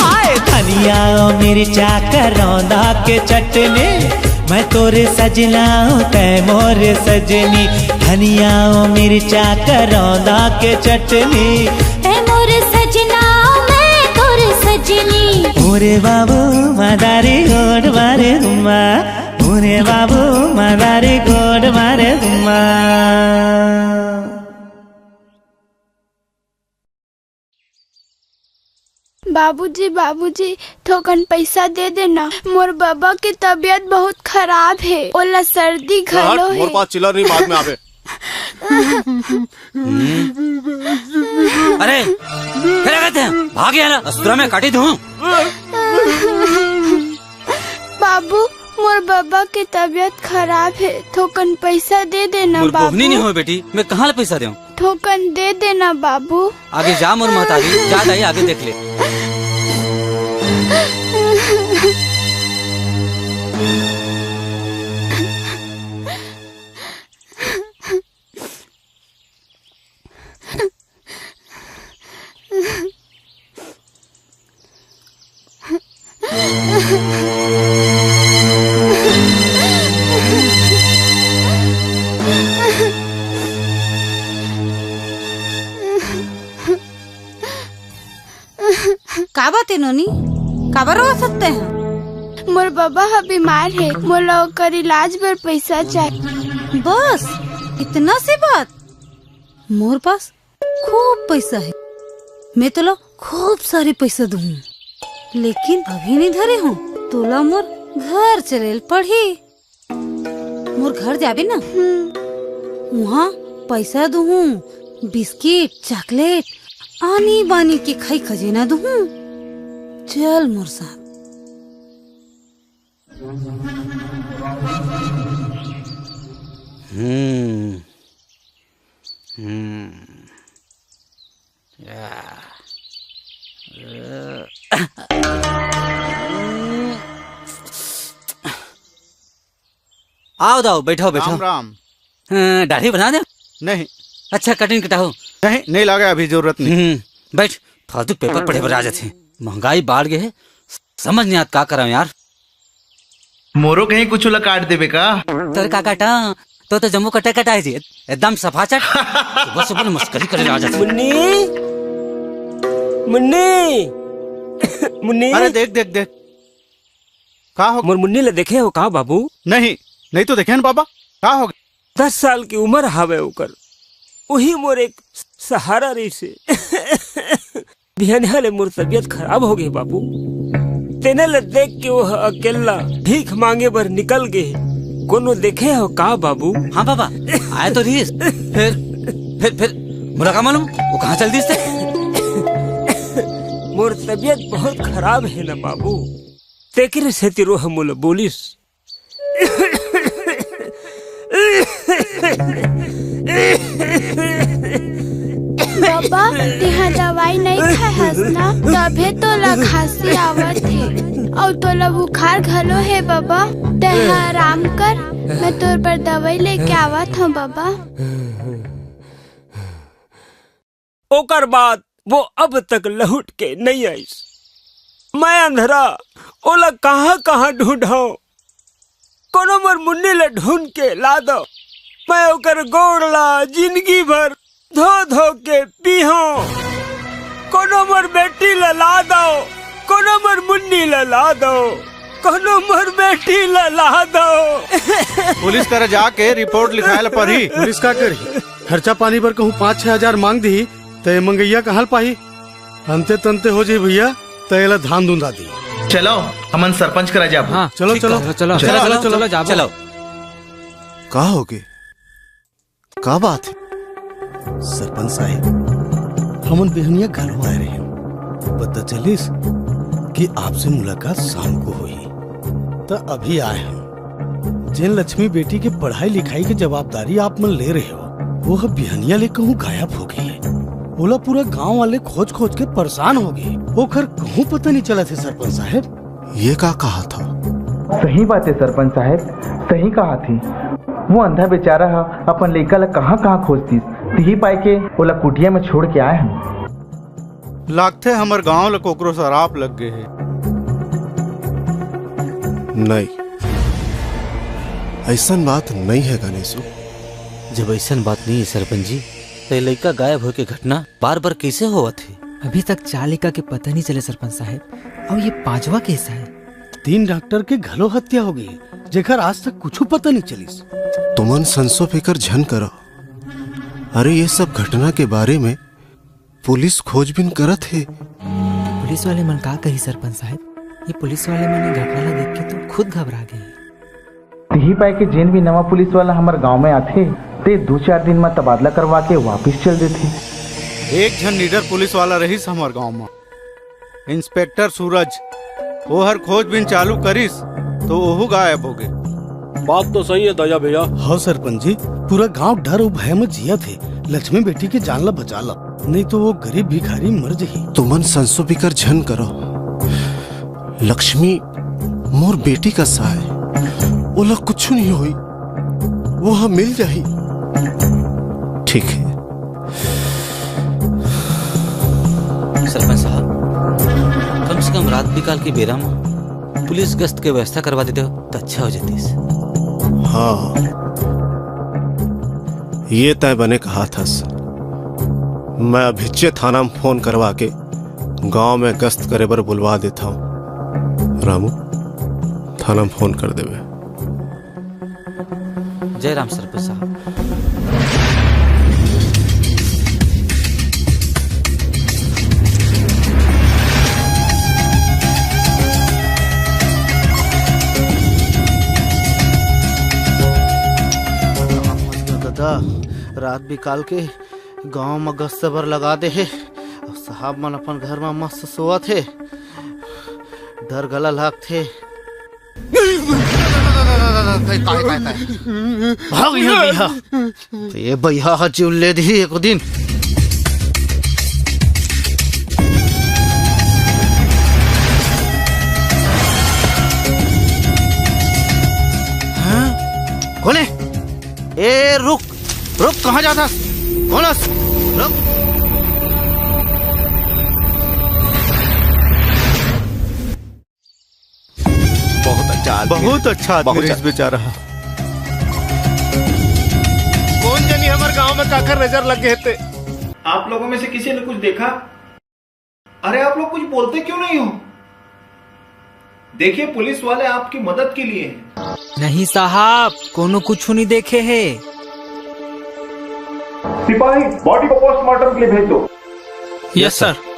हाय धनिया, ओ मिर्चा, करौंदा के चटनी, मैं तोर सजना, तै मोर सजनी। धनिया, ओ मिर्चा, करौंदा के चटनी, तै मोर सजना, मैं तोर सजनी। ओरे बाबू, मदारी गोड़ मारे हुमा। ओरे बाबू, मदारी गोड़ मारे हुमा। बाबूजी, बाबूजी, थोकन पैसा दे देना। मोर बबा के तबीयत बहुत खराब हे, ओला सर्दी घलो हे। मोर पास चिल्लर नहीं, बाद में आबे। अरे, करा कहते हैं, भाग यहाँ ना, अस्तुरा में काटी दूँ। बाबू, मोर बबा के तबीयत खराब हे, थोकन पैसा दे देना मोर बाबू। बोहनी नहीं हो बेटी, मैं कहाँ ले पैसा देऊँ? थोकन दे देना बाबू। आगे जा मोर महतारी, जा दाई आगे देख ले। का बात हे नोनी, काबर रोवत हस तैं ह? मोर बबा ह बीमार हे, मोला ओकर इलाज बर पइसा चाही। बस इतना सी बात? मोर पास खूब पइसा हे, मैं तोला खूब सारी पइसा दूहूं, लेकिन अभी नइ धरे हूं, तोला मोर घर चले ल पड़ही। मोर घर जाबे ना, हम्म। उहाँ पइसा दूहूं, बिस्किट, चॉकलेट, आनी बानी के खाई खजेना दूहूं। चल मोर साथ। हम्म। हम्म। या। आओ दाऊ, बैठो, बैठो। राम राम। हाँ, दाढ़ी बना दे। नहीं। अच्छा, कटिंग कटाओ। नहीं, नहीं लागे, अभी जरूरत नहीं। हम्म, बैठ, फालतू पेपर पढ़े बर आ जाथे। महंगाई बाढ़ गे हे, समझ नहीं आत का करंव यार। मोरो कहीं कुछ ला काट देबे का? तोर का काटा? तो, तो जम्मो कटे कटाए जी, एकदम सफाचट। सुबह सुबह ले मस्करी करे आ जाथे। मुन्नी, मुन्नी, मुन्नी। अरे देख, देख, देख। का हो? मोर मुन्नी ला देखे हो का बाबू? नहीं, नहीं तो देखे न बाबा। का हो? दस साल की उम्र हावे ओकर, वही मोर एक सहारा रहिसे। बिहनिया ले मोर तबीयत खराब हो गे बाबू। तेने ल देख के वो अकेल्ला भीख मांगे बर निकल गे। कोनो देखे हो का बाबू? हाँ बाबा, आए तो रहिस। फिर, फिर, फिर मोला का मालूम वो कहाँ चल दिस ते? मोर तबीयत बहुत खराब हे ना बाबू, तेकरे सेती वो ह मोला बोलिस। बाबा, तेहा दवाई नइ खाए हस ना, तभे तोला खांसी आवत हे, अउ तोला बुखार घलो हे बाबा। तेहा आराम कर, मैं तोर बर दवाई लेके आवत हंव बाबा। ओकर बाद वो अब तक लहुट के नइ आइस। मैं अंधरा, ओला कहाँ-कहाँ ढूंढंव? कोनो मोर मुन्नी ला ढूंढ के ला दव। मैं ओकर गोड़ ला जिंदगी भर धो-धो के पीहंव। कोनो मोर बेटी ला ला दव, कोनो मोर मुन्नी ला ला दव, कोनो मोर बेटी ला ला दव। पुलिस करा जाके रिपोर्ट लिखाए ला परही। पुलिस का करही? खर्चा पानी बर कहूँ पाँच छह हजार मांग दिही, त ए मंगइया कहाँ ल पाही? अंते तंते हो जाही भइया, त एला धान धुंधा दी। चलो, हमन सरपंच करा जाबो। हाँ, चलो, ठीक चलो। कहा, चलो, चलो, चलो, चलो, चलो, चलो, जाबो। चलो। का होगे? का बात हे? सरपंच साहेब, हमन बिहनिया घलो आए रहेन। पता चलिस कि आपसे मुलाकात शाम को होही, त अभी आए हन। जेन लक्ष्मी बेटी के पढ़ाई लिखाई के जवाबदारी आप मन ले रहे हो, वो ह बिहनिया ले कहूँ गायब हो गे हे। ओला पूरा गांव वाले खोज खोज के परेशान हो गे। ओखर कहूँ पता नहीं चलत हे सरपंच साहेब। ये का कहा था? सही बात हे सरपंच साहेब, सही कहा थी। वो अंधा बेचारा ह अपन लइका ला कहाँ कहाँ खोजतिस, तिही पाए के ओला कुटिया में छोड़ के आए हन। लागथे हमर गांव ल कोकरो सराप लग गे हे। नहीं, अइसन बात नहीं हे गणेशू। जब अइसन बात नहीं हे सरपंच जी, त ए लइका गायब होए के घटना बार बार कइसे होवत हे? अभी तक चार लइका के पता नहीं चले सरपंच साहेब, अउ ये पांचवा केस हे। तीन डॉक्टर के घलो हत्या हो गे, जेखर आज तक कुछु पता नहीं चलिस। तुमन संसो फिकर झन करो। अरे, ये सब घटना के बारे में पुलिस खोजबीन करत हे। पुलिस वाले मन का कही सरपंच साहेब, ये पुलिस वाले मन ये घटना ला देख के तो खुद घबरा गे। तिही पाए के जेन भी नवा पुलिस वाला हमर गांव में आथे, ते दू चार दिन में तबादला करवा के वापिस चल देथे। एक झन निडर पुलिस वाला रहिस हमर गांव में, इंस्पेक्टर सूरज। ओहर खोजबीन चालू करिस तो ओहू गायब हो गे। बात तो सही हे दया भैया। हाँ सरपंच जी, पूरा गांव डर अउ भय में जियत हे। लक्ष्मी बेटी के जान ला बचा ला, नहीं तो वो गरीब भिखारी मर जही। तुमन संसो फिकर झन करो। लक्ष्मी मोर बेटी कस आय, ओला कुछु नहीं होई, वो ह मिल जाही। ठीक हे। सरपंच साहब, कम से कम रात बिकाल के बेरा म पुलिस गश्त के व्यवस्था करवा देते हो त अच्छा हो जातिस। हाँ, ये तय बने कहा थस। मैं अभिच्चे थाना में फोन करवा के गांव में गश्त करे बर बुलवा देथव। रामू, थाना में फोन कर देवे। जय राम सरपंच साहब। दादा, रात बिकाल के गांव म गश्त बर लगा दे हे। अउ साहब मन अपन घर म मस्त सोवत हे। डर घला लागथे। काय, काय, काय, काय? भाग यहाँ, भैया। ये भैया हा जीव ले दी एक दिन। हाँ? कौन है? ए, रुक, रुक, कहाँ जाता? कौन है? रुक। बहुत अच्छा आदमी बहुत रहिस। अच्छा आदमी बहुत रहिस अच्छा। बेचारा। कौन जानी हमर गांव में काकर नजर लग गए थे। आप लोगों में से किसी ने कुछ देखा? अरे, आप लोग कुछ बोलते क्यों नहीं हो? देखिए, पुलिस वाले आपकी मदद के लिए हैं। नहीं साहब, कोनो कुछ नहीं देखे है। सिपाही, बॉडी को पोस्टमार्टम के लिए भेज दो। Yes sir.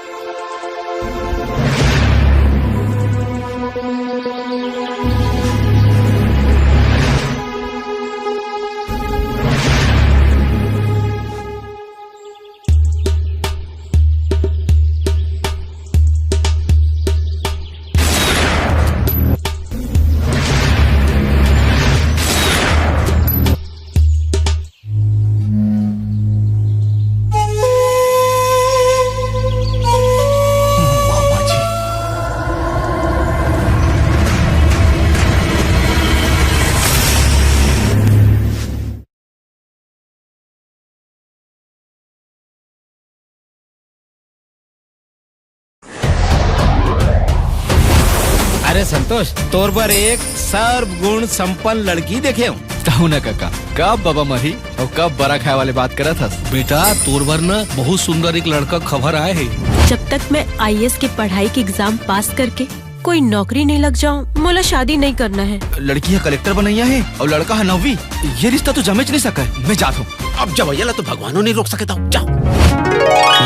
अरे संतोष, तोर बर एक सर्वगुण संपन्न लड़की देखे हूँ। कहूँ ना काका, कब बाबा मरही और कब बरा खाए वाले बात करत हस। बेटा, तोर बर न बहुत सुंदर एक लड़का खबर आए है। जब तक मैं आईएएस के पढ़ाई के एग्जाम पास करके कोई नौकरी नहीं लग जाऊं, मोला शादी नहीं करना है। लड़की ह कलेक्टर बनैया है और लड़का ह नौवीं। ये रिश्ता तो जमेच नहीं सका है। मैं जात हूँ। अब जवैया ला तो भगवानो नहीं रोक सके था। जाओ।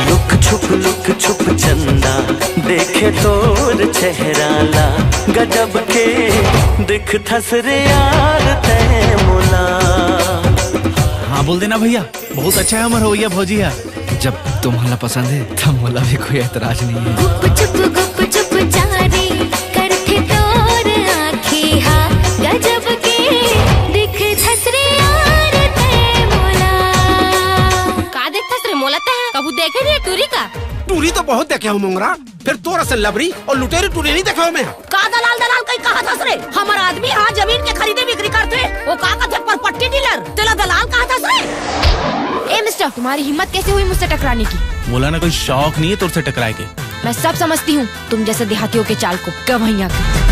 लुक छुप लुक छुप चंदा देखे तोर चेहरा ला, गजब के दिख थस रे यार तै मोला। हाँ बोल देना भैया, बहुत अच्छा है हमर होइया भौजी है। जब तुम्हाला पसंद है, तब मोला भी कोई एतराज नहीं है। गुप चुप गुप चुप चारी करथे तोर आँखी हा, गजब के दिख थस रे यार तै मोला। का देखथस रे मोला तै? कभू देखे नहीं टूरी का? टूरी तो बहुत देखे हूँ मोंगरा, फिर तोर असन लबरी और लुटेरी टूरी नहीं देखे हूँ मैं। का दलाल दलाल कहीं कहा थस रे? हमर आदमी हाँ जमीन के खरीदे बिक्री करथे, वो का कथे परपट्टी डीलर, तेला दलाल कहा थस रे? ए मिस्टर, तुम्हारी हिम्मत कैसे हुई मुझसे टकराने की? मोला ना कोई शौक नहीं है तोर से टकराए के। मैं सब समझती हूँ तुम जैसे देहातियों के चाल को। गवैया के।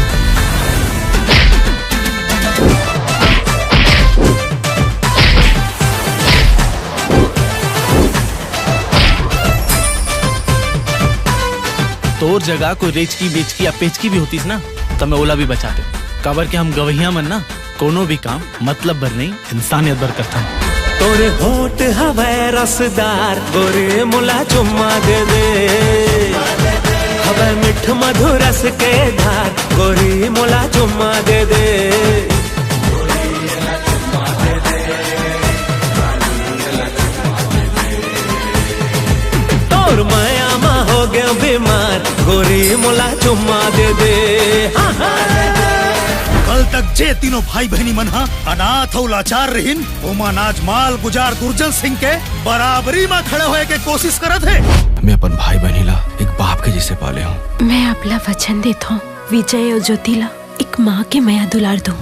तोर जगह कोई रेचकी, बेचकी या पेचकी भी होतीस ना, त मैं ओला भी बचा दे। काबर के हम गवैया मन ना कोनो भी काम मतलब बर नहीं, इंसानियत बर करथन। तोरे होठ हवै रसदार, गोरी मोला चुम्मा दे दे। हवै मिठ मधुर रस के धार, गोरी मोला चुम्मा दे दे। तोर माया मा हो गया बीमार, गोरी मोला चुम्मा दे दे। हाँ, हाँ। कल तक जे तीनों भाई बहनी मन हा अनाथ अउ लाचार रहिन, ओमन आज माल गुजार दुर्जन सिंह के बराबरी मा खड़े होए के कोशिश करत हे। मैं अपन भाई बहनी ला एक बाप के जैसे पाले हूँ। मैं आपला वचन देत हूँ, विजय अउ ज्योति ला एक माँ के मया दुलार दूँ।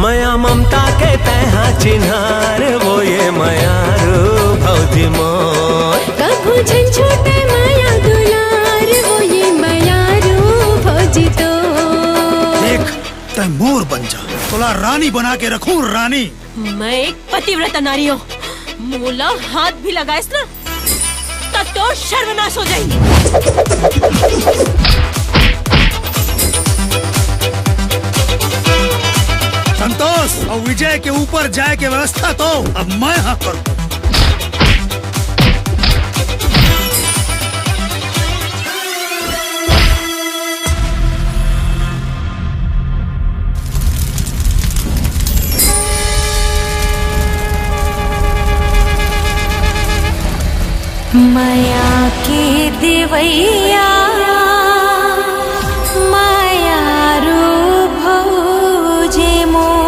मया ममता के तैहा चिन्हार, वो ये मयारू भौजी मोर। कभू झन छूटे मया दुलार, वो ये मयारू भौजी तोर। देख, तै मोर बन जा, तोला रानी बना के रखूं, रानी। मैं एक पतिव्रता नारी हूँ, मोला हाथ भी लगाइस ना, त तोर सर्वनाश हो जाही। के ऊपर जाए के व्यवस्था तो अब मैं हा करूं। मया के देवैया, मयारू भौजे मोर।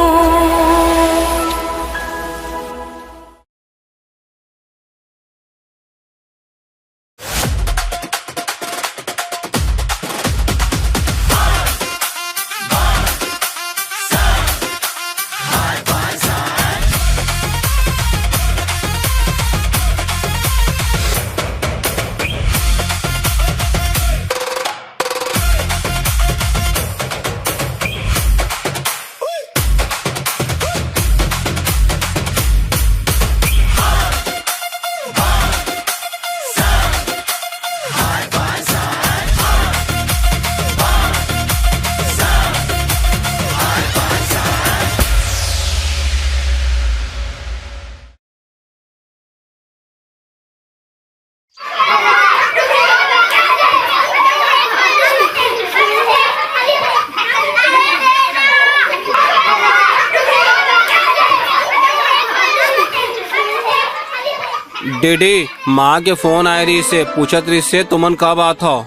डैडी, माँ के फोन आए रहिसे, पूछत रहिसे, तुमन कब आत हव?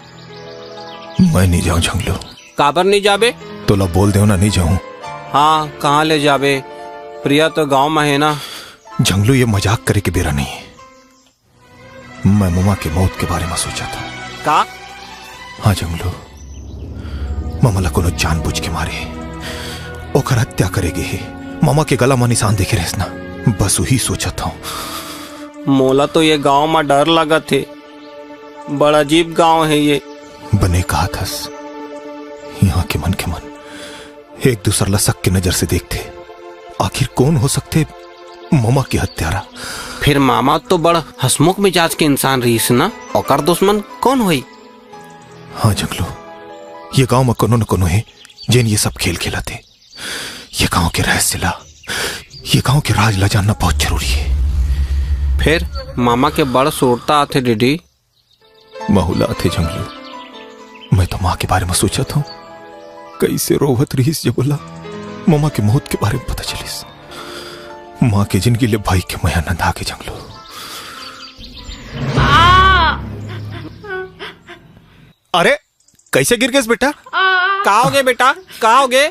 मैं नहीं जाऊं झंगलू। काबर नहीं जाबे? तोला बोल देव ना, नहीं जाऊं। हाँ, कहाँ ले जाबे? प्रिया तो गांव में है ना। झंगलू, ये मजाक करे के बेरा नहीं है। मैं ममा के मौत के बारे में सोचत हंव। का? हाँ झंगलू, ममा ला कोनो जानबूझ के मारे, ओकर हत्या करे गे हे, ममा के गला म निशान देखे रहेस ना, बस उही सोचत हंव। मोला तो ये गांव म डर लगत हे, बड़ अजीब गांव हे ये। बने कहत हस, इहां के मन के मन एक दूसर ला शक के नजर से देखथे। आखिर कौन हो सकथे ममा के हत्यारा? फिर मामा तो बड़ हंसमुख मिजाज के इंसान रहिस ना, ओकर दुश्मन कौन होई? हाँ झंगलू, ये गांव में कोनो न कोनो हे, जेन ये सब खेल खेलत हे। ये गांव के रहस्य ला, ये गांव के राज ला जानना बहुत जरूरी हे। फिर मामा के बड़ सुरता आथे डैडी। महुला आथे झंगलू। मैं तो माँ के बारे में सोचत हंव, कइसे रोवत रहिस जब ओला ममा के मौत के बारे में पता चलिस। माँ के जिंदगी ले भाई के मया नंदा के झंगलू। अरे, कइसे गिर गेस बेटा? का होगे बेटा? का होगे?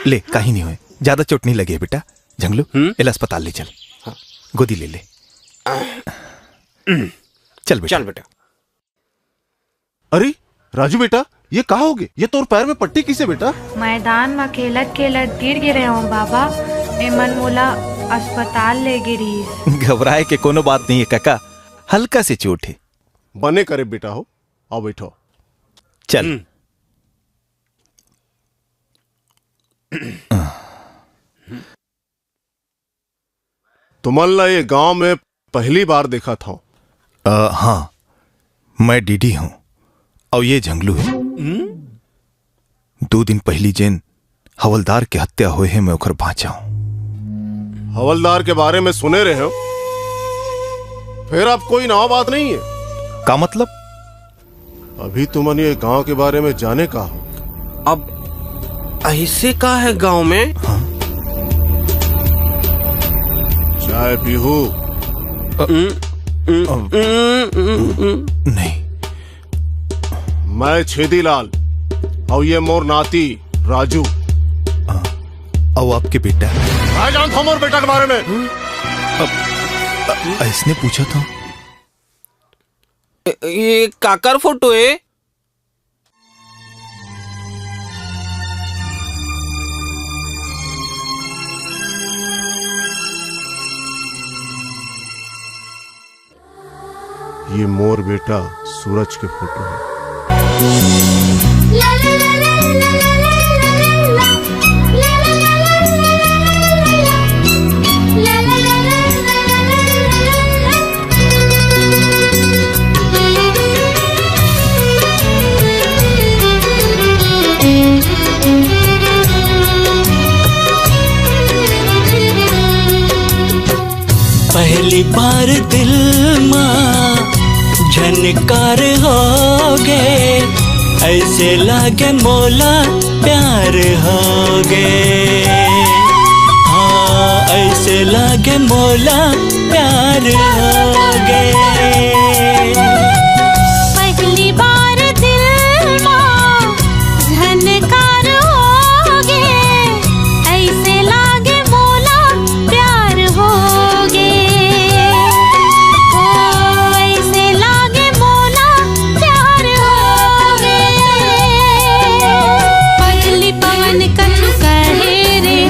ले, काहीं नहीं होय, ज्यादा चोट नहीं लगे बेटा। झंगलू, हम्म? एला अस्पताल ले चल। हाँ। गोदी ले ले। चल बेटा। चल बेटा। अरे राजू बेटा, ये का होगे? ये तोर पैर में पट्टी किसे बेटा? मैदान म खेलत खेलत गिर गे रहेंव बाबा, एमन मोला अस्पताल ले गे रिहिस। घबराए के कोनो बात नहीं है काका, हल्का से चोट है। बने करे बेटा हो, आओ बैठो। चल। हम्म। तुमन ला ये गांव में पहली बार देखत हंव। अ, हाँ, मैं डीडी हूँ, अउ ये झंगलू है। हम्म? दो दिन पहली जेन हवलदार के हत्या होए हे, मैं ओकर बाँचा हूँ। हवलदार के बारे में सुने रहेंव, फिर अब कोई नवा बात नहीं है। का मतलब? अभी तुमन ये गांव के बारे में जाने का हो? अब ऐसे का है गांव में? हाँ? चाय पीहू? अ, उम, उम, अब उम, उम, उम। नहीं। मैं छेदीलाल, अउ ये मोर नाती राजू। हाँ, अउ आपके बेटा? मैं जानता हूँ मोर बेटा के बारे में। अब, अ, ऐसने पूछा था। ए, ये काकर फोटो है? ये मोर बेटा सूरज के फोटो है। बार दिल मा झनकार होगे, ऐसे लागे मोला प्यार होगे। हाँ, ऐसे लागे मोला प्यार होगे। पहली बार दिल मा झनकार होगे, ऐसे लागे मोला प्यार होगे। ओ, ऐसे लागे मोला प्यार होगे। पगली पवन कछु कहे रे,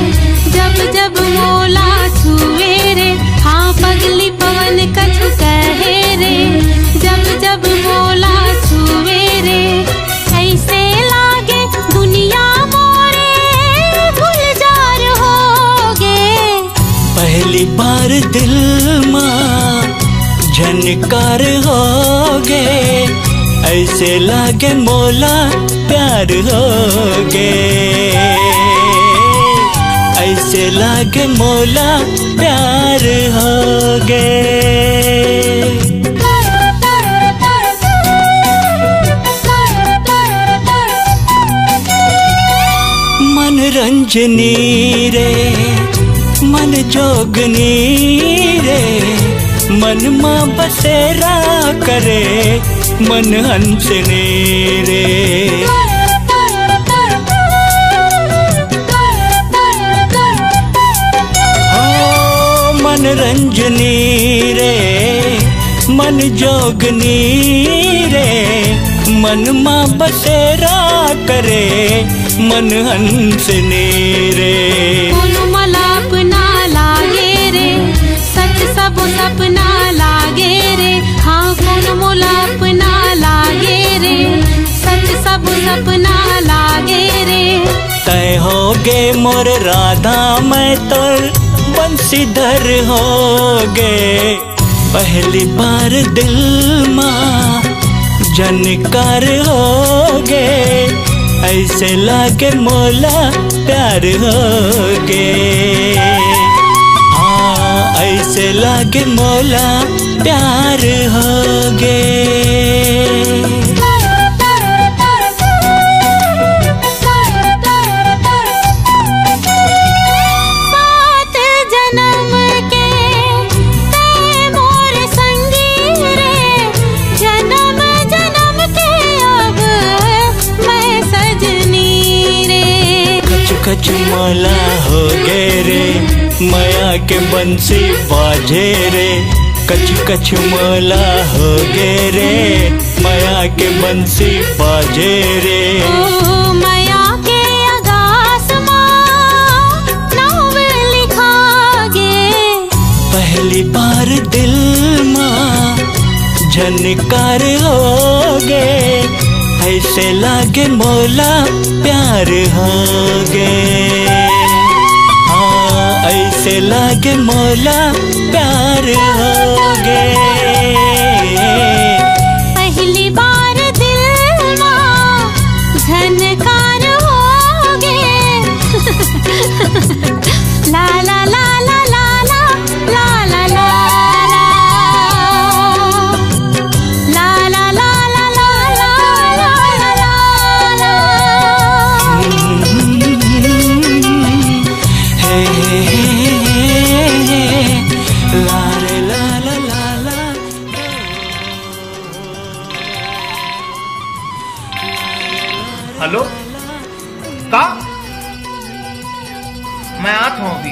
जब जब मोला छुए रे। हाँ, पगली पवन कछु कहे रे, जब जब मोला छुए रे। ऐसे लागे दुनिया मोरे गुलजार होगे। पहली बार दिल मा झनकार होगे, ऐसे लागे मोला प्यार होगे। ऐसे लागे मोला प्यार होगे। मन रंजनी रे, मन जोगनी रे, मन मा बसेरा करे, मन हंसनी रे। हो मन रंजनी रे, मन जोगनी रे, मन मा बसेरा करे, मन हंसनी रे। कोनो मोला अपना लागे रे, सच सब सपना लागे रे। हाँ, कोनो मोला अपना लागे रे, सच सब सपना लागे रे। तय होगे मोर राधा, मैं तोर बंसीधर होगे। पहली बार दिल मा झनकार होगे, ऐसे लागे मोला प्यार होगे। हाँ, ऐसे लागे मोला प्यार होगे। सात जनम के तैं मोर संगी रे, जनम जनम के अब मैं सजनी रे। कछु कछु मोला होगे रे, मया के बंसी बाजे रे। कछु कछु मोला होगे रे, मया के बंसी बाजे रे। ओ मया के अगास मा नाव लिखागे। पहली बार दिल मा झनकार होगे, ऐसे लागे मोला प्यार होगे। हाँ, ऐसे लागे मोला प्यार होगे। पहली बार दिल मा झनकार होगे। ला ला ला ला ला ला। ला ला ला ला ला। ला ला ला ला ला ला ला ला ला। हे हे हे हे हे। ला रे ला ला ला ला। हेलो, का? मैं आत हूँ अभी।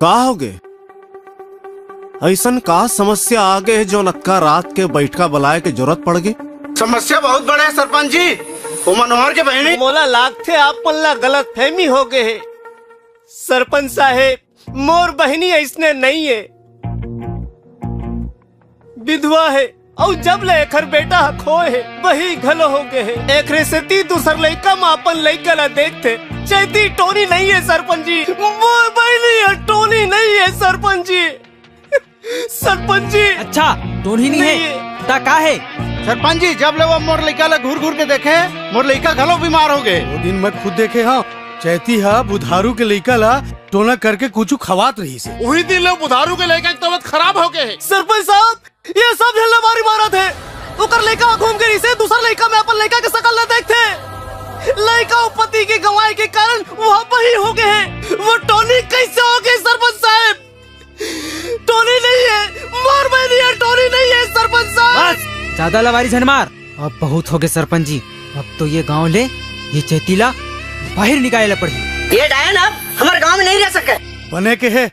का होगे? अइसन का समस्या आगे हे, जोन अतका रात के बइठका बलाय के जरूरत पड़गे? समस्या बहुत बड़े हे सरपंच जी। वो मनोहर के बहिनी। मोला लागथे आप मन ला गलतफहमी होगे हे। सरपंच साहेब, मोर बहिनी अइसने नइ हे। विधवा हे, अउ जब ले एखर बेटा ह खोए हे, बही घलो हो गे हे। एखरे सेती दूसर लइका म अपन लइका ला देखथे। चैती टोनी नइ हे सरपंच जी, मोर बहिनी ह टोनी नइ हे सरपंच जी। सरपंच जी। अच्छा, टोनी नइ हे, त का हे? सरपंच जी, जब ले वो मोर लइका ला घूर घूर के देखे, मोर लइका घलो बीमार हो गे। वो दिन मैं खुद देखे हंव, चैती ह बुधारू के लइका ला टोना करके कुछु खवात रहिस हे। उही दिन ले बुधारू के लइका के तबीयत खराब हो गे हे। सरपंच साहब, ये सब झन ला मारी मारत हे। ओकर लइका घूम गे रहिसे, दूसर लइका में अपन लइका के शकल ला देखथे। लइका अउ पति के गंवाए के कारण वो बही हो गे हे। वो टोनी कइसे हो गे सरपंच साहब? टोनी नइ हे, मोर बहिनी ह टोनी नइ हे सरपंच साहब। बस, जादा लबारी झन मार। अब बहुत हो गे सरपंच जी, अब तो ये गांव ले ये चैती ला बाहिर निकाले ला पड़ही। ये डायन अब हमर गांव में नइ रह सके। बने के हे,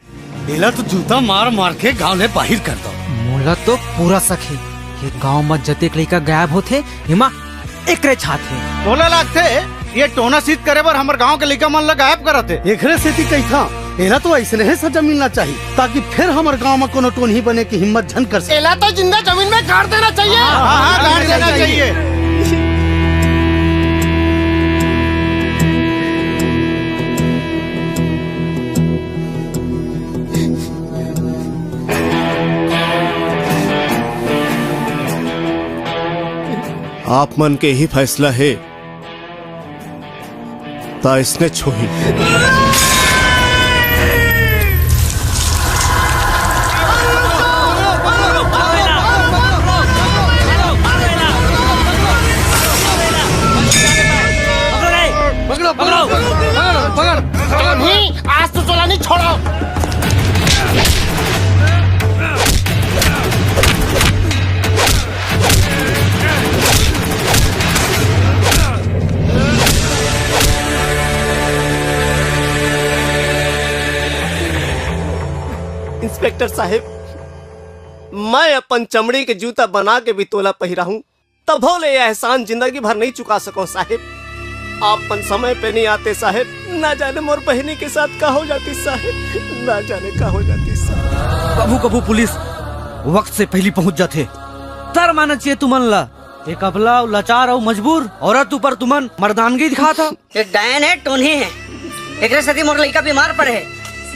एला तो जूता मार मार के गांव ले बाहिर कर दव। मोला तो पूरा शक हे, ये गांव म जतेक लइका गायब होथे, एमा एकरे हाथ हे। तोला लागथे ये टोना सिद्ध करे बर हमर गांव के लइका मन ला गायब करत हे? एकरे सेती कहिथंव, एला तो अइसने ही सजा मिलना चाही, ताकि फेर हमर गांव म कोनो टोनही बने के हिम्मत झन कर सके। एला तो जिंदा जमीन में गाड़ देना चाहिए। हाँ, हाँ, गाड़ देना चाहिए। आप मन के ही फैसला हे, त अइसने छुही। पकड़ो, पकड़ो, पकड़ो, पकड़। नहीं, आज तो चोला नहीं छोड़ो। इंस्पेक्टर साहेब, मैं अपन चमड़ी के जूता बना के भी तोला पहिराहूं, तभो ले ये एहसान जिंदगी भर नहीं चुका सको साहेब। आप मन समय पे नहीं आते साहेब, ना जाने मोर बहिनी के साथ का हो जाती साहेब, ना जाने का हो जाती साहेब। कभू कभू पुलिस वक्त से पहिली पहुंच जाथे। शर्म आना चाहिए तुमन ला, एक अबला, लाचार अउ मजबूर औरत ऊपर तुमन मर्दानगी दिखात हव। ये डायन हे, टोनही हे, एकरे सेती मोर लइका बीमार पड़े हे।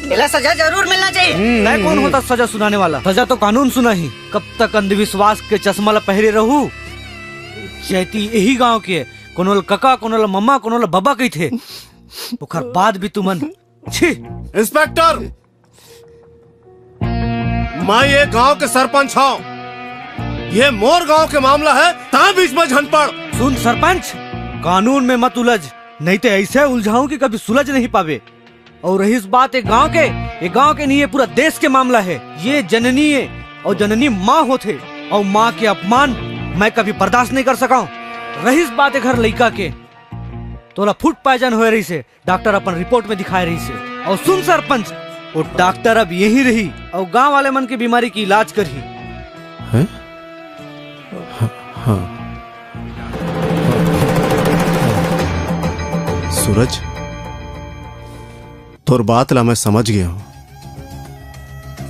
एला सजा जरूर मिलना चाहिए। तैं कोन होथस सजा सुनाने वाला? सजा तो कानून सुनाही। कब तक अंधविश्वास के चश्मा ला पहिरे रहू? चैती यही गांव के, कोनो ल कका, कोनो ल मम्मा, कोनो ल बबा कहिथे। ओकर बाद भी तुमन, छी। इंस्पेक्टर, मैं ये गांव के सरपंच हंव। ये मोर गांव के मामला हे, तैं बीच में झन पड़। सुन सरपंच, कानून में मत उलझ, नहीं तो ऐसे उलझाऊं कि कभी सुलझ नहीं पावे। अउ रहिस बात ये गांव के, ये गांव के नहीं, ये पूरा देश के मामला हे। ये जननी हे अउ जननी माँ होथे, अउ माँ के अपमान मैं कभी बर्दाश्त नहीं कर सकंव। रहिस बात एखर लइका के, तोला food poison होए रहिस हे, डॉक्टर अपन रिपोर्ट में दिखाए रहिस हे। अउ सुन सरपंच, वो डॉक्टर अब यहीं रही अउ गांव वाले मन के बीमारी के इलाज करही। हैं? हाँ, हाँ। सूरज, तोर बात ला मैं समझ गे हंव।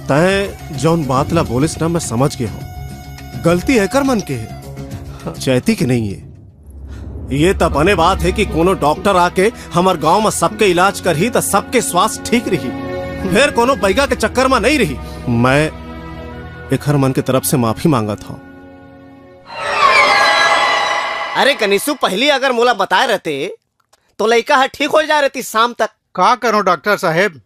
तैं जौन बात ला बोलिस ना, मैं समझ गे हंव। गलती एकर मन के हे, चैती के नहीं हे। ये त बने बात हे कि कोनो डॉक्टर आके हमर गांव म सबके इलाज करही, त सबके स्वास्थ्य ठीक रही, फेर कोनो बैगा के चक्कर म नहीं रही। मैं एखर मन के तरफ से माफी मांगत हंव। अरे गणेशू, पहिली अगर मोला बताए रहते, तो लइका ह ठीक हो जाए रहती शाम तक। का करों डॉक्टर साहेब?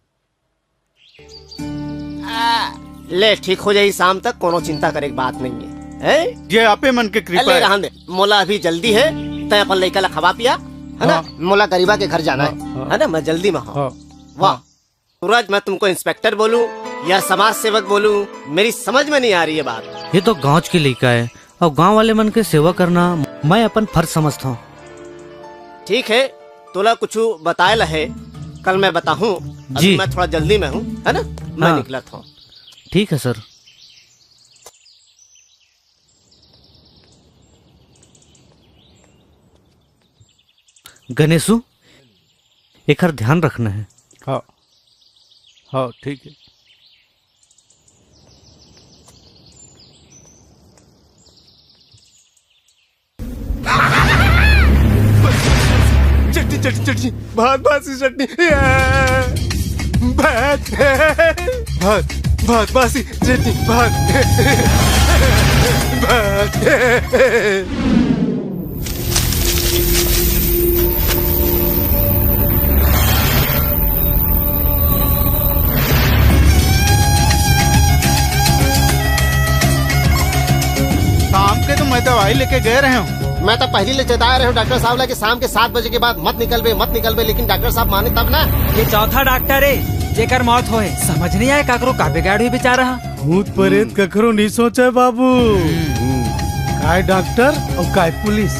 आ, ले, ठीक हो जाही शाम तक, कोनो चिंता करे के बात नहीं हे, हैं? ये आपे मन के कृपा ले, हे। रहन दे, मोला अभी जल्दी हे, तैं अपन लइका ला खवा पिया, है ना? हाँ। मोला गरीबा के घर जाना हे, हाँ। है ना? मैं जल्दी में हंव। हाँ। वाह, हाँ। सूरज, मैं तुमको इंस्पेक्टर बोलूं या समाज सेवक बोलूं, मेरी समझ में नहीं आ रही है बात। ये तो गांव के लइका हे, अउ गांव वाले मन के सेवा करना मैं अपन फर्ज समझत हंव। ठीक हे, तोला कुछु बताए ला हे, कल मैं बताहूं। अभी जी। मैं थोड़ा जल्दी में हूं, है ना? मैं हाँ। निकलत हंव। ठीक हे सर। गणेशू, एखर ध्यान रखना हे। हाँ, हाँ, ठीक हे। चटनी, भात बासी चटनी, भात, भात, भात बासी चटनी, भात, भात। शाम के तो मैं दवाई लेके गए रहे हूँ। मैं तो पहली ले चेताए रहे हूँ डॉक्टर साहब ला कि शाम के सात बजे के बाद मत निकलबे, मत निकलबे, लेकिन डॉक्टर साहब माने तब ना। ये चौथा डॉक्टर है जेकर मौत होए। समझ नहीं आए काकरो का बिगाड़ हुई बेचारा। भूत प्रेत कखरो नहीं सोचे बाबू। काय डॉक्टर और काय पुलिस।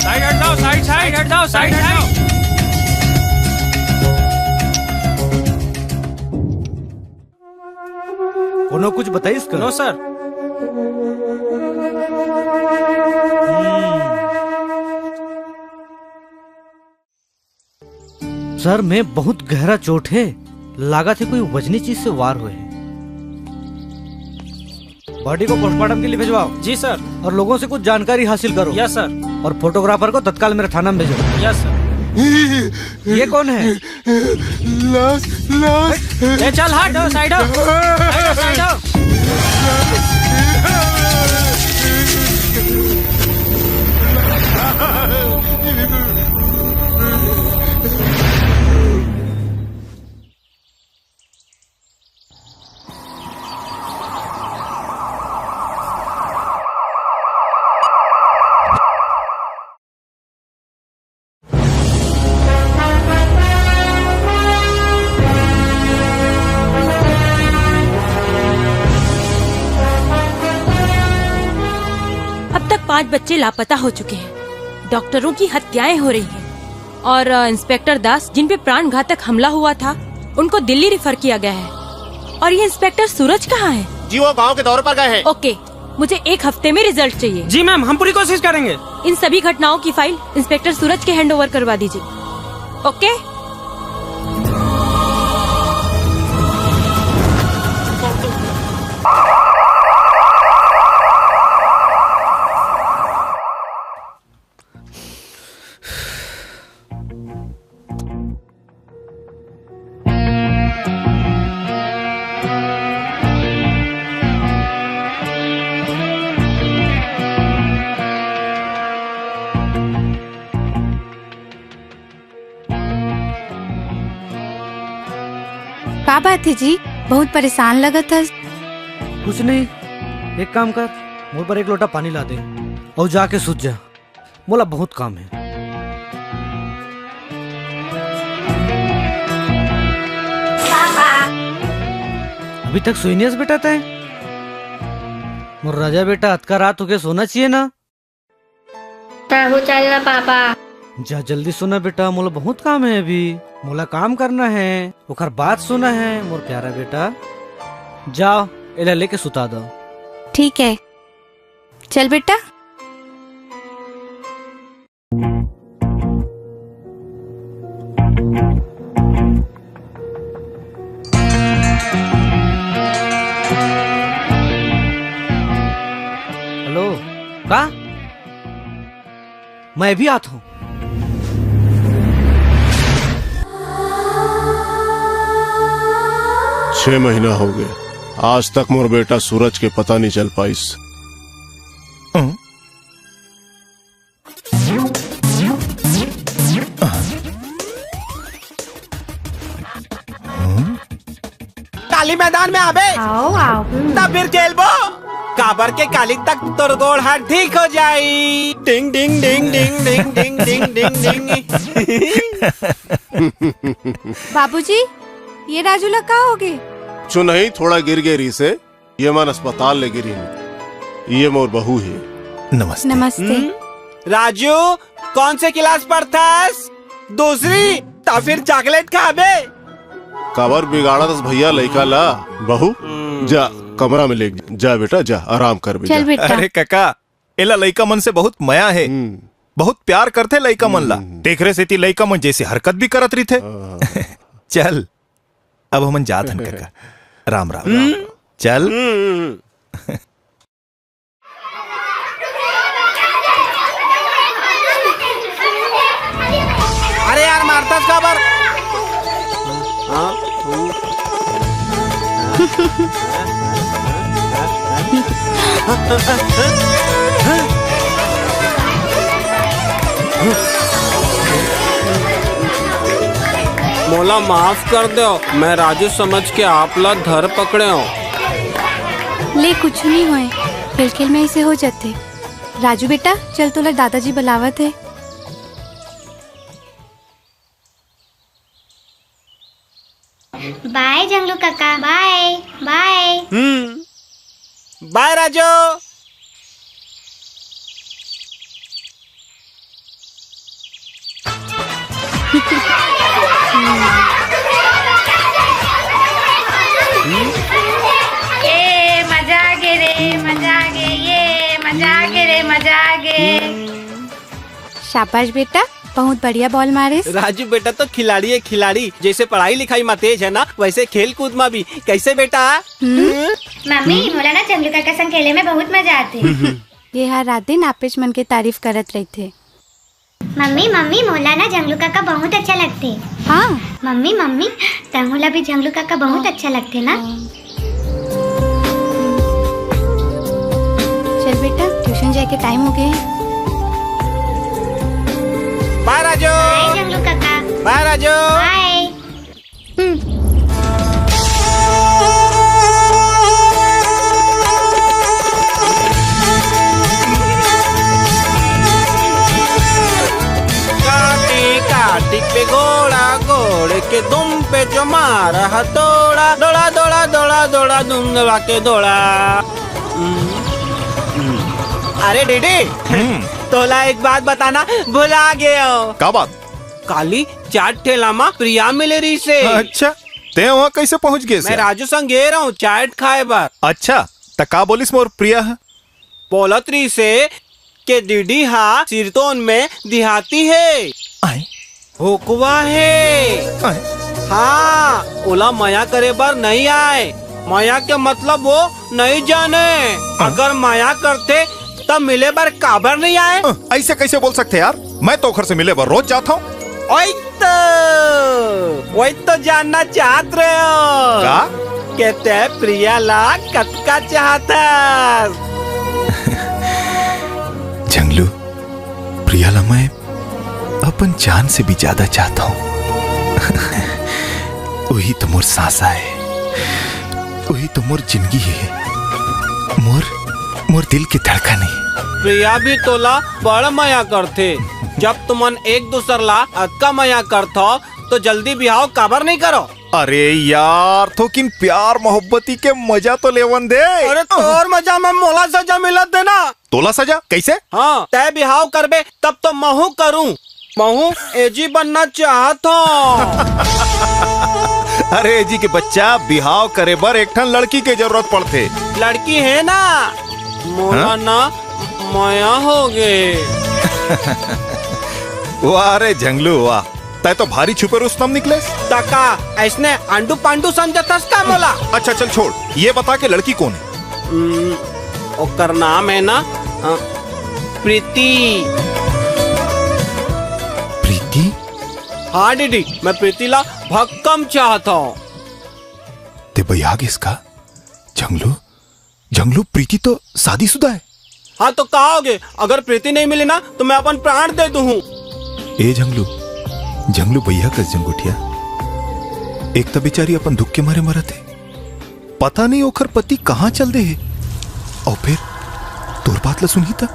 साइड हट जाओ, साइड, साइड हट जाओ, साइड हट जाओ। कोनो कुछ बताइस का? नो सर। सर, में बहुत गहरा चोट है, लागत है कोई वजनी चीज से वार हुए है। बॉडी को पोस्टमार्टम के लिए भिजवाओ। जी सर। और लोगों से कुछ जानकारी हासिल करो। Yes sir. और फोटोग्राफर को तत्काल मेरे थाना में भेजो। Yes sir. ये कौन है? लाश, लाश। ए, चल हट, साइड हो। साइड हो, साइड हो। अब तक पांच बच्चे लापता हो चुके हैं। डॉक्टरों की हत्याएं हो रही हैं और, अ, इंस्पेक्टर दास, जिन पे प्राण घातक हमला हुआ था, उनको दिल्ली रिफर किया गया है। और ये इंस्पेक्टर सूरज कहाँ है? जी, वो गांव के दौरे पर गए हैं। ओके, मुझे एक हफ्ते में रिजल्ट चाहिए। जी मैम, हम पूरी कोशिश करेंगे। इन सभी घटनाओं की फाइल इंस्पेक्टर सूरज के हैंडओवर करवा दीजिए। ओके? का बात है जी, बहुत परेशान लगत हस। कुछ नहीं, एक काम कर, मोर बर एक लोटा पानी ला दे और जाके सुत जा। मोला बहुत काम है। अभी तक सोई नहीं हस बेटा तैं? मोर राजा बेटा, अतका रात होगे, सोना चाहिए ना। ताहू चल ना पापा। जा जल्दी सोना बेटा, मोला बहुत काम है अभी। मोला काम करना है, ओकर बाद सोना है मोर प्यारा बेटा। जाओ, एला लेके सुता दो। ठीक है, चल बेटा। हेलो, का? मैं भी आत हूँ। छह महीना होगे, आज तक मोर बेटा सूरज के पता नहीं चल पाइस। हम्म। काली मैदान में आबे। आओ, आओ। तब फिर खेलबो। काबर के काली तक तोर गोड़ हाथ ठीक हो जाई। डिंग, डिंग, डिंग, डिंग। बाबूजी, ये राजू ला का होगे? कुछु नहीं, थोड़ा गिर गे रिहिसे। ये मन अस्पताल ले गिरी हूँ। ये मोर बहू है। नमस्ते। नमस्ते। हम्म? राजू, कौन से क्लास पढ़थस? दूसरी? तो फिर चॉकलेट खाबे? काबर बिगाड़त हस भैया लइका ला? बहू, हम्म। जा कमरा में ले जा बेटा, जा आराम कर बेटा। चल बेटा। अरे काका, एला लइका मन से बहुत मया है। हम्म। बहुत प्यार करथे लइका मन ला। हम्म। तेखरे सेती लइका मन जैसे हरकत भी करत रहिथे। हाँ। चल, अब हमन जात हन काका। राम राम। हम्म। चल। हम्म। मोला माफ कर दो, मैं राजू समझ के आप ला धर पकड़े हूँ। ले, कुछ नहीं होए, खेल खेल में ऐसे हो जाते। राजू बेटा, चल, तोला दादाजी बुलावत है। बाय जंगलू काका, बाय। बाय। हम्म, बाय राजू। ए, मजा आ गे रे, मजा आ गे, ये, मजा आ गे रे, मजा आ गे। शाबाश बेटा, बहुत बढ़िया बॉल मारिस। राजू बेटा तो खिलाड़ी है, खिलाड़ी। जैसे पढ़ाई लिखाई में तेज है ना, वैसे खेल कूद में भी। कैसे बेटा? हम्म। मम्मी, मोला ना जंगलू काका संग खेले में बहुत मजा आथे। ये हर रात दिन आपेच मन के तारीफ करत रहिथे। मम्मी, मम्मी, मोला ना जंगलू काका बहुत अच्छा लगथे। हाँ। मम्मी, मम्मी, तैं मोला भी जंगलू काका बहुत अच्छा लगथे ना। चल बेटा, ट्यूशन जाए के टाइम हो गए। बाय राजू। बाय जंगलू काका। बाय राजू। बाय। काटी काटी पे घोड़ा, घोड़े के दुम पे जो मारा हथौड़ा, दौड़ा, दौड़ा, दौड़ा, दौड़ा, दुम दबा के दौड़ा। हम्म, हम्म। अरे डीडी, हम्म। तोला एक बात बताना भुला गए हो। का बात? काली चाट ठेला मा प्रिया मिले रहिसे। अच्छा, तैं वहाँ कैसे पहुँच गए मैं से? राजू संग गे रहूं चाट खाए बर। अच्छा, त का बोलिस मोर प्रिया ह? बोलत रहिसे के डीडी हा सिरतोन में देहाती हे। आय। होकवा हे। आय। हाँ, ओला मया करे बर नहीं आए। मया के मतलब वो नहीं जाने। हाँ। अगर मया करते, तब मिले बर काबर नहीं आए? अ, ऐसे कैसे बोल सकथे यार? मैं तो ओखर से मिले बर रोज जात हूँ। ओई तो, वही तो जानना चाहत रहे हो। का? के तैं प्रिया ला कतका चाहत हस? जंगलू, प्रिया ला मैं अपन जान से भी ज्यादा चाहत हूँ। वही तो मोर सांस आए, वही तो मोर जिंदगी हे, मोर, मोर दिल के धड़कन हे। प्रिया भी तोला बड़ मया करथे। जब तुमन एक दूसर ला अतका मया करथव, तो जल्दी बिहाव काबर नहीं करो? अरे यार, थोकिन प्यार मोहब्बती के मजा तो लेवन दे। अरे तोर मजा में मोला सजा मिलत हे ना। तोला सजा? कैसे? हाँ, तैं बिहाव करबे तब तो महू करूं। महू एजी बनना चाहत हूँ। अरे एजी के बच्चा, बिहाव करे बर एक ठन लड़की के जरूरत पड़थे। लड़की हे ना, मोला हाँ? ना मया हो गे। वाह रे झंगलू वाह, तैं तो भारी छुपे रुस्तम निकलेस। त का ऐसने आंडू पांडू समझथस का मोला? अच्छा चल छोड़, ये बता के लड़की कौन है? हम्म, ओकर नाम है ना, अ, प्रीति। प्रीति? हाँ डीडी, मैं प्रीति ला भक्कम चाहत हूँ। तैं बइहा गेस का? झंगलू, झंगलू, प्रीति तो शादीशुदा है। हाँ तो का हो गे, अगर प्रीति नहीं मिली ना तो मैं अपन प्राण दे दूँ। ए झंगलू, झंगलू बइहा कस झन गोठिया। एक त बेचारी अपन दुख के मारे मरत हे, पता नहीं ओखर पति कहाँ चल दे हे। अउ फिर तोर बात ला सुनही त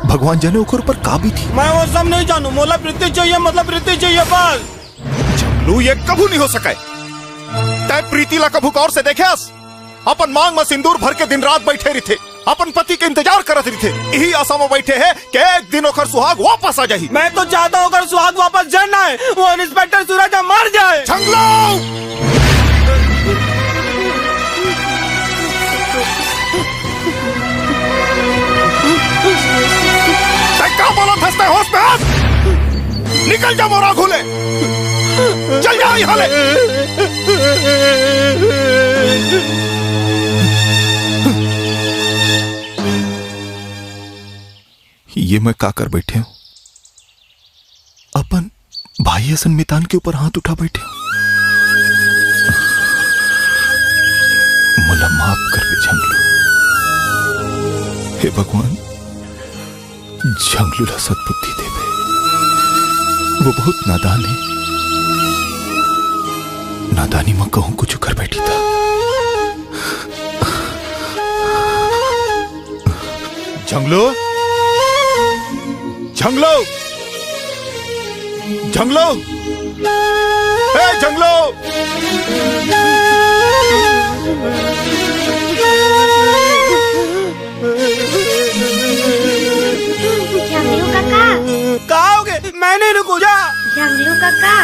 भगवान जाने ओखर ऊपर का बीती। मैं वो सब नहीं जानू, मोला प्रीति चाहिए, मतलब प्रीति चाहिए बस। झंगलू, ये कभू नहीं हो सके। तैं प्रीति ला कभू गौर से देखे हस? अपन मांग म सिंदूर भर के दिन रात बैठे रहिथे, अपन पति के इंतजार करत रहिथे। इही आशा म बैठे हे कि एक दिन ओखर सुहाग वापस आ जाही। मैं तो चाहता हूँ ओखर सुहाग वापस झन आए, वो इंस्पेक्टर सूरज मर जाए। झंगलू! तैं का बोलत हस? तैं होश में हस? निकल जा मोर आघू ले। चल जा यहाँ ले। ये मैं का कर बैठे हूँ? अपन भाई असन मितान के ऊपर हाथ उठा बैठे हूँ। मोला माफ कर दे झंगलू। हे भगवान, झंगलू ला सद्बुद्धि देवे। वो बहुत नादान हे। नादानी म कहूँ कुछ कर बैठी था। झंगलू, झंगलू, झंगलू, ए झंगलू। झंगलू काका। का होगे? मैं नहीं रुकूं, जा। झंगलू काका,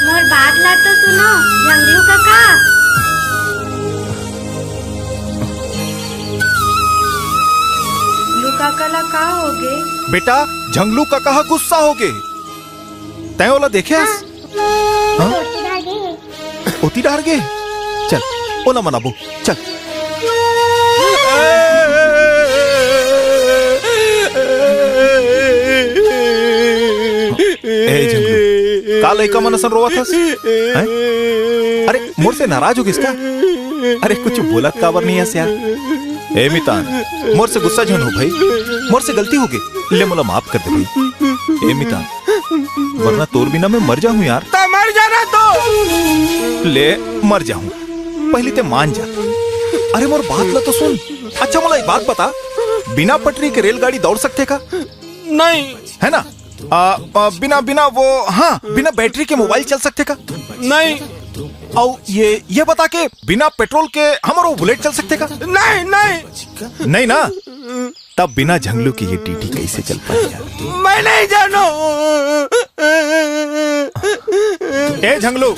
मोर बात ला तो सुनो। झंगलू काका। झंगलू काका ला का होगे? बेटा, झंगलू काका ह गुस्सा होगे। तैं ओला देखे हस? हाँ। हाँ? ओती डहर गे हे। ओती डहर गे? चल, ओला मनाबो। चल। ए झंगलू, का लइका मन असन रोवत हस? हैं? अरे, मोर से नाराज हो गिस का? अरे, कुछ बोलत काबर नहीं हस यार? ए मितान, मोर से गुस्सा झन हो भाई, मोर से गलती होगे, ले मोला माफ कर दे भाई। ए मितान, वरना तोर बिना मैं मर जाहूँ यार। त मर जाना तो। ले, मर जाहूँ, पहली ते मान जा। अरे मोर बात ला तो सुन। अच्छा मोला एक बात बता, बिना पटरी के रेलगाड़ी दौड़ सकथे का? नहीं। है ना? आ, आ, बिना, बिना वो, हाँ, बिना बैटरी के मोबाइल चल सकथे का? नहीं। अउ ये, ये बता के बिना पेट्रोल के हमर वो बुलेट चल सकथे का? नहीं, नहीं। नहीं ना? तब बिना झंगलू के ये डीडी कैसे चल पाही यार? मैं नहीं जानू। ए झंगलू,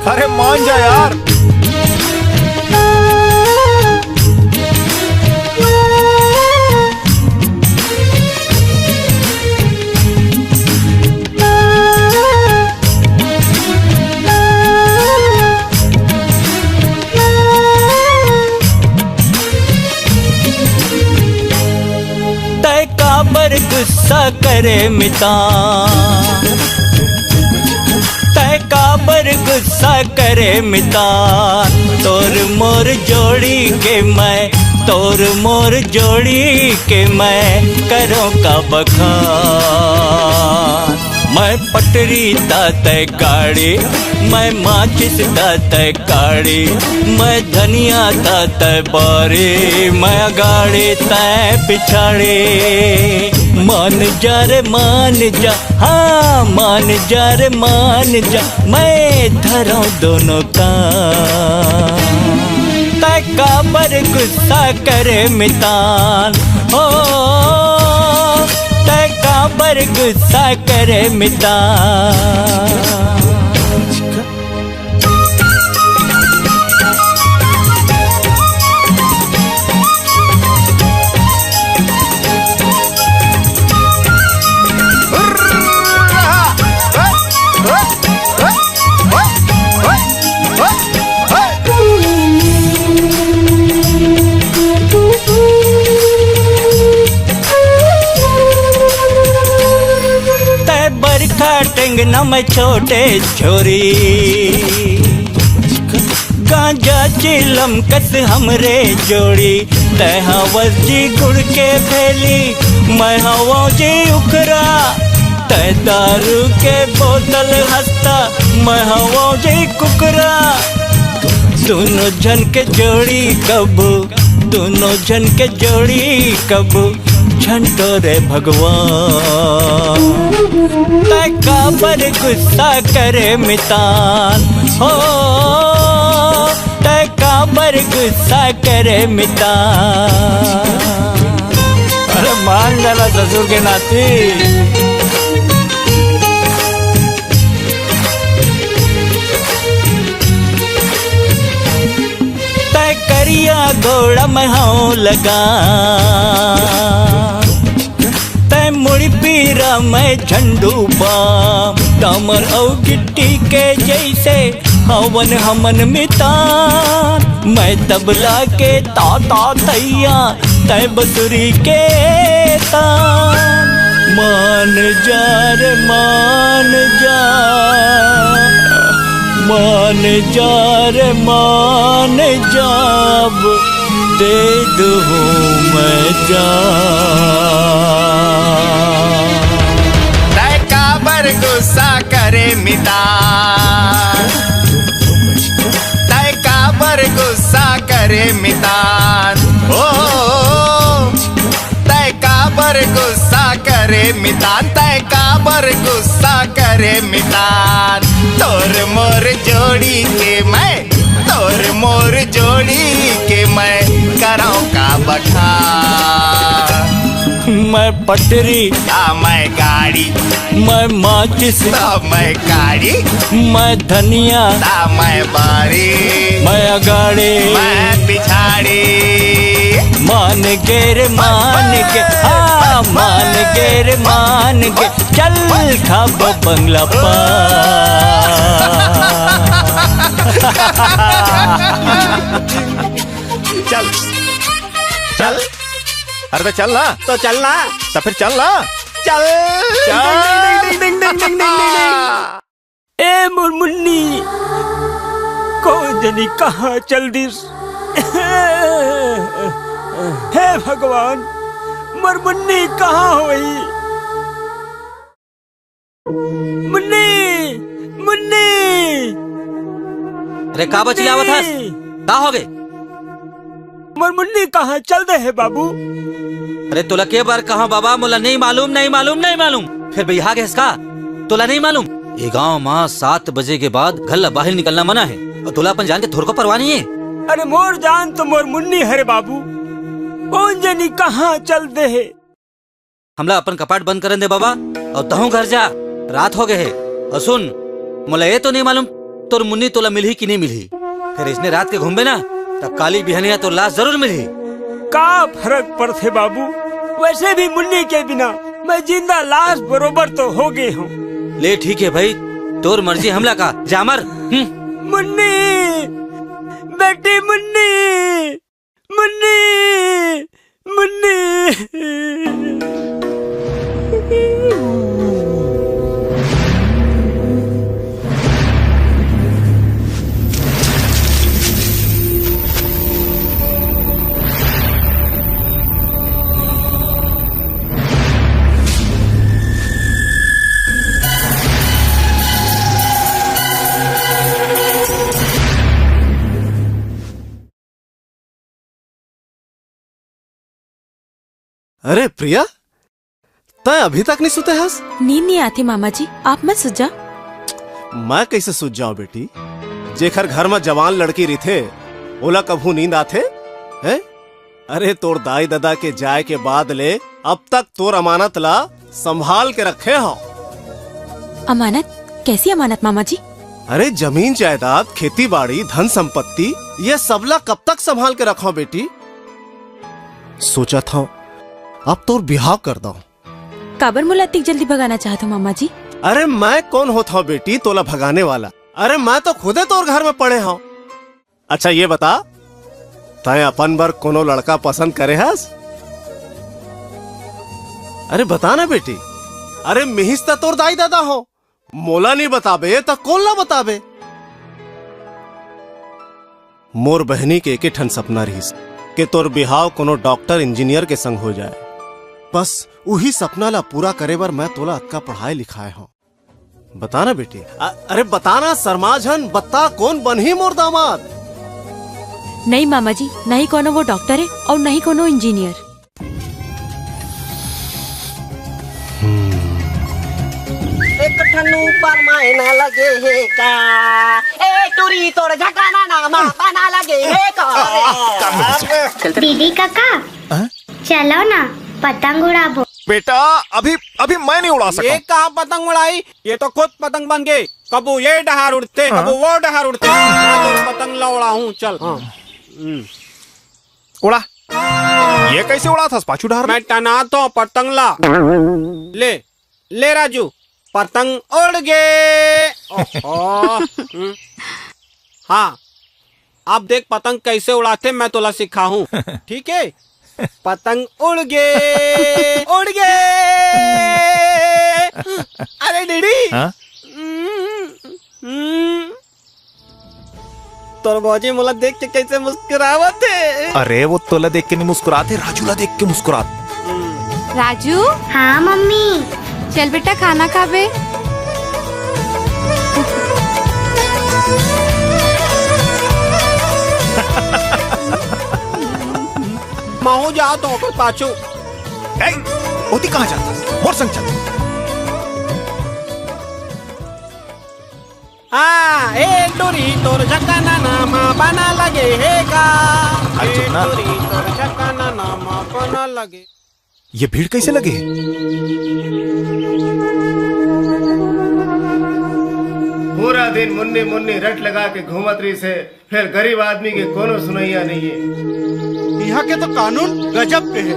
अरे मान जा यार। तै काबर गुस्सा करे मितान? तै काबर गुस्सा करे मितान? तोर मोर जोड़ी के मैं, तोर मोर जोड़ी के मैं करों का बखान? मैं पटरी ता तै गाड़ी, मैं माचिस ता तै काड़ी, मैं धनिया ता तै बारी, मैं अगाड़ी तै पिछाड़ी। मान जा रे मान जा, हाँ मान जा रे मान जा, मैं धरौं दोनों कान। तै काबर गुस्सा करे मितान? ओ, तै काबर गुस्सा करे मितान? तै बरखा टेंगना में छोटे छोरी, गांजा चिलम कस हमरे जोड़ी। तै हवस जी गुड़ के भेली, मैं हवौं जी उखरा। तै दारू के बोतल हंसता, मैं हवौं जी कुकरा। दोनों झन के जोड़ी कबू, दोनों झन के जोड़ी कबू, झन टोरे भगवान। तै काबर गुस्सा करे मितान? हो, तै काबर गुस्सा करे मितान? अरे मान जाना ससुर के नाती। तै करिया गोड़ा में हौं लगा, तै मुड़ी पीरा में झंडू बाम। डामर अउ गिट्टी के जैसे हवन हमन मितान। मैं तबला के ताता तैया, तै बसुरी के तान। मान जा रे मान जा, मान जा रे मान जा, अब दे दूं मैं जान। तै काबर गुस्सा करे मितान, तै काबर गुस्सा करे मितान, ओ, तै काबर गुस्सा करे मितान, तै काबर गुस्सा करे मितान। तोर मोर जोड़ी के मैं, तोर मोर जोड़ी के मैं करौं का बखान। मैं पटरी, ता मैं गाड़ी, मैं माचिस, ता मैं काड़ी, मैं धनिया, ता मैं बारी, मैं अगाड़ी, मैं पिछाड़ी। मान गे रे मान गे, हाँ, मान गे रे मान गे, चल खाबो बंगला पान। चल, चल, अरे बे चल ना। तो चल ना। तो फिर चल ना। चल। चल। ए मोर मुन्नी, कोन जनी कहाँ चल दिस? हे भगवान, मोर मुन्नी कहाँ होही? मुन्नी, मुन्नी। अरे का बचिलावत हस? मुन्नी। का होगे? मोर मुन्नी कहाँ चल दे हे बाबू? अरे तोला के बार कहाँ बाबा, मोला नहीं मालूम, नहीं मालूम, नहीं मालूम। फिर बिहा गेस का? तोला नहीं मालूम? ये गांव मा सात बजे के बाद घर ला बाहर निकलना मना है। और तोला अपन जान के थोरको परवाह नहीं है। अरे मोर जान तो मोर मुन्नी हरे बाबू, कोन जनी कहाँ चल दे हे? हमला अपन कपाट बंद करन दे बाबा, अउ तहूं घर जा, रात हो गे हे। अउ सुन, मोला ये तो नहीं मालूम तोर मुन्नी तोला मिलही कि नहीं मिलही। फिर इसने रात के घूमबे ना, त काली बिहनिया तोर लाश जरूर मिलही। का फरक पड़थे बाबू, वैसे भी मुन्नी के बिना मैं जिंदा लाश बरोबर तो हो गे हूँ। ले ठीक है भाई, तोर मर्जी हमला का, जा मर। हम्म। मुन्नी, बेटी मुन्नी। मुन्नी, मुन्नी। अरे प्रिया, तैं अभी तक नहीं सुते हस? नींद नहीं आती मामा जी, आप मत सुत जा। मैं कैसे सुत जाऊं बेटी? जेखर घर में जवान लड़की रहिथे, ओला कभू नींद आथे? हैं? अरे तोर दाई ददा के जाए के बाद ले अब तक तोर अमानत ला संभाल के रखे हो। अमानत? कैसी अमानत मामा जी? अरे जमीन जायदाद, खेती बाड़ी, धन संपत्ति, ये सबला कब तक संभाल के रखो बेटी? सोचत हंव, अब तोर बिहाव कर दंव। काबर मोला अतिक जल्दी भगाना चाहत हो मामा जी? अरे मैं कोन होत हंव बेटी तोला भगाने वाला? अरे मैं तो खुदे तोर घर में पड़े हंव। अच्छा ये बता, तैं अपन बर कोनो लड़का पसंद करे हस? अरे बता ना बेटी। अरे मिहिस त तोर दाई ददा हो, मोला नहीं बताबे त कोन ला बताबे? मोर बहनी के एके ठन सपना रहिस के तोर बिहाव कोनो डॉक्टर इंजीनियर के संग हो जाए। बस उही सपना ला पूरा करे बर मैं तोला अतका पढ़ाए लिखाए हंव। बता ना बेटी, अ-, अरे बता ना, शर्मा झन, बता कोन बनही मोर दामाद? नहीं मामा जी, नहीं कोनो वो डॉक्टर है और नहीं कोनो इंजीनियर। एक ठन ऊपर मायना लगे हे का? ए टुरी तोर झकाना ना मा पाना लगे हे का? दीदी काका, हाँ? चलो ना, पतंग उड़ाबो। बेटा, अभी, अभी मैं नहीं उड़ा सकता। ये कहाँ पतंग उड़ाई? ये तो खुद पतंग बन गए। कबू ये डहार उड़ते, हाँ। कबू वो डहार उड़ते। मैं तो पतंग ला उड़ाहूँ, चल। हाँ। हम्म। उड़ा। ये कैसे उड़ाथस पाछू डहार में? मैं टनात हंव पतंग ला। ले, ले राजू, पतंग उड़ गे। ओहो। हम्म। हाँ, अब देख पतंग कैसे उड़ाथे, मैं तोला सिखाहूँ। ठीक है? पतंग उड़ गे, उड़ गे। अरे डीडी। हाँ? हम्म, हम्म। तोर भौजी मोला देख के कैसे मुस्कुरावत हे। अरे, वो तोला देख के नहीं मुस्कुरात हे, राजू ला देख के मुस्कुरात। राजू। हाँ मम्मी। चल बेटा, खाना खाबे। महूँ जात हों ओकर पाछू। ए, ओती कहाँ जात हस? मोर संग चल। हाँ, ए टुरी तोर झकाना नामा बना लगे हे का? अरे चुप ना। ए टुरी तोर झकाना नामा बना लगे। ये भीड़ कैसे लगे हे? पूरा दिन मुन्नी मुन्नी रट लगा के घूमत रहिस हे, फेर गरीब आदमी के कोनो सुनइया नइ हे। इहाँ के तो कानून गजब के हे।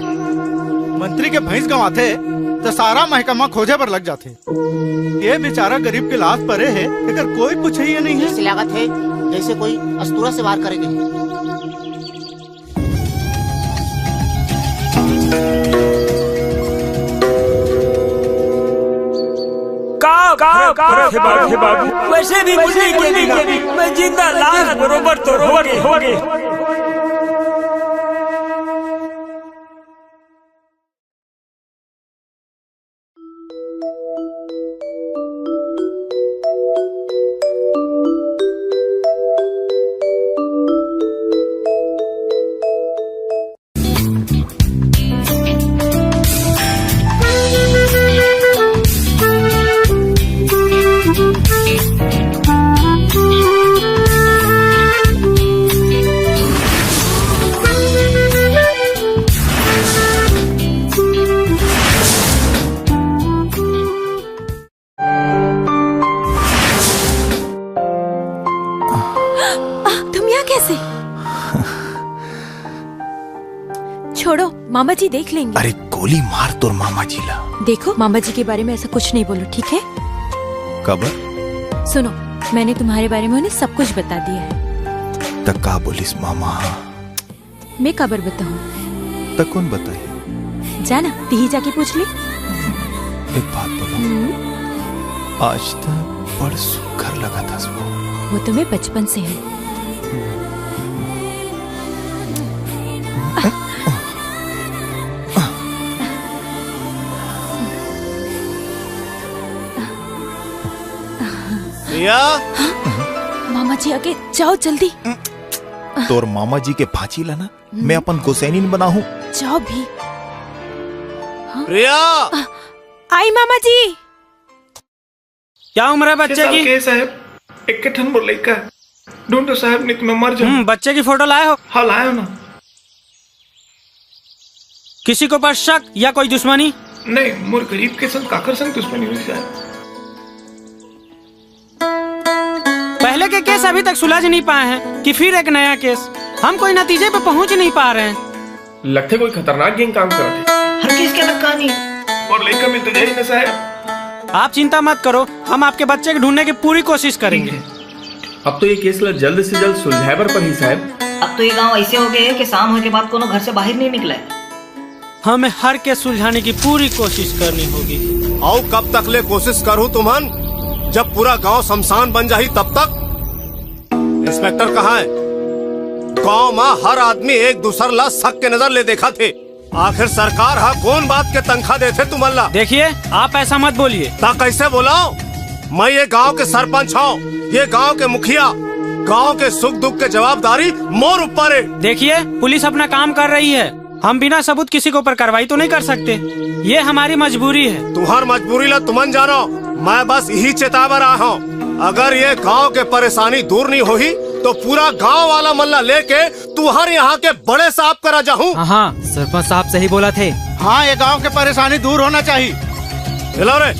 मंत्री के भैंस गंवाथे, त सारा महकमा खोजे बर लग जाथे। ये बेचारा गरीब के लात परे हे, एकर कोई पुछइया नइ हे। ऐसे लागत हे, जैसे कोई अस्तूरा से वार करे गे हे। का, का, का, का, हे बाबू, वैसे भी मुन्नी के भी, मैं जिंदा लाश बरोबर तो होगे, होगे। तुम यहाँ कैसे? छोड़ो, मामा जी देख लेंगे। अरे गोली मार तोर मामा जी ला। देखो, मामा जी के बारे में ऐसा कुछ नहीं बोलो, ठीक है? काबर? सुनो, मैंने तुम्हारे बारे में उन्हें सब कुछ बता दिया है। त का बोलिस मामा? मैं काबर बताऊं? त कोन बताही? जाना, तिही जाके पूछ ले। एक बात बोलो, हम्म। आज त बड़ सुघर लगत हस वो। वो तो मैं बचपन से हूँ। रिया। मामा जी आगे, जाओ जल्दी। तोर मामा जी के भांची ला ना, हम्म। मैं अपन गोसैनी बनाहूँ। जाओ भी। हाँ? रिया। आ, आई मामा जी। क्या उम्र है बच्चे की? छह साल के साहब, एक ठन मोर लइका। ढूंढो साहब, नहीं तो मैं मर जाऊं। हम्म, बच्चे की फोटो लाए हो? हाँ, लाया हूं ना। किसी के ऊपर शक या कोई दुश्मनी? नहीं, मोर गरीब के संग काकर संग दुश्मनी हुई साहब? पहले के केस अभी तक सुलझ नहीं पाए हैं कि फिर एक नया केस। हम कोई नतीजे पे पहुंच नहीं पा रहे हैं। लगथे कोई खतरनाक गैंग काम करत हे। हर केस के अलग कहानी। और लइका मिल तो जाही ना साहब। आप चिंता मत करो, हम आपके बच्चे को ढूंढने की पूरी कोशिश करेंगे। ठीक है। अब तो ये केस ला जल्द से जल्द सुलझाए बर परही साहब। अब तो ये गांव ऐसे हो गए हैं कि शाम होए के बाद कोनो घर से बाहर नहीं निकला है। हमें हर केस सुलझाने की पूरी कोशिश करनी होगी। अउ कब तक ले कोशिश करूं तुमन? जब पूरा गांव शमशान बन जाही तब तक? इंस्पेक्टर कहाँ है? गांव में हर आदमी एक दूसर ला शक के नजर ले देखत हे। आखिर सरकार हा कोन बात के तनखा देथे तुमन ला? देखिए, आप ऐसा मत बोलिए। ता कैसे बोलाओ? मैं ये गांव के सरपंच हूँ, ये गांव के मुखिया, गांव के सुख दुख के जवाबदारी मोर ऊपर है। देखिए, पुलिस अपना काम कर रही है, हम बिना सबूत किसी के ऊपर कार्रवाई तो नहीं कर सकते, ये हमारी मजबूरी है। तुम्हार मजबूरी ला तुमन जानो, मैं बस यही चेतावर आया हूँ। अगर ये गांव के परेशानी दूर नहीं होही, तो पूरा गांव वाला मन ला लेके तुहर यहाँ के बड़े साहब करा जाहूँ। हाँ, हाँ, सरपंच साहब सही बोलथे। हाँ, ये गांव के परेशानी दूर होना चाहिए। हिलाओ रे।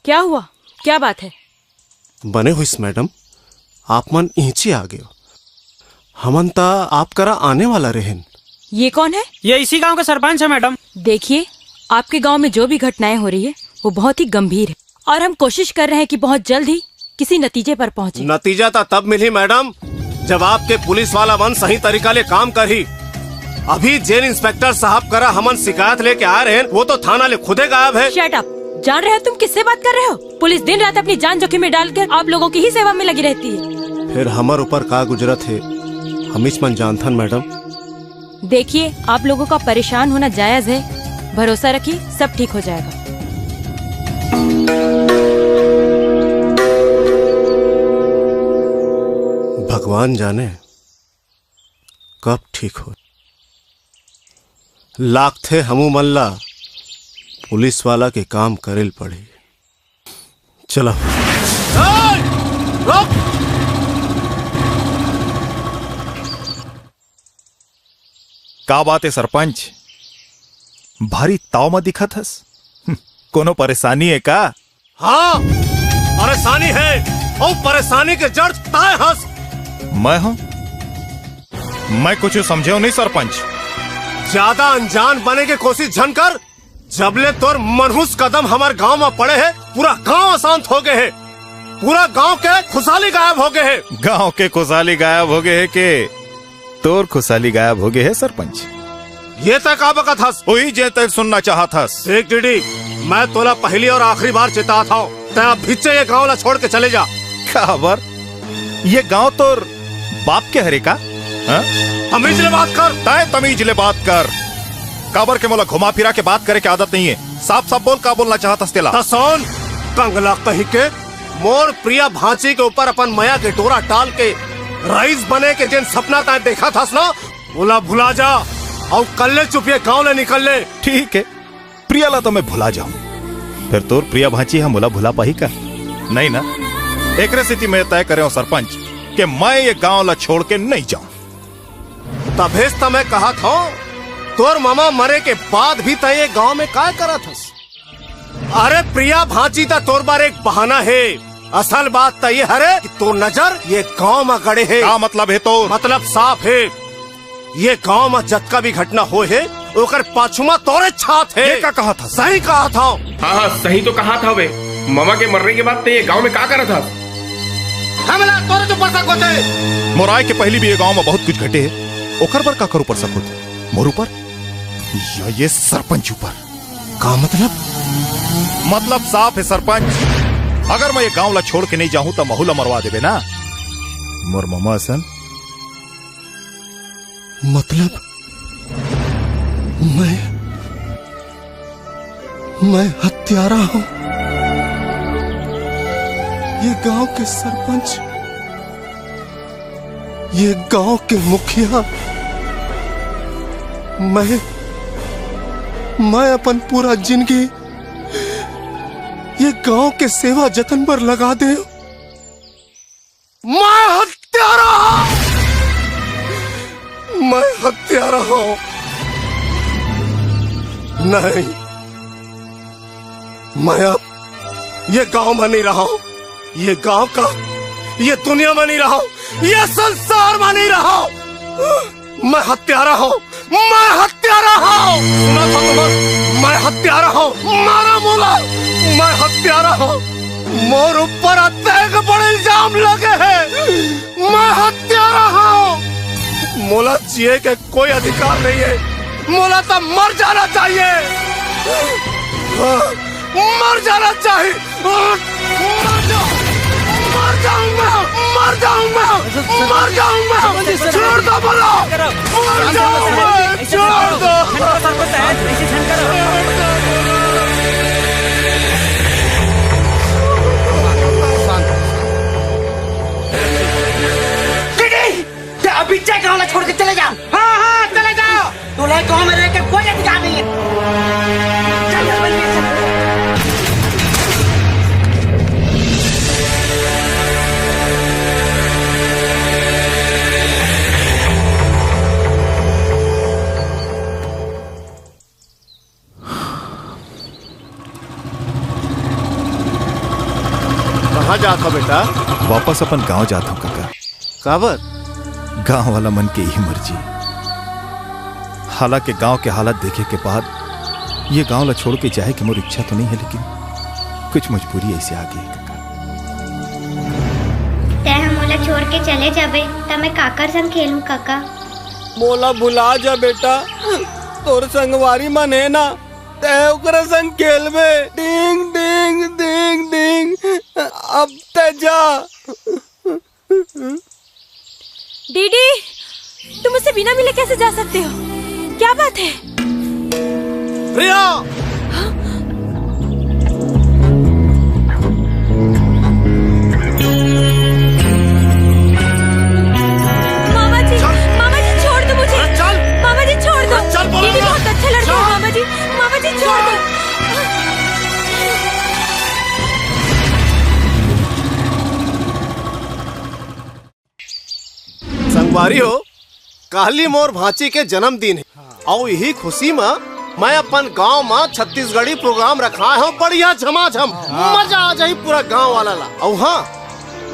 क्या हुआ? क्या बात है? बने होइस मैडम, आप मन इहिंचे आ गए हो। हमन ता आप करा आने वाला रहेन। ये कौन है? ये इसी गांव का सरपंच है मैडम। देखिए, आपके गांव में जो भी घटनाएं हो रही है, वो बहुत ही गंभीर है और हम कोशिश कर रहे हैं कि बहुत जल्द ही किसी नतीजे पर पहुंचे। नतीजा ता तब मिली मैडम, जब आपके पुलिस वाला मन सही तरीका ले काम करही। अभी जेन इंस्पेक्टर साहब करा हमन शिकायत लेके आए रहेन, वो तो थाना ले खुदे गायब हे। Shut up. जान रहे हो तुम किससे बात कर रहे हो? पुलिस दिन रात अपनी जान जोखिम में डालकर आप लोगों की ही सेवा में लगी रहती है। फिर हमर ऊपर का गुजरत हे, हमीच मन जानथन मैडम। देखिए, आप लोगों का परेशान होना जायज है। भरोसा रखिए, सब ठीक हो जाएगा। भगवान जाने कब ठीक हो। लागथे हमू मन ला पुलिस वाला के काम करेल पड़ही। चला। ए, रुक! का बात हे सरपंच? भारी ताव म दिखत हस। हम्म, कोनो परेशानी हे का? हाँ, परेशानी हे। अउ परेशानी के जड़ ताय हस। मैं हूँ? मैं कुछ समझे हूँ नहीं सरपंच। ज्यादा अनजान बने के कोशिश झन कर। जब ले तोर मनहूस कदम हमर गांव म पड़े हे, पूरा गांव अशांत हो गए हे। पूरा गांव के खुशहाली गायब हो गए हे। गांव के खुशहाली गायब हो गए हे के तोर खुशहाली गायब हो गए हे सरपंच? ये तय का बकत हस? वही जे तय सुनना चाहत हस। देख डीडी, मैं तोला पहली और आखिरी बार चेतात हूँ, तय अब भिच्चे ये गांव ला छोड़ के चले जा। काबर? ये गांव तोर बाप के हरे का? हाँ? तमीज ले बात कर। तय तमीज ले बात कर। काबर के मोला घुमा फिरा के बात करे के आदत नहीं है। साफ साफ बोल, का बोलना चाहत हस तेला? त सुन, कंगला कहीं के, मोर प्रिया भांची के ऊपर अपन मया के डोरा डाल के रईस बने के जेन सपना तय देखत हस ना, ओला भुला जा। अउ कल्ले चुप ये गांव ले निकल ले। ठीक है, प्रिया ला तो मैं भुला जाऊं, फिर तोर प्रिया भांची हम ओला भुला पाही का? नहीं ना। एकरे सेती मैं तय करे हूं सरपंच के मैं ये गांव ला छोड़ के नहीं जाऊं। तभेच त मैं कहत हूं, तोर ममा मरे के बाद भी तय ये गांव में काय करत हस? अरे प्रिया भांची त तोर बर एक बहाना हे। असल बात त ये हरे कि तोर नजर ये गांव म गड़े हे। का मतलब हे तोर? मतलब साफ हे, ये गांव म जतका भी घटना होए हे, ओकर पाछू म तोरे हाथ हे। ये का कहत हस? सही कहत हंव। हाँ, हाँ, सही तो कहत हवे। ममा के मरने के बाद तय ये गांव में का करत हस? हमला तोरे ऊपर शक होथे। मोर आय के पहली भी ये गांव में बहुत कुछ घटे हे, ओकर बर काकर ऊपर शक होथे? मोर ऊपर या ये सरपंच ऊपर? का मतलब? मतलब साफ हे सरपंच, अगर मैं ये गांव ला छोड़ के नहीं जाहूं त महू ला मरवा देबे ना, मोर ममा असन। मतलब मैं, मैं हत्यारा हूं। ये गांव के सरपंच, ये गांव के मुखिया, मैं, मैं अपन पूरा जिंदगी ये गांव के सेवा जतन बर लगा देंव। मैं हत्यारा हूं, मैं हत्यारा हूं। नहीं, मैं अब ये गांव में नहीं रहा हूं, ये गांव का, ये दुनिया में नहीं रहा हूं, ये संसार में नहीं रहा हूं। मैं हत्यारा हूं, मैं हत्यारा हूं। सुना था तुमन, मैं हत्यारा हूं, मारा मोला, मैं हत्यारा हूं। मोर ऊपर अतेक बड़े इल्जाम लगे हे, मैं हत्यारा हूं। मोला जिए के कोई अधिकार नहीं हे, मोला तो मर जाना चाहिए। हाँ, मर जाना चाहिए। मर जाऊं, मर जाऊं मैं, मर जाऊं मैं, मर जाऊं मैं। छोड़ दो बोलो, मर जाऊं मैं, छोड़ दो। टीटी, ते अभी गांव ला छोड़ के चले जा। हाँ, हाँ, चले जाओ। तोला गांव में रह के कोई अधिकार नहीं है। चल, चल, चल, चल। कहाँ जात हो बेटा? वापस अपन गांव जात हूँ काका। काबर? गांव वाला मन के यही मर्जी। हालांकि गांव के हालत देखे के बाद ये गांव ला छोड़ के जाए के मोर इच्छा तो नहीं है, लेकिन कुछ मजबूरी ऐसे आ गई है काका। छोड़ के चले जाबे, त मैं काकर संग खेलूं, काका? मोला भुला जा बेटा, तोर संगवारी मन हे ना, तैं ओकरा संग खेलबे। डिंग, डिंग, डिंग, डिंग, अब तैं जा। डीडी, तुम मुझसे बिना मिले कैसे जा सकते हो? क्या बात है? प्रिया! मामा जी, चल। मामा जी, छोड़ दो मुझे। अरे चल। मामा जी, छोड़ दो। अरे चल, बोला डीडी ना। बहुत अच्छा लड़का है, चल। मामा जी। मामा जी, छोड़ दो। संगवारी हो, काली मोर भांची के जन्मदिन हे, अउ इही खुशी म मैं अपन गांव म छत्तीसगढ़ी प्रोग्राम रखाए हंव, बढ़िया झमाझम, मजा आ जाही पूरा गांव वाला ला। अउ हां,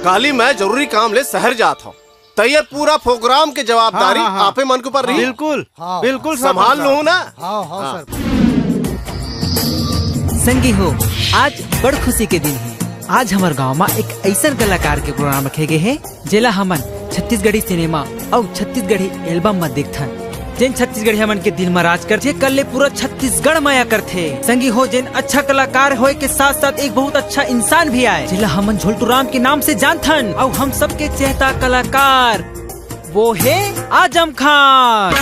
काली मैं जरूरी काम ले शहर जात हंव, त ये पूरा प्रोग्राम के जवाबदारी हां, हां, हां। आपे मन के ऊपर रही। बिल्कुल, हां, बिल्कुल, सर, संभाल सर। लूं ना? हां, हां, हां। सर। संगी हो, आज बड़ खुशी के दिन हे। आज हमर गांव म एक अइसन कलाकार के प्रोग्राम रखे गे हे, जेला हमन छत्तीसगढ़ी सिनेमा अउ छत्तीसगढ़ी एल्बम म देखथन। जेन छत्तीसगढ़िया मन के दिल म राज करथे, कल्ले पूरा छत्तीसगढ़ मया करथे। संगी हो, जेन अच्छा कलाकार होए के साथ-साथ एक बहुत अच्छा इंसान भी आय, जेला हमन झोलटू राम के नाम से जानथन, अउ हम सबके चहेता कलाकार, वो हे आजम खान।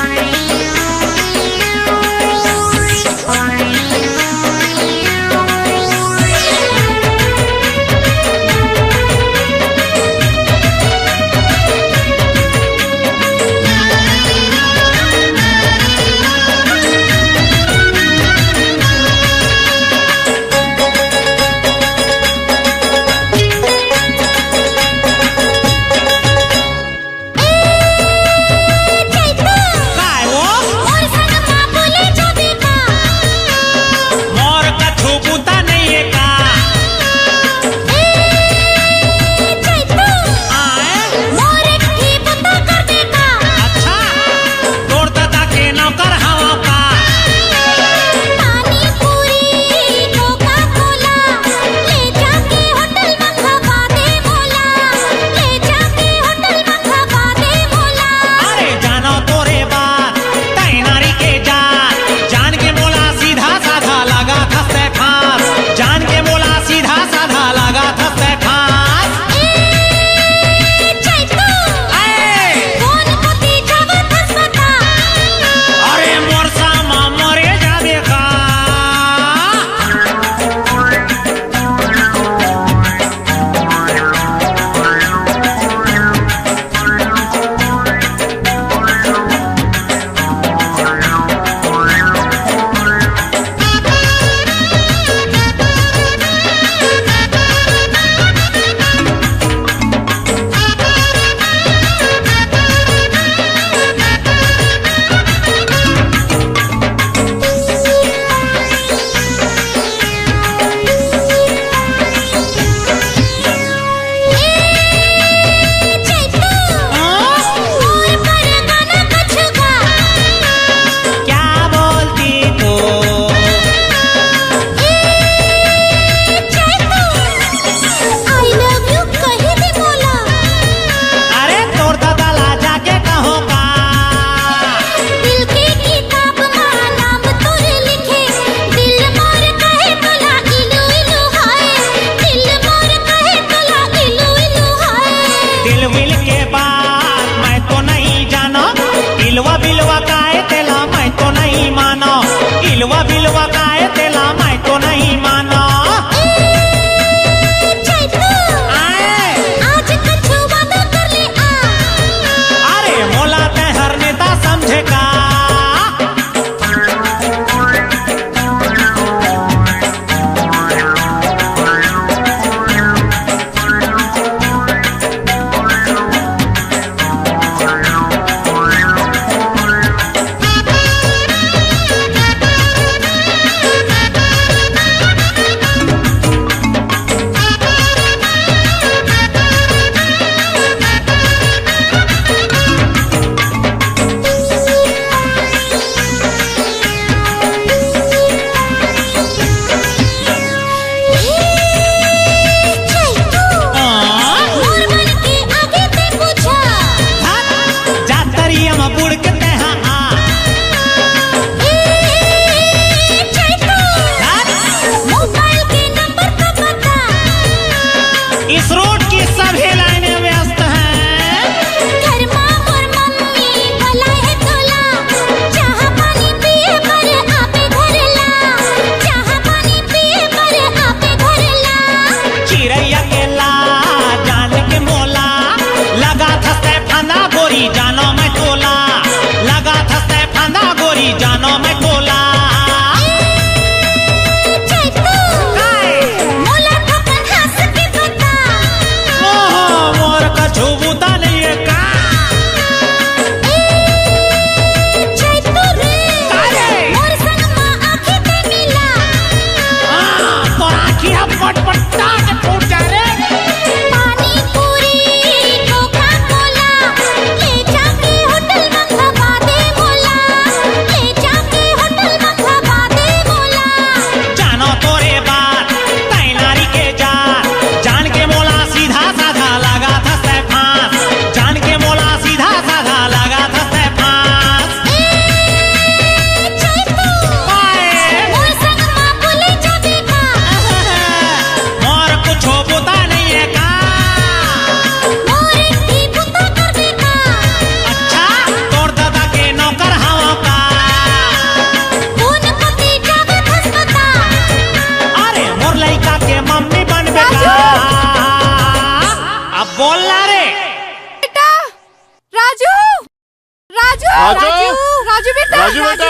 राजू, राजू, राजू, राजू बेटा, राजू बेटा,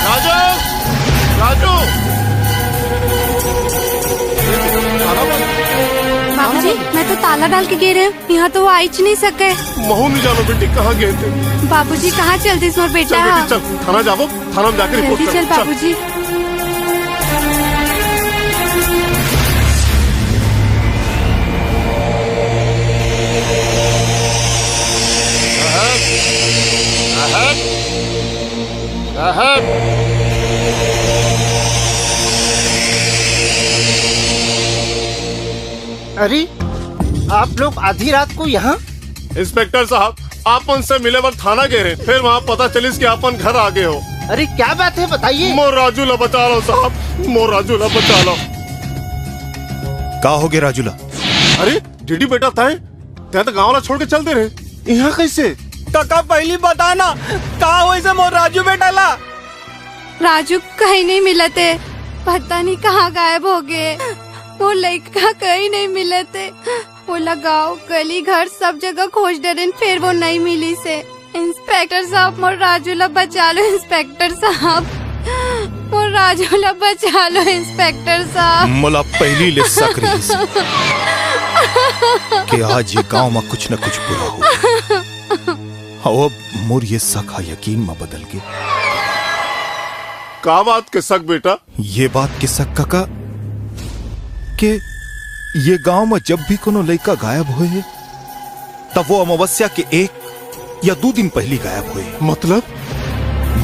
राजू, राजू। बाबूजी, मैं तो ताला डाल के गे रहेंव, यहाँ तो वो आइच नहीं सके। महू नहीं जानो बेटी, कहाँ गए थे? बाबूजी, कहाँ चल दिस मोर बेटा? चल बेटी, चल, थाना जाबो, थाना में जाके रिपोर्ट जल्दी कर। चल बाबूजी। साहब, साहब, साहब। अरे, आप लोग आधी रात को यहाँ? इंस्पेक्टर साहब, आप उनसे मिले बर थाना गए रहे, फिर वहाँ पता चलिस कि आप अपन घर आ गए हो। अरे, क्या बात है, बताइए। मोर राजू ला बचा लो साहब, मोर राजू ला बचा लो। का हो गए राजू ला? अरे, डीडी बेटा, तैं, तैं तो गांव ला छोड़ के चल दे रहे, यहाँ कैसे? काका, पहली बता ना, का होइस हे मोर राजू बेटा ला? राजू कहीं नहीं मिलत हे, पता नहीं कहाँ गायब हो गए। मोर लइका कहीं नहीं मिलत हे। ओला गांव, गली, घर, सब जगह खोज डरेन, फिर वो नहीं मिलिस हे। इंस्पेक्टर साहब, मोर राजू ला बचा लो, इंस्पेक्टर साहब, मोर राजू ला बचा लो, इंस्पेक्टर साहब। मोला पहली ले शक रहिस कि आज ये गांव में कुछ न कुछ बुरा हो। हाँ, अब मोर ये शक हा यकीन में बदल गे। का बात के शक बेटा? ये बात के शक काका, के ये गांव में जब भी कोनो लइका गायब होए हे, तब वो अमावस्या के एक या दू दिन पहली गायब होए। मतलब?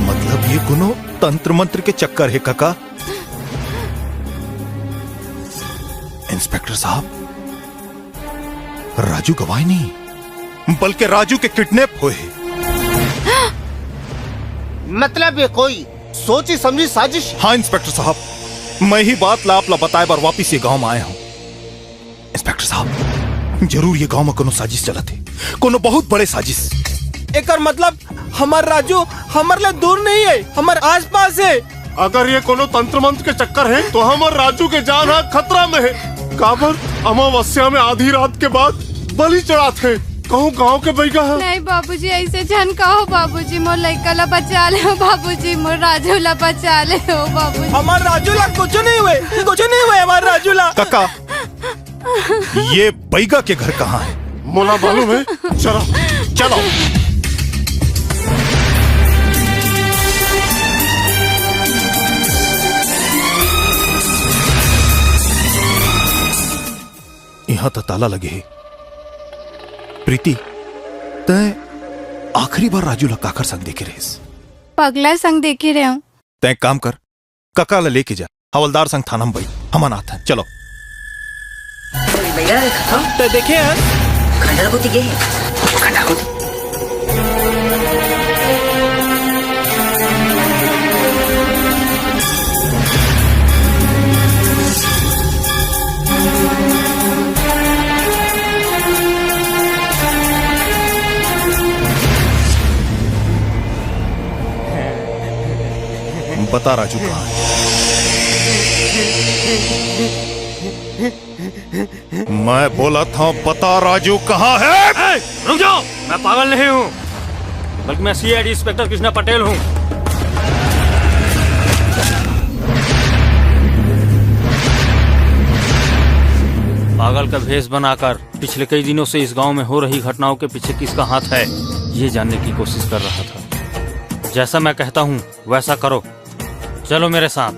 मतलब ये कोनो तंत्र मंत्र के चक्कर हे काका। इंस्पेक्टर साहब, राजू गवाए नहीं, बल्कि राजू के किडनैप होए हे। मतलब ये कोई सोची समझी साजिश? हाँ इंस्पेक्टर साहब, मैं ही बात ला आप ला बताए बर वापिस ये गांव में आए हूँ। इंस्पेक्टर साहब, जरूर ये गांव में कोनो साजिश चलत हे, कोनो बहुत बड़े साजिश। एकर मतलब हमार राजू हमर ले दूर नहीं हे, हमर आसपास हे। अगर ये कोनो तंत्र मंत्र के चक्कर हे, तो हमर राजू के जान हा खतरा में हे। काबर अमावस्या में आधी रात के बाद बलि चढ़ात हे, कहूँ गांव के बइगा हा। नहीं बाबूजी, ऐसे झन कहो बाबूजी, मोर लइका ला बचा ले हो बाबूजी, मोर राजू ला बचा ले हो बाबूजी। हमार राजू ला कुछ नहीं होए, कुछ नहीं होए हमार राजू ला। काका, ये बइगा के घर कहाँ हे? मोला मालूम हे, चलो। चलो। यहाँ तो ताला लगे हे। प्रीति, तैं आखिरी बार राजू ला काकर संग देखे रहेस? पगला संग देखे रहेंव। तैं एक काम कर, कका ला लेके जा, हवलदार संग थाना में बइठ, हमन आथन, चलो। ते देखे हस? खंडहर कोती गे हे। खंडहर कोती। बता राजू कहाँ हे? मैं बोलत हंव, बता राजू कहाँ हे? ए, रुक जाओ, मैं पागल नहीं हूँ, बल्कि मैं सीआईडी इंस्पेक्टर कृष्णा पटेल हूँ। पागल का भेष बनाकर पिछले कई दिनों से इस गांव में हो रही घटनाओं के पीछे किसका हाथ है, ये जानने की कोशिश कर रहा था। जैसा मैं कहता हूँ, वैसा करो। चलो मेरे साथ।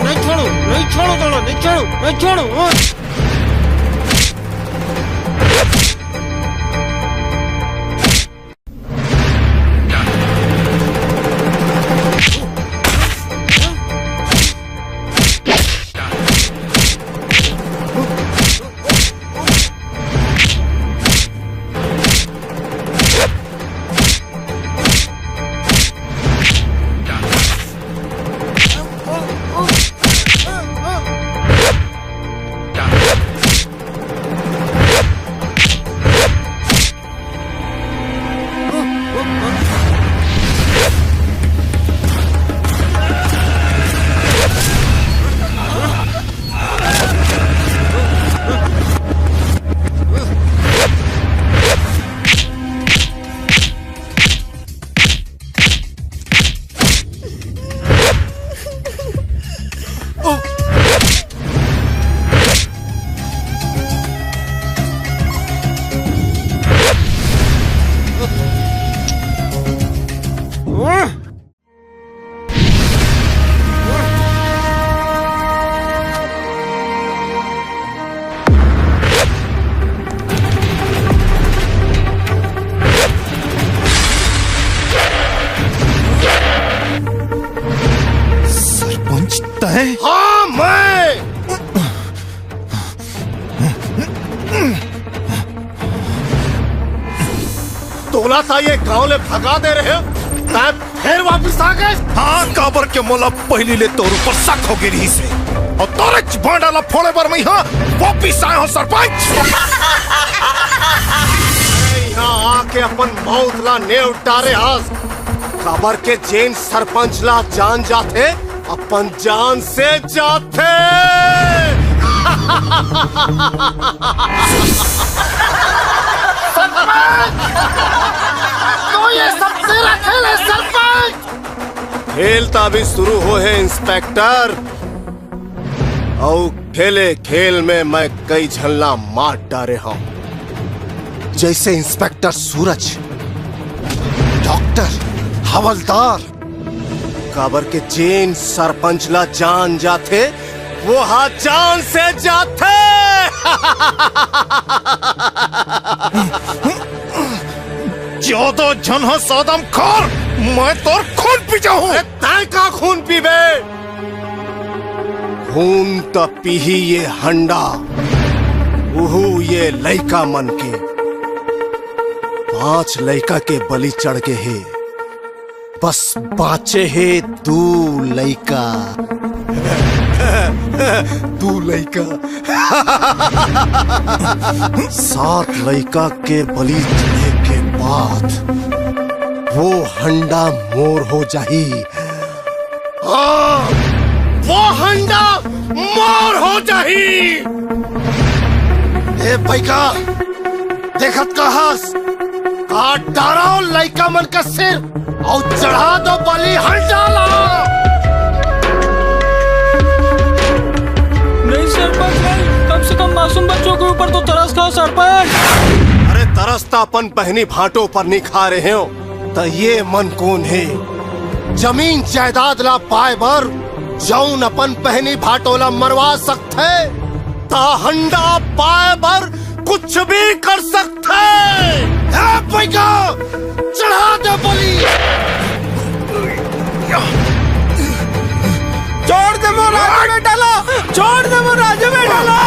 नहीं छोड़ू, नहीं छोड़ू, छोड़ू, नहीं छोड़ू, नहीं छोड़ू, हाँ। सरपंच तय? हाँ, मैं। तोला ता ये गांव ले भगा दे रहे हो, तैं फेर वापिस आ गे? हाँ, काबर के मोला पहिली ले तोर ऊपर शक हो गे रिहिस हे। अउ तोरेच भांडा ला फोड़े बर मैं इहाँ वापिस आए हों सरपंच। इहाँ आके अपन मौत ला नेवटा डरे हस। काबर के जेन सरपंच ला जान जाथे, अपन जान से जाथे। सरपंच! तो ये सब तेरा खेल है, सरपंच! खेल त अभी शुरू होहे, इंस्पेक्टर। अउ खेले खेल में मैं कई झन ला मार डारे हंव, जैसे इंस्पेक्टर सूरज, डॉक्टर, हवलदार। काबर के जेन सरपंच ला जान जाथे, वो हा जान से जाथे। ज्यादा झन हस आदमखोर, मैं तोर खून पी जाहूं। अरे तैं का खून पीबे? खून त पीही ये हंडा, उहू ये लइका मन के। पांच लइका के बलि चढ़ गे हे, बस बांचे हे दू लइका। दू लइका। सात लइका के बलि चढ़े के बाद वो हंडा मोर हो जाही। हाँ, वो हंडा मोर हो जाही। ए भइका, देखत का हस, काट डारो लइका मन का सिर अउ चढ़ा दो बलि हंडा ला। नहीं सरपंच, नहीं, कम से कम मासूम बच्चों के ऊपर तो तरस खाओ सरपंच। अरे तरस त अपन बहनी भांटो पर नइ खा रहे हों, त ये मन कोन हे? जमीन जायदाद ला पाए बर जऊन अपन बहनी भांटो ला मरवा सकथे, त हंडा पाए बर कुछ भी कर सकथे। हे भइया, चढ़ा दे बलि। छोड़ दे मोर राजू बेटा ला, छोड़ दे मोर राजू बेटा ला।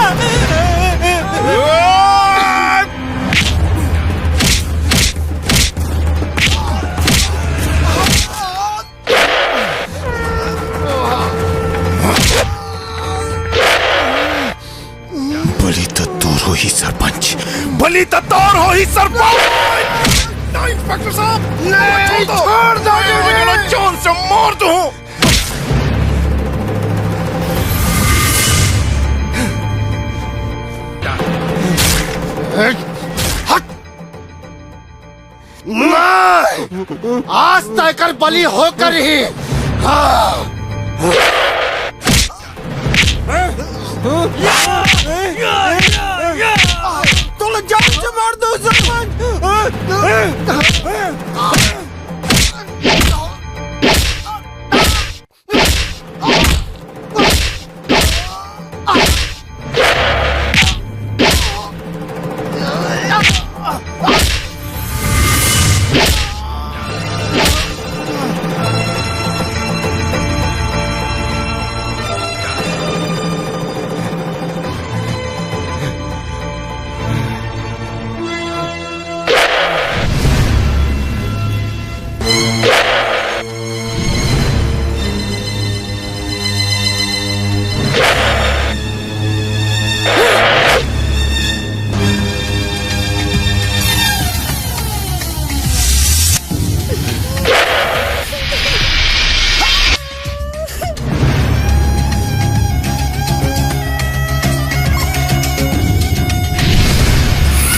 बलि त वही सरपंच। बलि त तोर होही सरपंच। नहीं, इंस्पेक्टर साहब, नहीं, छोड़ दो। छोड़ दो, नहीं, नहीं। चोर से मार दूं। हट। नहीं! आज त एकर बलि होकर ही। हाँ। तोला जान से मार दो सरपंच।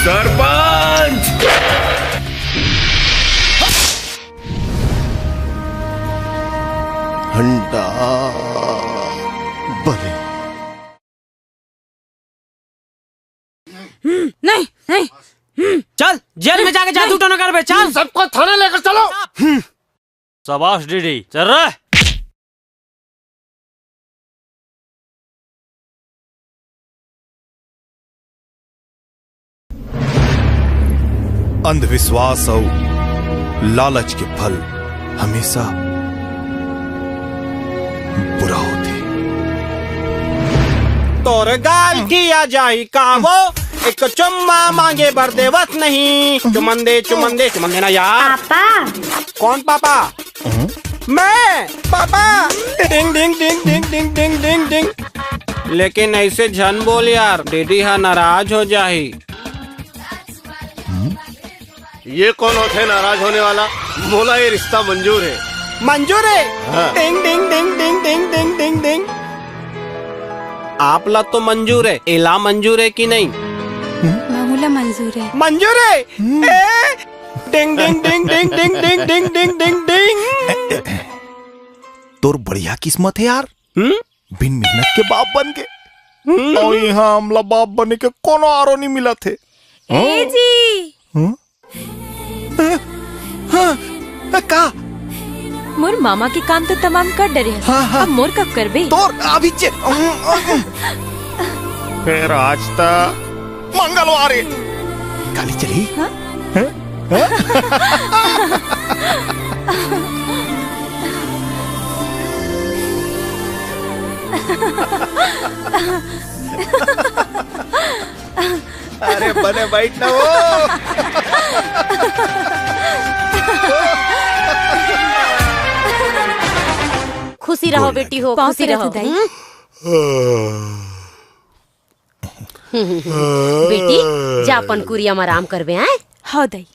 सरपंच। हंडा बले। नहीं, नहीं। चल, जेल में जाके जादू टोना करबे, चल। सबको थाने लेकर चलो। शाबाश डीडी, चल रे। अंधविश्वास अउ लालच के फल हमेशा बुरा होथे। तोर गाल खिया जाही का वो, एक चुम्मा मांगे बर देवत नहीं। चुमन दे, चुमन दे, चुमन देना यार। पापा। कौन पापा? मैं पापा। डिंग, डिंग, डिंग, डिंग। लेकिन ऐसे झन बोल यार, डीडी हा नाराज हो जाही। ये कौन होथे नाराज होने वाला? मोला ये रिश्ता मंजूर है। मंजूर है? हाँ। डिंग, डिंग, डिंग, डिंग, डिंग, डिंग, डिंग, डिंग। आप ला तो मंजूर है, एला मंजूर है कि नहीं? महू ला मंजूर है। मंजूर है? ए, डिंग, डिंग, डिंग, डिंग, डिंग, डिंग, डिंग, डिंग, डिंग। तोर बढ़िया किस्मत है यार। हम्म? बिन मेहनत के बाप बन के। हम्म। अउ इहाँ हमला बाप बने के कोनो आरो नहीं मिलत हे। ए जी। हम्म? हाँ, हाँ, का? मोर मामा के काम तो तमाम कर डरे हस। हाँ, हाँ। अब मोर कब करबे? तोर अभी चे-, फेर आज त मंगलवार हे। काली चली? हाँ? हाँ? हाँ? अरे बने बैठ ना वो। खुशी रहो बेटी हो, खुशी रहो। हम्म? बेटी, जा अपन कुरिया म आराम करबे, आय? हव दाई।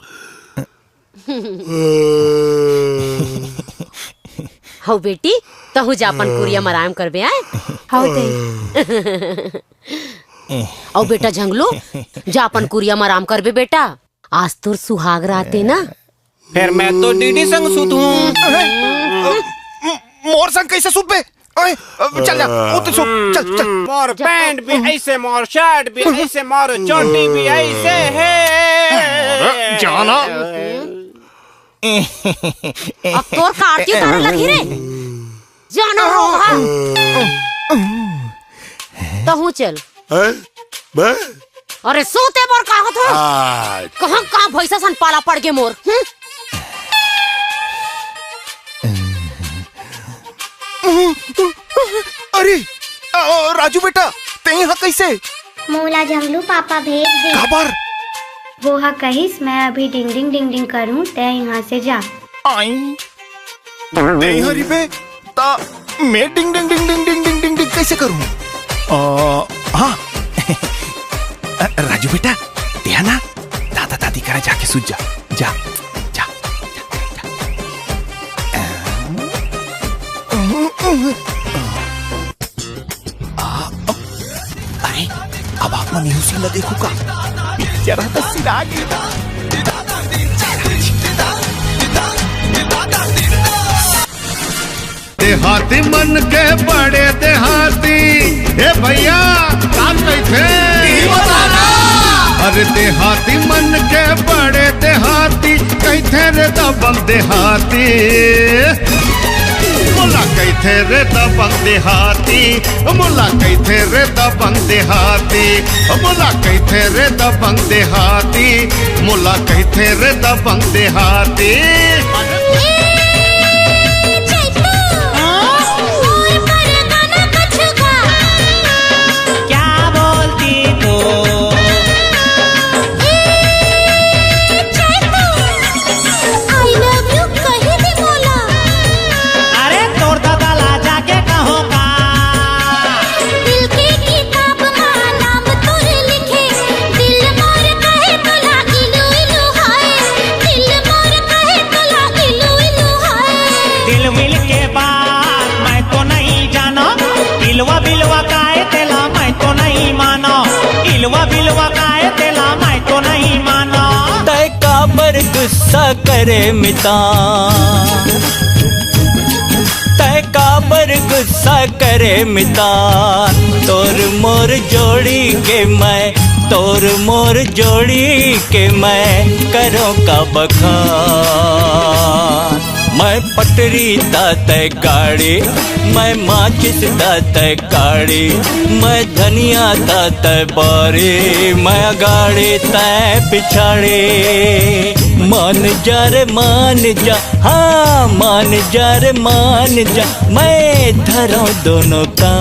हव बेटी, तहूँ जा अपन कुरिया म आराम करबे, आय? हव दाई। अउ बेटा झंगलू, जा अपन कुरिया म आराम करबे बेटा। आज तोर सुहाग रात हे ना। फेर मैं तो डीडी संग सुतहूँ। मोर संग कइसे सुतबे? ओए, चल जा, ओ तो सो, चल, चल। मोर पैंट भी ऐसे, मोर शर्ट भी ऐसे, मोर चोटी भी ऐसे हे। अरे, जाना। अब तोर काटी उतारे लगी रे। जाना होगा। तहूँ चल। हैं? मैं? अरे सूते बर का होत हो? आज। कहाँ, कहाँ भैंसा सन पाला पड़ गे मोर, हम्म? अरे, अ, राजू बेटा, तें हा कइसे? मोला झंगलू पापा भेज दे। काबर? वो हा कहिस, "मैं अभी डिंग डिंग डिंग डिंग करूँ, तैं यहाँ से जा।" आई। तें हा रिबे, ता मैं डिंग डिंग डिंग डिंग कइसे करूँ? अ, हाँ। अ, राजू बेटा, तेहा ना दादा दादी करा जाके सुत जा। जा, जा, जा, जा। अ, अरे, अब आप मन इहू सीन ला देखो का? पिक्चर ह तो सिरा गे। देहाती मन के बड़े देहाती, ए भैया, का कहिथे? अरे देहाती मन के बड़े देहाती, कहिथे रे दबंग देहाती। मोला कहिथे रे दबंग देहाती, मोला कहिथे रे दबंग देहाती, मोला कहिथे रे दबंग देहाती, मोला कहिथे रे दबंग देहाती। ए, चैतू, मोर पर गाना कछु गा। क्या बोलती तू? ए, चैतू, I love you कहि दे मोला। अरे तोर दादा ला जाके कहों का? दिल के किताब मा नाम तोर लिखे, दिल मोर कहे तोला इलू इलू हाय, दिल मोर कहे तोला इलू इलू हाय। दिल विल के बात मैं तो नहीं जानो, इलवा बिलवा काय तेला मैं तो नहीं मानो, इलवा बिलवा काय तेला मैं तो नहीं मानो। तय काबर गुस्सा करे मिता, तय काबर गुस्सा करे मिता, तोर मोर जोड़ी के मैं, तोर मोर जोड़ी के मैं करों का बखान। मैं पटरी ता तय गाड़ी, मैं माचिस ता तय काड़ी, मैं धनिया ता तय बारी, मैं अगाड़ी तय पिछाड़ी। मान जा रे मान जा, हाँ, मान जा रे, मान जा, मैं धरौं दोनों का।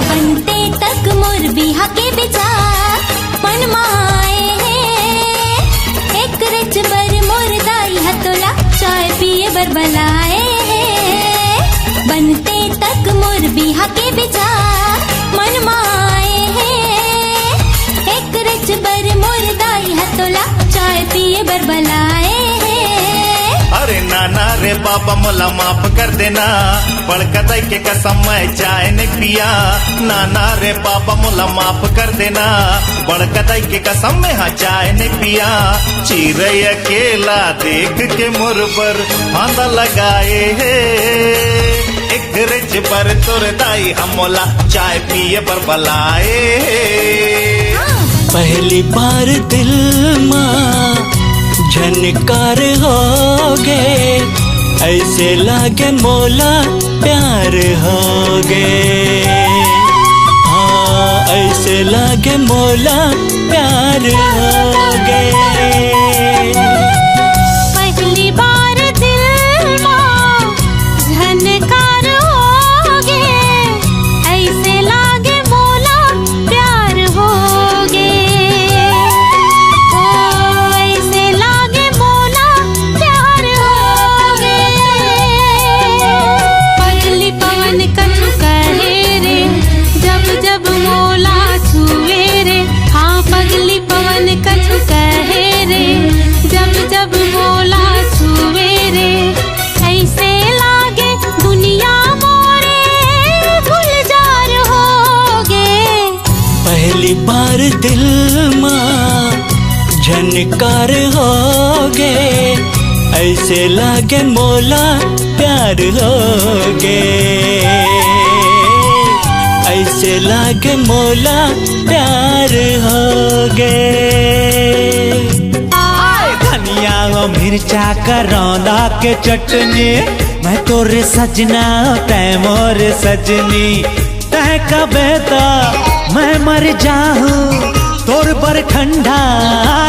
बनते तक मोर बिहा के विचार मन माए हे। एक रच बर मोर दाई ह तोला चाय पिए बर बलाए हे। बनते तक मोर बिहा के विचार मन माए हे। एक रच बर मोर दाई ह तोला चाय पिए बर बलाए हे। अरे नाना रे बाबा, मोला माफ कर देना, बड़का दाई के कसम मैं चाय नहीं पिया। नाना रे बाबा, मोला माफ कर देना, बड़का दाई के कसम मैं हा चाय नहीं पिया। चिरई अकेला देख के मोर बर फांदा लगाए हे। एक रच बर तोर दाई ह मोला चाय पिए बर बलाए हे। पहली बार दिल मा झनकार होगे, ऐसे लागे मोला प्यार होगे। हाँ, ऐसे लागे मोला प्यार होगे। पहली बार दिल मा झनकार होगे, ऐसे लागे मोला प्यार होगे। ओ, ऐसे लागे मोला प्यार होगे। पगली पवन कछु कहे रे, जब जब मोला छुए रे। हाँ, पगली पवन कछु कहे रे, जब जब मोला छुए रे। ऐसे लागे दुनिया मोरे गुलजार होगे। पहली बार दिल मा झनकार होगे, ऐसे लागे मोला प्यार होगे, ऐसे लागे मोला प्यार होगे। हाय धनिया ओ मिर्चा करौंदा के चटनी, मैं तोर सजना, तै मोर सजनी। तै कबे त मैं मर जाहूँ, तोर बर ठंडा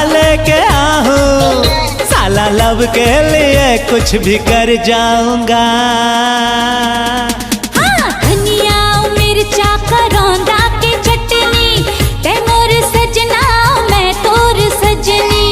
लेके आहूँ। साला love के लिए कुछ भी कर जाऊंगा। हाँ, धनिया मिर्चा करौंदा के चटनी, तै मोर सजना, मैं तोर सजनी।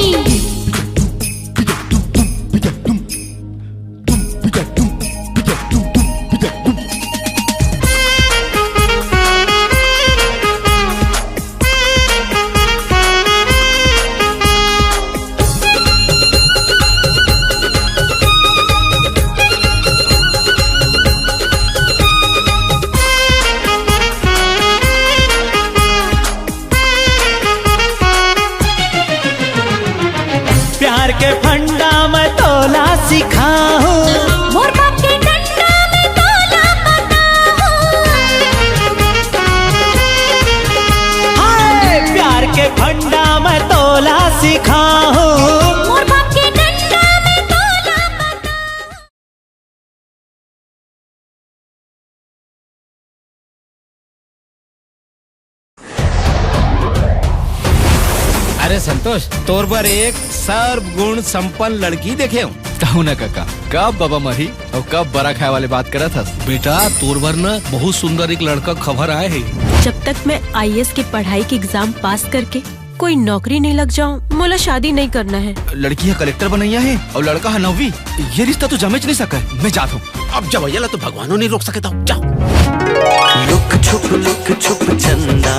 डंडा मैं तोला सिखाहूँ। मोर बाप के डंडा मैं तोला बताहूँ। अरे संतोष, तोर बर एक सर्वगुण संपन्न लड़की देखे हूँ। कहूँ ना काका, कब बाबा मरही अउ कब बरा खाए वाले बात करत हस? बेटा, तोर बर न बहुत सुंदर एक लड़का खबर आए हे। जब तक मैं आईएएस के पढ़ाई के एग्जाम पास करके कोई नौकरी नहीं लग जाऊं, मोला शादी नहीं करना है। लड़की ह कलेक्टर बनैया हे अउ लड़का ह नौवीं। ये रिश्ता तो जमेच नहीं सके। मैं जात हूँ। अब जवैया ला तो भगवानो नहीं रोक सके, तो जाओ। लुक छुप लुक छुप चंदा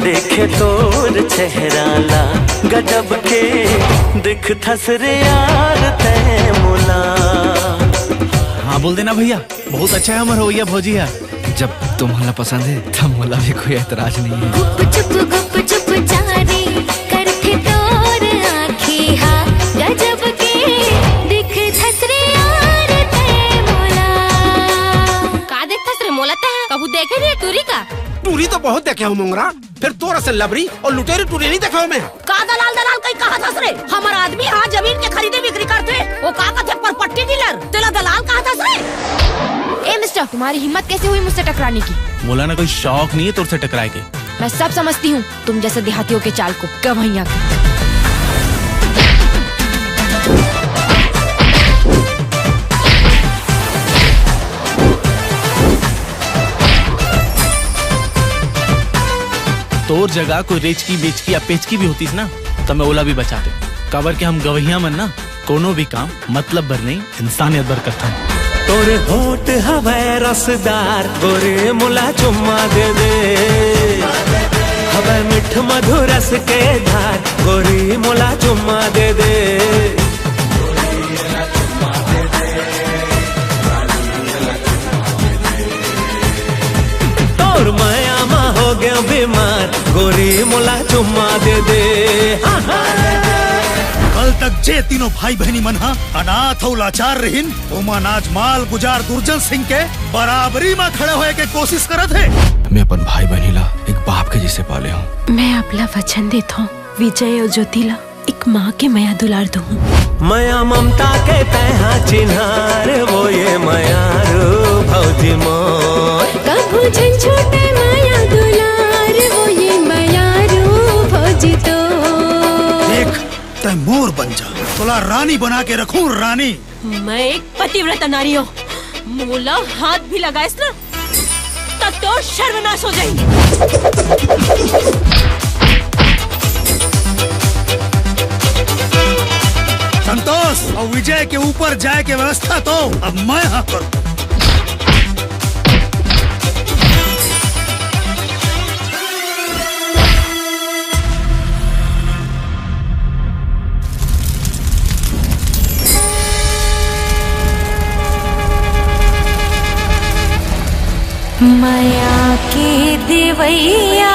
देखे तोर चेहरा ला, गजब के दिखथस रे यार तैं मोला। हाँ बोल देना भैया, बहुत अच्छा है हमर होइया भौजी है। जब तुम्हाला पसंद है तब मोला भी कोई एतराज नहीं है। गुप चुप गुप चुप चारी करथे तोर आँखी हा, गजब के दिखथस रे यार तैं मोला। का देखथस रे मोला तैं? कभू देखे रे टूरी का? टूरी तो बहुत देखे हूँ मोंगरा, फिर तोर असन लबरी अउ लुटेरी टूरी नहीं देखे हूँ मैं। का दलाल दलाल कहीं कहा थस रे? हमर आदमी हा जमीन के खरीदे बिक्री करथे, वो का कथे प्रॉपर्टी डीलर, तेला दलाल कहा थस रे? ए मिस्टर, तुम्हारी हिम्मत कैसे हुई मुझसे टकराने की? मोला ना कोई शौक नहीं है तोर से टकराए के। मैं सब समझती हूँ तुम जैसे देहातियों के चाल को। गवैया के। तोर जगह कोई रेचकी बेचकी या पेचकी भी होतीस ना, त मैं ओला भी बचा दे। काबर के हम गवैया मन ना कोनो भी काम मतलब बर नहीं, इंसानियत बर करथन। तोर होठ हवय रसदार, गोरी मोला चुम्मा दे दे। हवय मिठ मधुर रस के धार, गोरी मोला चुम्मा दे दे। तोर मया मा हो गया बीमार, गोरी मोला चुम्मा दे दे। हाँ, हाँ। कल तक जे तीनों भाई बहनी मन हा अनाथ अउ लाचार रहिन, ओमन आज माल गुजार दुर्जन सिंह के बराबरी मा खड़े होए के कोशिश करत हे। मैं अपन भाई बहनी ला एक बाप के जैसे पाले हूँ। मैं आपला वचन देत हूँ, विजय अउ ज्योति ला एक माँ के मया दुलार दूँ। मया ममता के तैहा चिन्हार, वो ये मयारू भौजी मोर। कभू झन छूटे मया दुलार, वो ये मयारू भौजी तो। देख, तै मोर बन जा, तोला रानी बना के रखूं, रानी। मैं एक पतिव्रता नारी हूँ, मोला हाथ भी लगाइस ना, त तोर सर्वनाश हो जाही। संतोष, अउ विजय के ऊपर जाए के व्यवस्था तो अब मैं हा करूँ। मया के देवैया